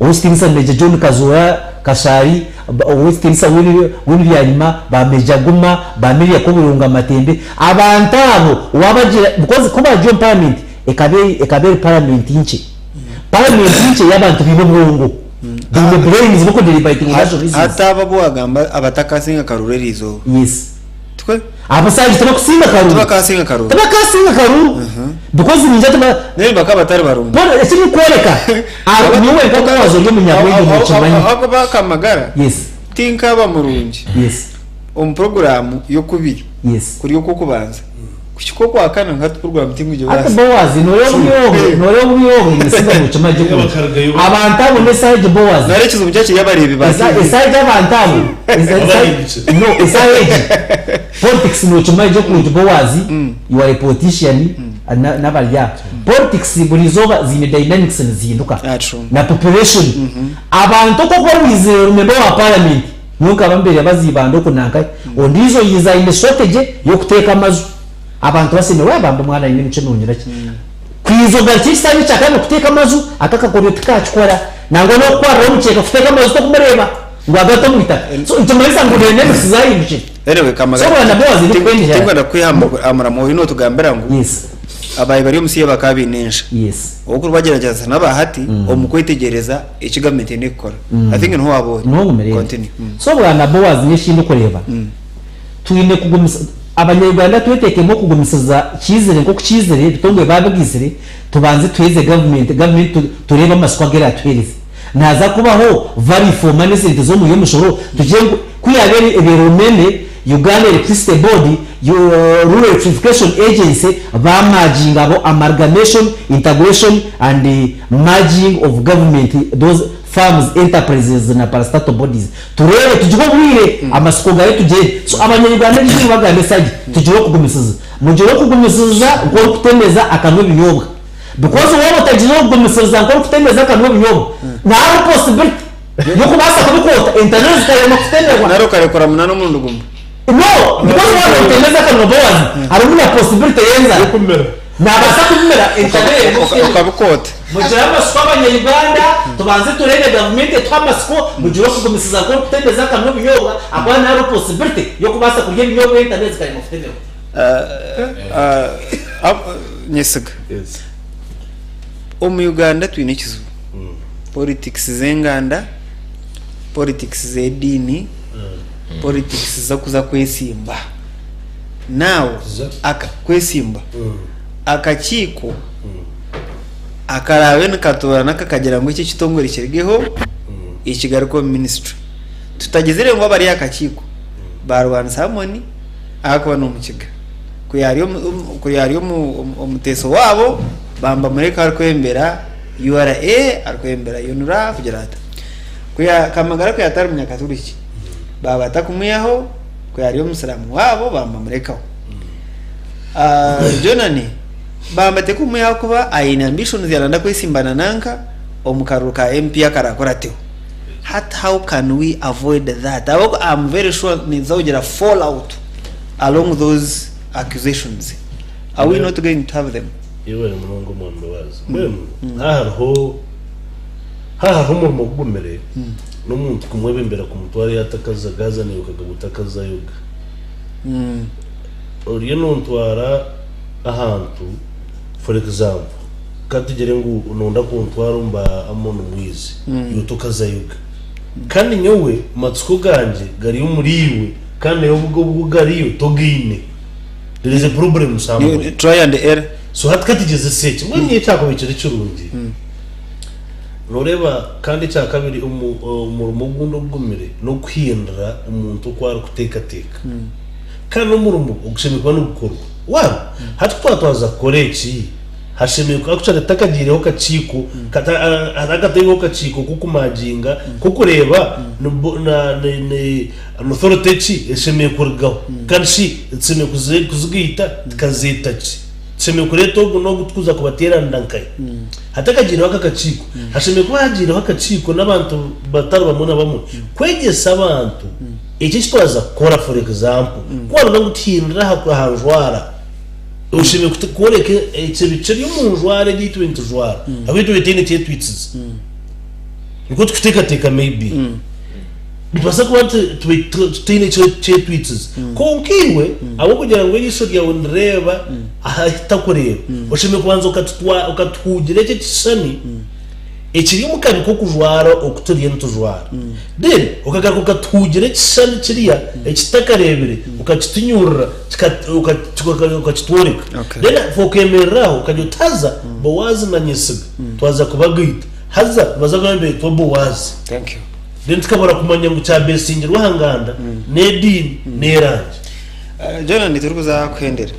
Ow'ekitiinisa Major John Kazoora Kashaari, Ow'ekitiinisa Winnie Byanyima, ba Major Guma, ba Miria Koburunga Matembe, abantu abo waabagira because ku baagiire omu parliament ekaba ekaba eri parliament nkye. Parliament nkye y'abantu baine obwongo, baine brains b'okudeliberatinga national issues. Hati abo abu waagamba abatakasinga karuru eriizooba. Yes. Tikwe? Abo saaha egi tibakusinga karuru. Tibakasinga karuru. Tibakasinga karuru. Because ningira tiba. Then bakaba batari barungi. Paul eki ndikworeka, abo nyowe nka Boaz ori omunyabwengye nokimanya. Ahabw'okuba akamagara Yes. tinkaba murungi Yes. omu puroguraamu y'okubiri Yes. kuri okw'okubanza. Kuhika okwakana nka hati puroguraamu tinkugibaasa. Hati Boaz noreeba oburyo obu, noreeba oburyo obu nyesiga nokimanya gye kurungi. Abantu abo n'esaaha egi Boaz. Nari ekizibu kyo kiri abareebi ba TV. Esaaha egi abantu abo, no esaaha egi politics nokimanya gye kurungi Boaz, you are a politician n'abari aha. Politics buri izooba ziine dynamics nizihinduka na population. Abantu oku orikuba oizire ori member wa parliament, Nyowe nkaba mbeire baziibanda oku nankahi. Ondiijo yaija aine strategy y'okuteeka amaju. Abantu basemererwa, bambi omwana aine emicwe mirungi naki. Kwija ogarukye ekisanja ekya kabiri kuteeka amaju, aka akakoryo tikaakikora. Nangwa n'okukwarira omukyeka kuteeka amaju tokumureeba ngu agate omu itaka. So nikimanyisa ngu dynamics zaahindukire. Anyway, So Kamagara, Bwana Boaz ndikukwenda tinkwenda kukwiha aha muramwa oriyo notugambira ngu Yes. abayi bari omu siya bakaba baine ensha. Yes. Okurikubagyeragyeresa n'abahati omu kwetegyereza eki gavumenti eine kukora. I think niho waaba ori. Niho ngumire ndi. Continue. So Bwana Boaz nyowe eki ndikureeba, twine kugumisa Abanya-Uganda tweteekemu okugumisiriza kiizire nk'oku kiizire, ebitongore baabigaitsire, tubanze tuheereze gavumenti, gavumenti tureebe amasiko agu eratuheereze. Nihaza kubaho value for money esente z'omuri y'omushoro tugire ngu ku yaabe eri ebeire umeme, Uganda Electricity Board, Rural Electrification Agency baamaginga abo amalgamation, integration and merging of government those firms, enterprises na parastatal bodies. Tureebe tugire obwire amatsiko gayo tugyende. So abanya-Uganda eki ndikubagambisa gye tugire okugumisiriza. Mugire okugumisiriza nk'orikutemeza akanwa ebinyobwa because waaba otagizire okugumisiriza nk'orikutemeza akanwa ebinyobwa hariho possibility y'okubaasa kubikoota entaro zikaremwa kutemebwa. Nari okarekura munana omurundi gumwe. No because waaba notemeza akanwa Boaz harimu na possibility y'enzara. Y'okumira. Naabaasa kubimira entaro ereme kutemebwa. Okabikoota. Mugire amatsiko abanya-Uganda, tubanze tureebe gavumenti etuhe amatsiko, mugire okugumisiriza nk'orikutembeza akanwa ebinyobwa ahakuba hariho possibility y'okubaasa kurya ebinyobwa entaro zikaremwa kutemebwa. Nyesiga, omu Uganda twine ekizibu, politics z'enganda, politics z'ediini, politics z'okuza kwesimba. Now, kwesimba, akakiiko akaraabe nikatoorana kakagira ngu eki ekitongore kirugeho ekigaruke omu ministry. Tutagizire ngu abari aha kakiiko baarwanisa Amoni ahakuba n'omukiga. Ku yaari ku yaari omuteeso waabo bambamureka arikwebembera URA, arikwebembera UNRA kugira ata. Ku ya Kamagara ku yaatari munyakaturiki baaba batakumwihaho, ku yaari omusiraamu waabo bambamurekaho. Jonani bamba tikumwihaho kuba aine ambitions yarenda kwesimbana nanka omu karuru ka MP akarakurateho. Hati how can we avoid that? Ahabw'okuba am very sure ninza kugira fall out along those accusations. Are we not going to have them? Yebare munonga omwami Mbabazi. Mbwenu haha hariho haha hariho omurimo gugumire n'omuntu kumwebembera kumutwara ei atakazaga haza naiwe okagaba otakazayoga. Oriyo nontwara ahantu for example katugire ngu nonda kuntwara omu ba Amon Mwizi iwe tokazayoga kandi nyowe matsiko gangye gari omuri iwe kandi naiwe obu obu gariyo togaine there is a problem somewhere. Try and error. So hati katugyezese eki mbwenu nyowe ekyakubaire kiri kirungi noreeba kandi ekyakabiri omurimo ogundi ogugumire n'okuhindura omuntu oku arikuteekateeka. Kandi n'omurimo ogushemereire kuba nigukorwa. Waaba hati ku twatwaza kukora eki, hashemereire kuba actually hatakagiireho kakiiko, hatakataireho kakiiko k'okumaginga, k'okureeba ni bo na ni ni authority ki eshemereire kurugaho. Kandi shi tushemereire kuzigaita tukazeeta ki? Tushemereire kureeta ogu n'ogu tukuza kubateeranira nkahi? Hatakagiireho aka kakiiko, hashemereire kuba hagiireho akakiiko n'abantu batari bamwe na bamwe kwegyesa abantu Eki eki twaza kukora for example ku wareeba ngu tihindura aha njwara oshemereire kworeka ekibi kiri omu njwara egi ei turiyo nitujwara ahabw'okuba itwe tihaine eki etwitsize. Nikwo turikuteekateeka maybe. Nitubaasa kuba tutaine eki etwitsize kwonka iwe ahabw'okugira ngu eriisho ryawe nirireeba ahatakureeba oshemereire kubanza okatuhugira eki ekishushani ekiri omu kabi k'okujwara oku turiyo nitujwara. Then okagaruka okatuhugira ekishushani kiriya eki tutakareebire, okakitunyurura okakitworeka. Then okeemerera aho okagira oti haza Boazi na Nyesiga twaza kubagaita. Haza nibaza kuba nibeetwa Boazi. Then tukabura kumanya ngu kyabesingirwe aha nganda n'ediini n'erangi. Jonah turikuza kuhendera,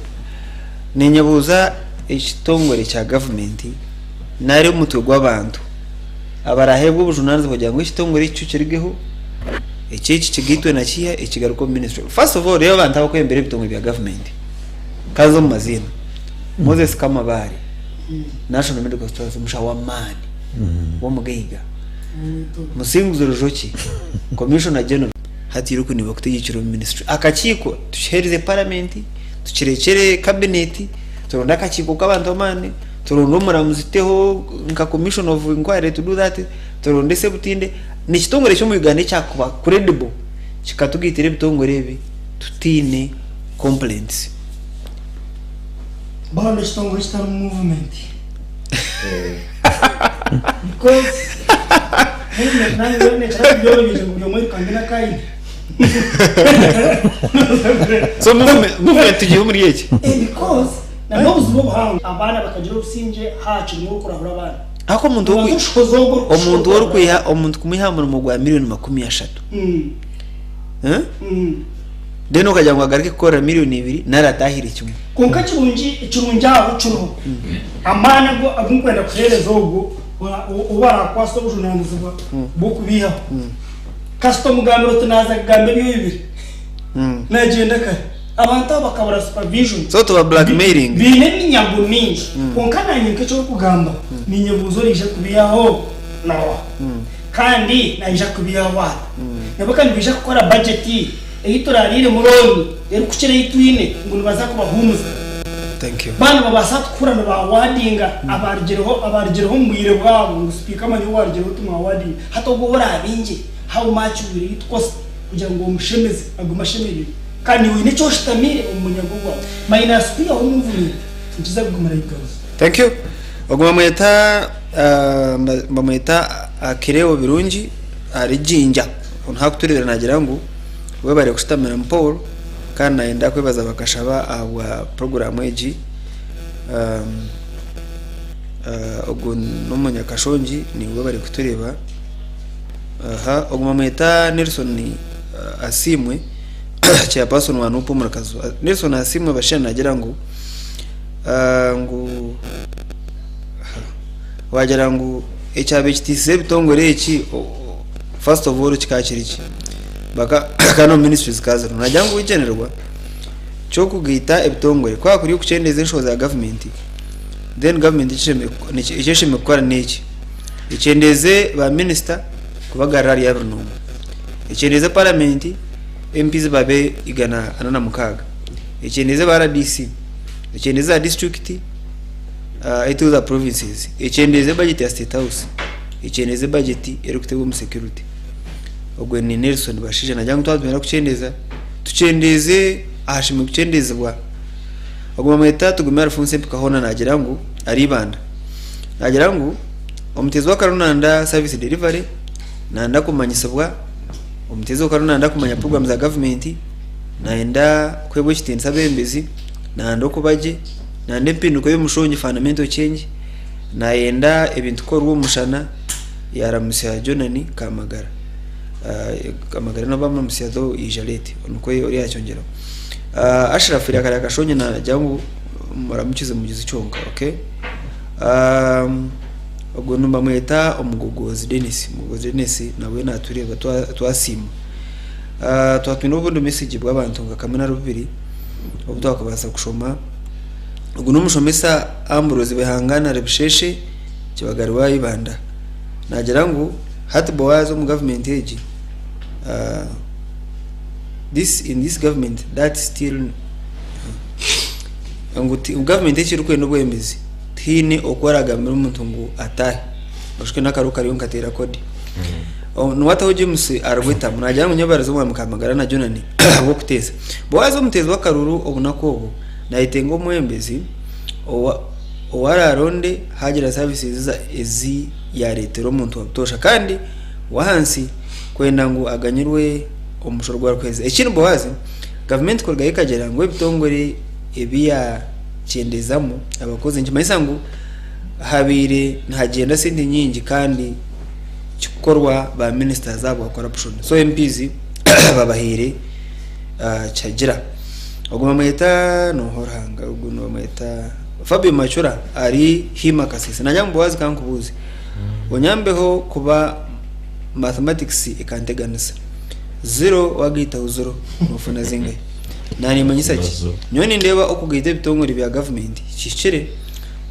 ninyebuuza ekitongore kya gavumenti nari omutwe gw'abantu abaraheebwe obujunaanizibwa kugira ngu ekitongore eki kyo kirugeho, eki eki kigaitwe na kiiha, eki kigaruke omu minisitule. First of all, reeba abantu abakwebembera ebitongore bya gavumenti, kanze omu maziina, Moses Kamabare, National Medical Stores, omushaho w'amaani, w'omugaiga, Musinguzi Rujoki, Commissioner General, hati iriku nibakutegyekire omu minisitule. Akakiiko tukiheereze paramenti, tukirekyere kabineti, turonde akakiiko k'abantu b'amaani. Turonde omuramuzi tuteho nka commission of inquiry to do that, turonde Sebutinde. Nekitongore ki omu Uganda ekyakuba credible kikatugaitira ebitongore ebi tutaine complaints? Baronda ekitongore ekitarimu movement because movement nayo nekira kubyorobeire ngu buri omwe airukange n'akaine. So movement, movement tugiihe omuri eki? Because na n'obuzibu obuhango abaana bakagira obusingye haakirimu orikurahura abaana. Ahakuba omuntu Obanze w'okwi- oshohoze ogwo orikushohoza omuntu abaana. orikwiha omuntu kumwiha aha murimo gwa milioni 30 Eh? Then okagira ngu agaruke kukorera milioni 2 nari ataahire kimwe. Kwonka ekirungi ekirungi aho kiriho amaani agu agu nkwenda kuheereza ogwo ora- ou araakwase obujunaanizibwa bw'okubiihaho. Kasita omugambira oti naaza kugamba ebyo bibiri, naagyenda kare. Abantu abo bakabura supervision. So tuba blackmailing. Baine eminyago mingi. Kwonka naanye nk'eki orikugamba, ninyebuuza oraija kubiihaho nooha? Kandi naija kubiihaho ata? Nabo ka nibaija kukora bajeti ei turaariiremu looni erikukira ei twine ngu nibaza kubahuumuza. Thank you. Baaba nibabaasa kuhurira nibaawaadinga abaarugireho abaarugireho omu bwire bwabo ngu sipiika manya owaarugireho timwawaadinga. Hati ogwo ou oraabingye how much will it cost kugira ngu omushemeze agume ashemereirwe kandi iwe oine eki oshutamiire omu munyago gwawe. Minus kwihaho movement nikiza kugumira igaruza. Thank you. Ogu bamweta bamweta Akireo Birungi ari Jinja. Onu hakuturebera nagira ngu webare kushutamira Paul kandi nayenda kwebaza bakashaba ahabwa program egi. Ogu n'omunyakashongi niiwe bari kutureeba. Aha ogu bamweta Nelson Asiimwe chairperson wa NUP omuri Kazo. Nelson Asiimwe Bashir nagira ngu ngu wagira ngu ekyabaire kitiisize ebitongore eki first of all kikaba kiri ki? Baka kandi omu ministry zikaba zirimu. Nagira ngu ekigyendererwa ky'okugaita ebitongore ku kuri okukyendeeza enshoho za gavumenti then gavumenti eki eshemereire kukora n'eki, ekyendeeze ba minisita kubagarura ahari 21, ekyendeeze paramenti MPs babe 146, ekyendeeze ba RDC, ekyendeeze za disiturikiti etwe za provinces, ekyendeeze bajeti ya state house, ekyendeeze bajeti erikuteebwa omu security. Ogwe ni Nelson Bashaija nagira ngu twaba nitwenda kukyendeeza tukyendeeze ahashemereire kukyendezibwa. Ogwo bamweta Tugume Alphonse Empika hoona nagira ngu ari Ibanda. Nagira ngu omuteezi w'akaru nanda service delivery, nanda kumanyisibwa, omuteezi w'akaru nanda kumanya program za gavumenti, nayenda kuheebwa ekitiinisa abeebembezi, nanda okuba gye, nanda empinduka y'omushongi, fundamental change, nayenda ebintu kukorwa omu mushana, yaramutsya Jonani Kamagara. Kamagara nobu bamuramutsya though yaija late nikwo ori yakyongyeraho. Ashraf Irakara Kashongi nagira ngu muramukize mugize kyonka okay. Ogwo nibamweta Omugogozi Denis, Omugogozi Denis nawe natureeba twasiima. Twatwine obundi message bw'abantu nka kamwe nari bubiri obu twakubaasa kushoma. Ogu n'omushomesa Ambrose Bihangana Rwebusheeshe Kibagari wa Ibanda. Nagira ngu hati Boaz omu gavumenti egi this in this government that still ngu gavumenti eki erikwenda obwebembezi tihaine oku oragambira omuntu ngu ataahe oshuke n'akaruhu kariyo nikateera kodi. Niwataho James Arwetamu nagira ngu nyebarize omwami Kamagara na Jonani ahabw'okuteesa. Boaz omuteezi w'akaruru obunaku obu nayetenga omwebembezi owa ou araaronde haagira services ezi yaareetera omuntu wa butoosha kandi w'ahansi kwenda ngu aganyirwe omu mushoro ogu arikuheereza. Ekindi Boazi, gavumenti kurugayo ekagira ngu ebitongore ebi yaakyendezamu abakozi nikimanyisa ngu habaire nihagyenda sente nyingi kandi kikukorwa ba ministers ahabwa corruption. So MPs babahaire kyagira. Ogu bamweta nooha Ruhanga ogu nibamweta Fabio Macura ari Hima Kasese. Nagira ngu Boazi kankubuuze. Onyambeho kuba mathematics ekanteganisa. Zero wagaitaho zero nofuna zingahi? Nanimanyisa ki? Nyowe nindeeba okugaita ebitongore bya gavumenti kihikire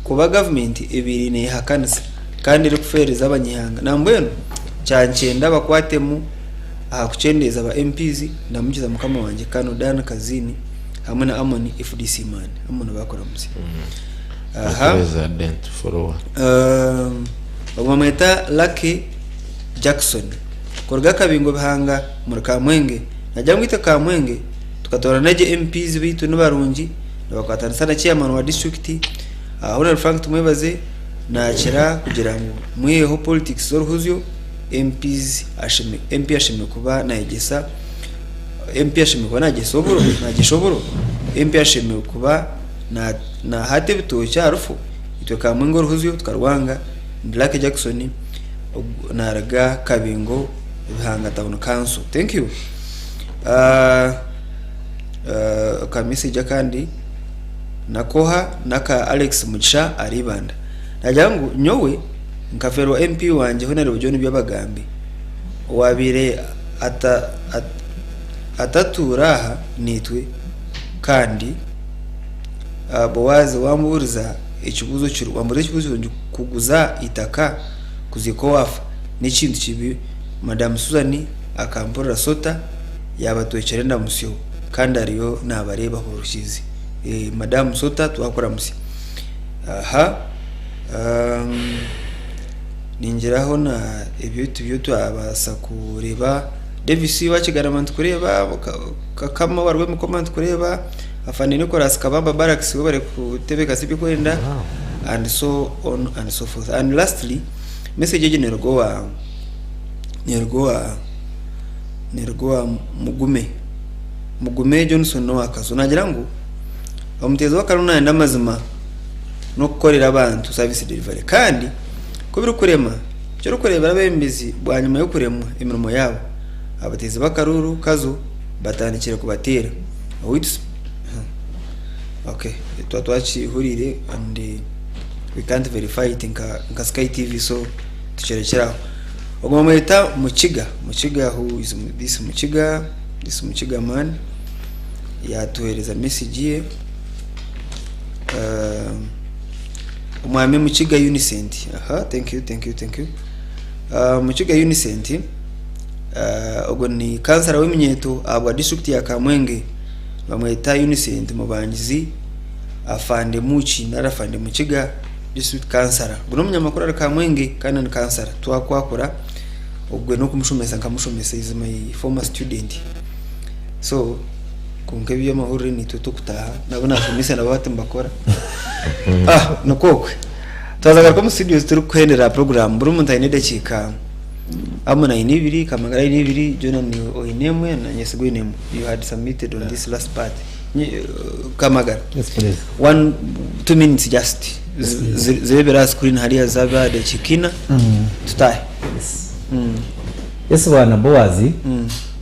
kuba gavumenti ebaire nehakanisa kandi erikufeereza abanyihanga. Nambwenu kyankyenda bakwatemu aha kukyendeeza ba MPs ndamukiza mukama wangye Kano Dan Kazini hamwe na Amoni FDC man. Amoni bakuramutsya. Aha. President follower. Ogwo bamweta Lucky Jackson kuruga Kabingo Bihanga omuri Kamwenge. Nagira ngu itwe Kamwenge tukatoorana gye MPs baitu nibarungi nibakwatanisa na chairman wa district. Hon Frank Tumwebaze nakira kugira ngu mwiheho politics z'oruhuzyo MPs MP ashemereire kuba nayegyesa MP ashemereire kuba nagyesa oburo nagyesha oburo MP ashemereire kuba Naahata ebitookye aha rufu, itwe Kamwenge oruhuzyo tukarwanga, ndi Lucky Jackson naruga Kabingo Bihanga town council. Thank you. Ka message akandi nakoha naka Alex Mugisha ari Ibanda. Nagira ngu nyowe nkaferwa MP wangye Honorable John Byabagambi owabaire atatuura aha naitwe kandi Boazi wambuuriza ekibuuzo wambuuza ekibuuzo kirungi kuguza eitaka kuziika owaafa n'ekintu kibi Madamu Susan akampurira Sota yaabatwekyera endamutsyo kandi ariyo naabareeba Rukiizi Madamu Sota twakuramutsya Aha Ningira hoona ebyo tibyo twabaasa kureeba Davis wa Kigarama nitukureeba, Kakama owa Rwemikoma nitukureeba, Afande Nicholas Kabamba Barracks webare kutebeekanisa ebyokwenda and so on and so forth. And lastly, message egi neeruga owa neeruga owa neeruga owa Mugume Mugume Johnson owa Kazo naagira ngu omuteezi w'akaruru naayenda amazima n'okukorera abantu service delivery kandi ku birikurema eki orikureebera abeebembezi bwanyima y'okuremwa emirimo yaabo, abateezi b'akaruuru Kazo batandikire kubateera. Owaitu okay twaba twakihuriire and we can't verify it nka nka Sky TV so tukirekyere aho. Ogwo bamweta Mukiga, Mukiga who is this Mukiga, this Mukiga man yatuheereza message ye. Omwami Mukiga Unicent aha thank you thank you thank you Mukiga Unicent ogwo ni kansara w'eminyeeto ahabwa disiturikiti ya Kamwenge bamweta Unicent Mubangizi Afande Muki nari Afande Mukiga disiturikiti kansara ogu n'omunyamakuru ari Kamwenge kandi ni kansara twakwakura ogwe n'okumushomesa nkamushomesa he is my former student so Kwonka eby'amahurire naitwe tokutaaha nabo nashomesa nabo hati nibakora ah nikwo okwe twaza garuka omu studios turikuhendera aha program buri muntu aine edakiika Amon aine ibiri Kamagara aine ibiri Jonan oine emwe na Nyesigwa oine emwe you had submitted on this last part Kamagara Yes, please. one 2 minutes just zirebere aha screen hariya zabe aha dakiika ina tutaahe. Yes. Yes bwana Boazi,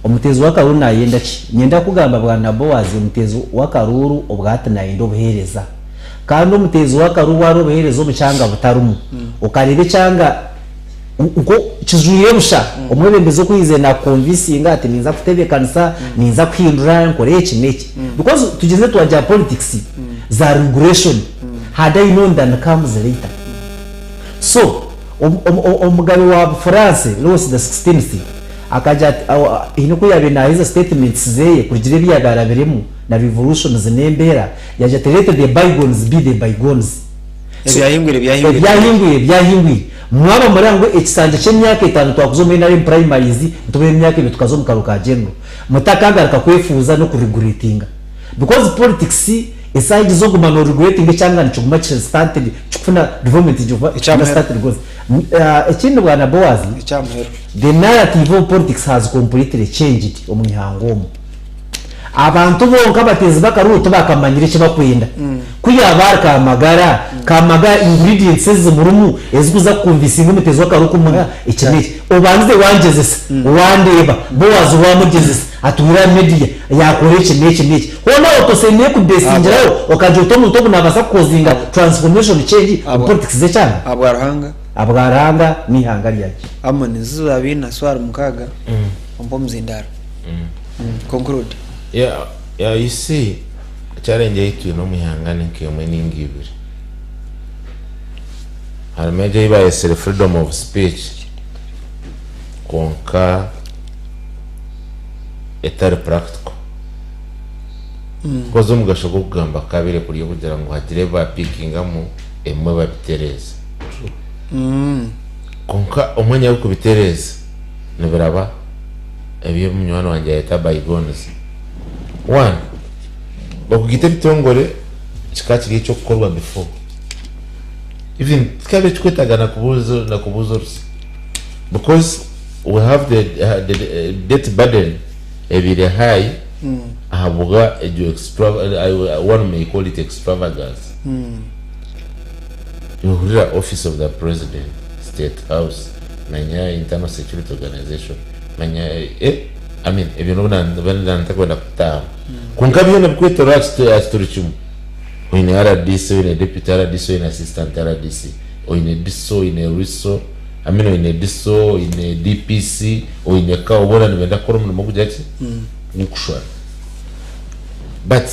omuteezi w'akaruuru nayenda ki? Nyenda kugamba bwana Boazi omuteezi w'akaruuru obwahati nayenda obuheereza. Kandi omuteezi w'akaruuru waaba obuheereza omu kyanga butarimu, okareeba ekyanga nko kijwire busha, omwebembezi okwizire nakukonvinsinga ati ninza kutebeekanisa, ninza kuhindura nkore eki n'eki. Because tugyenzire twagira politics za regulation, had I known than comes later. So, Omugabe wa Bufuransi Louis the Sixteenth akagira ati, haine oku yaabaire naaheza statements ze kurugiirira ebi yaabaire arabiremu na revolutions n'embeera, yaagira ati let the bygones be the bygones. So, Ebyahingwire byahingwire. Ebyahingwire byahingwire. Mwaba mureba ngu ekisanja ky'emyaka etaano twakuza omu NRM primaries, nitubaha emyaka ebiri tukaza omu karuru ka general. Mutakagaruka kwefuuza n'okuregretinga. Because politics esaaha egi z'oguma no regretting ekyanga nikiguma kiri stunted kikufuna development gikuba Ekyamuheru. stunted goals. Ekindi bwana Boaz, Ekyamuheru. the narrative of politics has completely changed omu ihanga omu. Abantu bonka abateezi b'akaruuru tibakamanyire eki bakwenda. Ku yaaba ari Kamagara, Kamagara ingredients ezimurimu ezikuza kuconvincinga omuteezi w'akaruuru kumuha eki n'eki. Obandize wangyezesa, wandeeba, Boaz wamugyezesa, Atuura aha media yakora eki n'eki n'eki. Hoona otosemeriire kubesingiraho okagira oti omuntu ogu nabaasa kukozinga transformation change omu politics z'ekyanga? Ahabwa Ruhanga. Ahabwa Ruhanga n'eihanga ryangye. Amon ziba biina swara mukaaga ompe omuzindaaro. Conclude. Yeah, yeah, you see, challenge ei twine omu ihanga ni nk'emwe ninga ibiri. Harimu egyo ei bayetsire freedom of speech kwonka etari practical. Koz omugasho gw'okugamba kabire kuri okugira ngu hagire ebi bapikingamu ebimwe babitereeze. Kwonka omwanya gw'okubitereeza nibiraba ebi munywani wangye yayeta bygones. One, okugaita ebitongore kikaba kiri eky'okukorwa before. Even tikikabaire kirikwetaaga na kubuuza orusa because we have the debt burden ebaire high ahabwa egyo one may call it extravagance. Nohurira office of the president, state house, manya internal security organization, manya eh, I mean ebyo nobu ntakwenda kubitaahamu. Kwonka byona bikwetorora aha kituri kimwe. Oine rdc, oine deputy rdc, oine assistant rdc, oine DISO, oine RISO, I mean oine DISO, oine DPC, oine CAO, boona nibenda kukora omurimo kugira ki? Gw'okushwara. But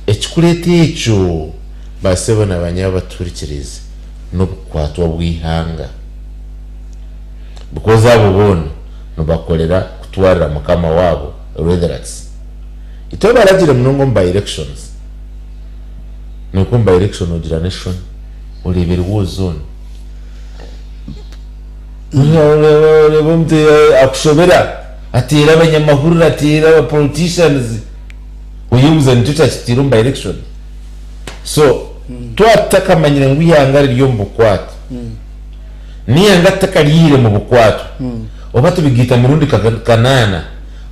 ekikureeta ekyo ba sebo na ba nyabo abatuhurikiriize n'obukwatwa bw'eihanga because abo boona nibakorera kutwarira mukama waabo Rwetherax. Itwe baragire munonga omu by elections nikwo omu by election ogira n'eshoni oreebera war zone oreeba omuntu akushobera ateera abanyamahurire ateera aba politicians oyebuuza nikyo kyakitiire omu by election so twaba tutakamanyire ngu eihanga riri omu bukwatwa n'eihanga tutakaryihire mu bukwatwa oba tubigaita mirundi kanaana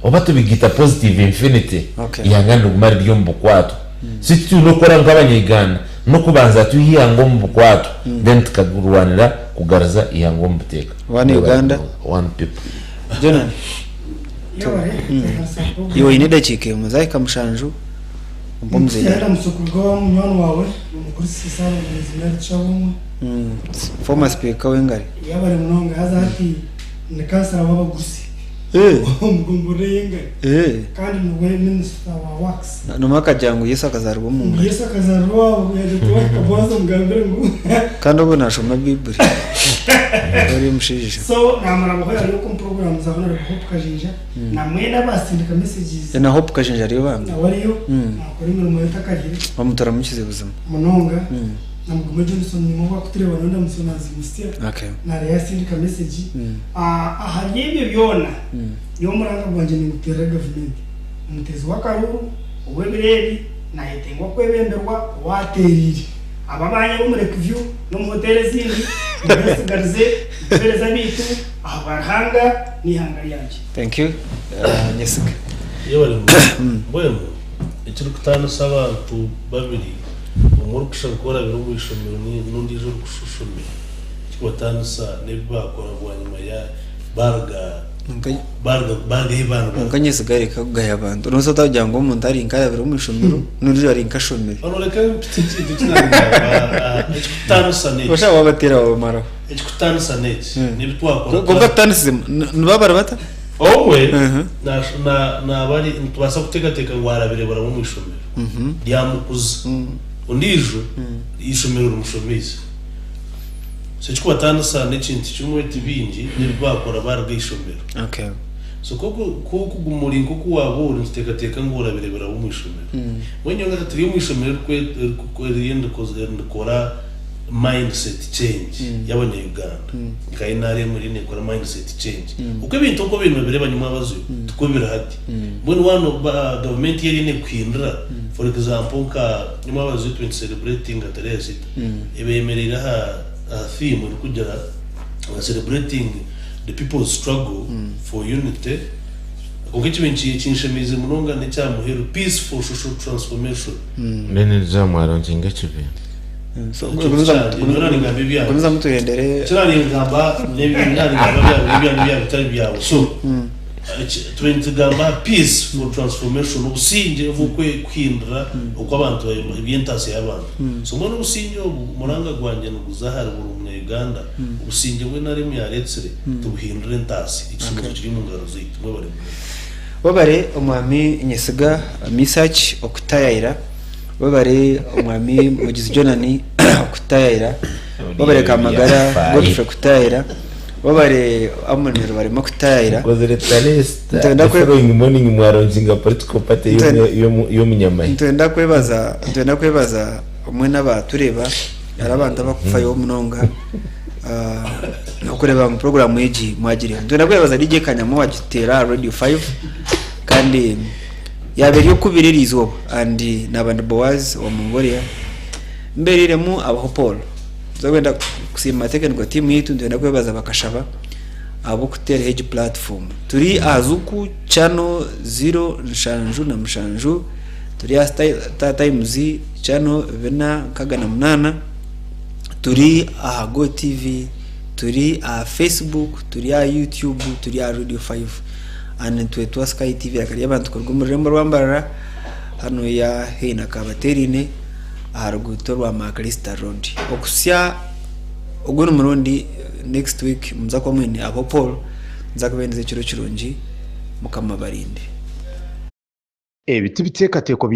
Oba tubigiita positive infinity, Okay. ihanga niriguma riri omu bukwatwa. So eki twine okukora nk'abanya-Uganda n'okubanza twihe ihanga omu bukwatwa then tukarwanira kugaruza ihanga omu buteeka. One Uganda. One people. Jonan, Yebare, iwe oine edakiika emwe zahika mushanju ompe omuzeeyi. Nituteera mutsukuru gwa munywani wawe omukuru Sisana Mugenzi Mary Tushabomwe. Former speaker w'engari. Yebare munonga haza hati ni kansara w'abagurusi. Omu gomborora ey'engari kandi niwe minisita wa works. Nomwe akagira ngu Yesu akazaarwa omu Ngu ngari. Yesu akazaarwa owaabo yaagira ati waahika Boazi omugambire ngu. Kandi obwo naashoma Baiburi. Ori omushaija. So naamara aho yari oku omu puroguraamu za Honourable Hope Kajinja na mwena abaasindika messages. Na Hope Kajinja ariyo bambi. Nawe ariyo naakora emirimo ye etakariire. Bamuturamukize buzima. Munonga. Na Mugume Johnson nimwe obu arikutureeba nawe ndamusonazi Musya. Okay. Nareeba yasindika message. Ahari ebyo byona, nyowe omuranga gwangye ninguteerera gavumenti. Omuteezi w'akaruuru ow'ebiro ebi nayetengwa kwebemberwa owaateeriire. Aba abaanya ab'omu Lake View n'omu hoteeri ezindi mubeesigarize mutuheereze abaitu ahabwa Ruhanga n'eihanga ryangye. Thank you. Nyesiga. Yebare munonga. Mbwenu ekirikutaanisa abantu babiri, omwe orikushusha nk'orabire omu ishomero n'ondiijo orikushusha oshomire, ekirikubataanisa n'ebi baakora bwanyima ya baaruga baaruga baaruga ahu Kwonka baaruga. nyesiga reka kugaya abantu. Noobaasa ota kugira ngu omuntu ari nk'arabire omu ishomero n'ondiijo ari nk'ashomire. Hano reka mpite ekintu eki naagamba, ekirikutaanisa n'eki. Oshaba wabateera wabamaraho. Ekirikutaanisa n'eki, n'ebi twakora. Kwonka tutandisize nibaba bari bata? Obwe naaba ari, nitubaasa kuteekateeka ngu arabireebera omu ishomero ryamukuza. Ondiijo eishomero rimushomeise. So ekikubataanisa n'ekintu kimwe ti bingi n'ebi baakora baaruga aha ishomero. So ku orikuguma ori nk'oku waaba ori, nituteekateeka ngu orabireebera omu ishomero. Mbwenu nyowe nkagira turi omu ishomero eririyo nirikora mindset change y'abanya Uganda nka NRM eriyo nekora mindset change oku ebintu oku obaire nobireeba nyimwabazyo tikwo biri hati mbwenu waaba gavumenti yo eriyo nekuhindura for example nka nyimwabazyo tube nitu celebratinga tarehe sita ebemereire aha theme erikugira celebrating the people's struggle for unity kwonka ekibaire kinshemeize munonga nekya muheru peace for social transformation. Mbwenu eriizooba mwarongyinga ekibiina. Gumizamu tuhendere. Eki naarengamba n'ebi naarengamba byaba biri ebyanyu byaba bitari byawe. So tube nitugamba aha peace for transformation, obusingye obw'okuhindura oku abantu eby'entaasya y'abantu. So mbwenu obusingye obu omuranga gwangye niguza ahari buri munya-Uganda, obusingye obu NRM yaareetsire tubuhindure entaasya. Ekisumbuzo kiri omu ngaro zaitu. Mwebare munonga. Webare Omwami Nyesiga Misach okutayayira. Webare Omwami Mugizi Jonani okutayayira. Webare Kamagara Godfrey kutayayira. Wabare amuniro barimo kutayira. Nkozire talesta Nitwenda the kwe- following morning mwaronshinga political party y'omunyamahe. Nitwenda kwebaza omwe n'abatureba ari abantu abakufayo munonga. Ah, okureba mu program egi mwagiriho, nitwenda kwebaza DJ Kanyama wagitera Radio 5 kandi yabera okubiri eri izooba, and nabandi Boaz wa Mongolia mberiremu abaho Paul. Nzagwenda kusiima technical team yitu. Nitwenda kwebaza bakashaba abokutera egi platform. Turi aha Zuku channel 077, turi aha Star Times channel 468, turi aha Go TV, turi aha Facebook, turi aha YouTube, turi aha Radio 5, and twetwa Sky TV akari abantu kuruga omu rurembo rwambarara hano ya heina Kabaterine aha ruguuto rwa Macalister Road. Okusya ogundi murundi next week, muza kuba mwine abo Paul, nza kubendeza ekiro kirungi. Mukama barinde. Ebi tibiteekateeko bya.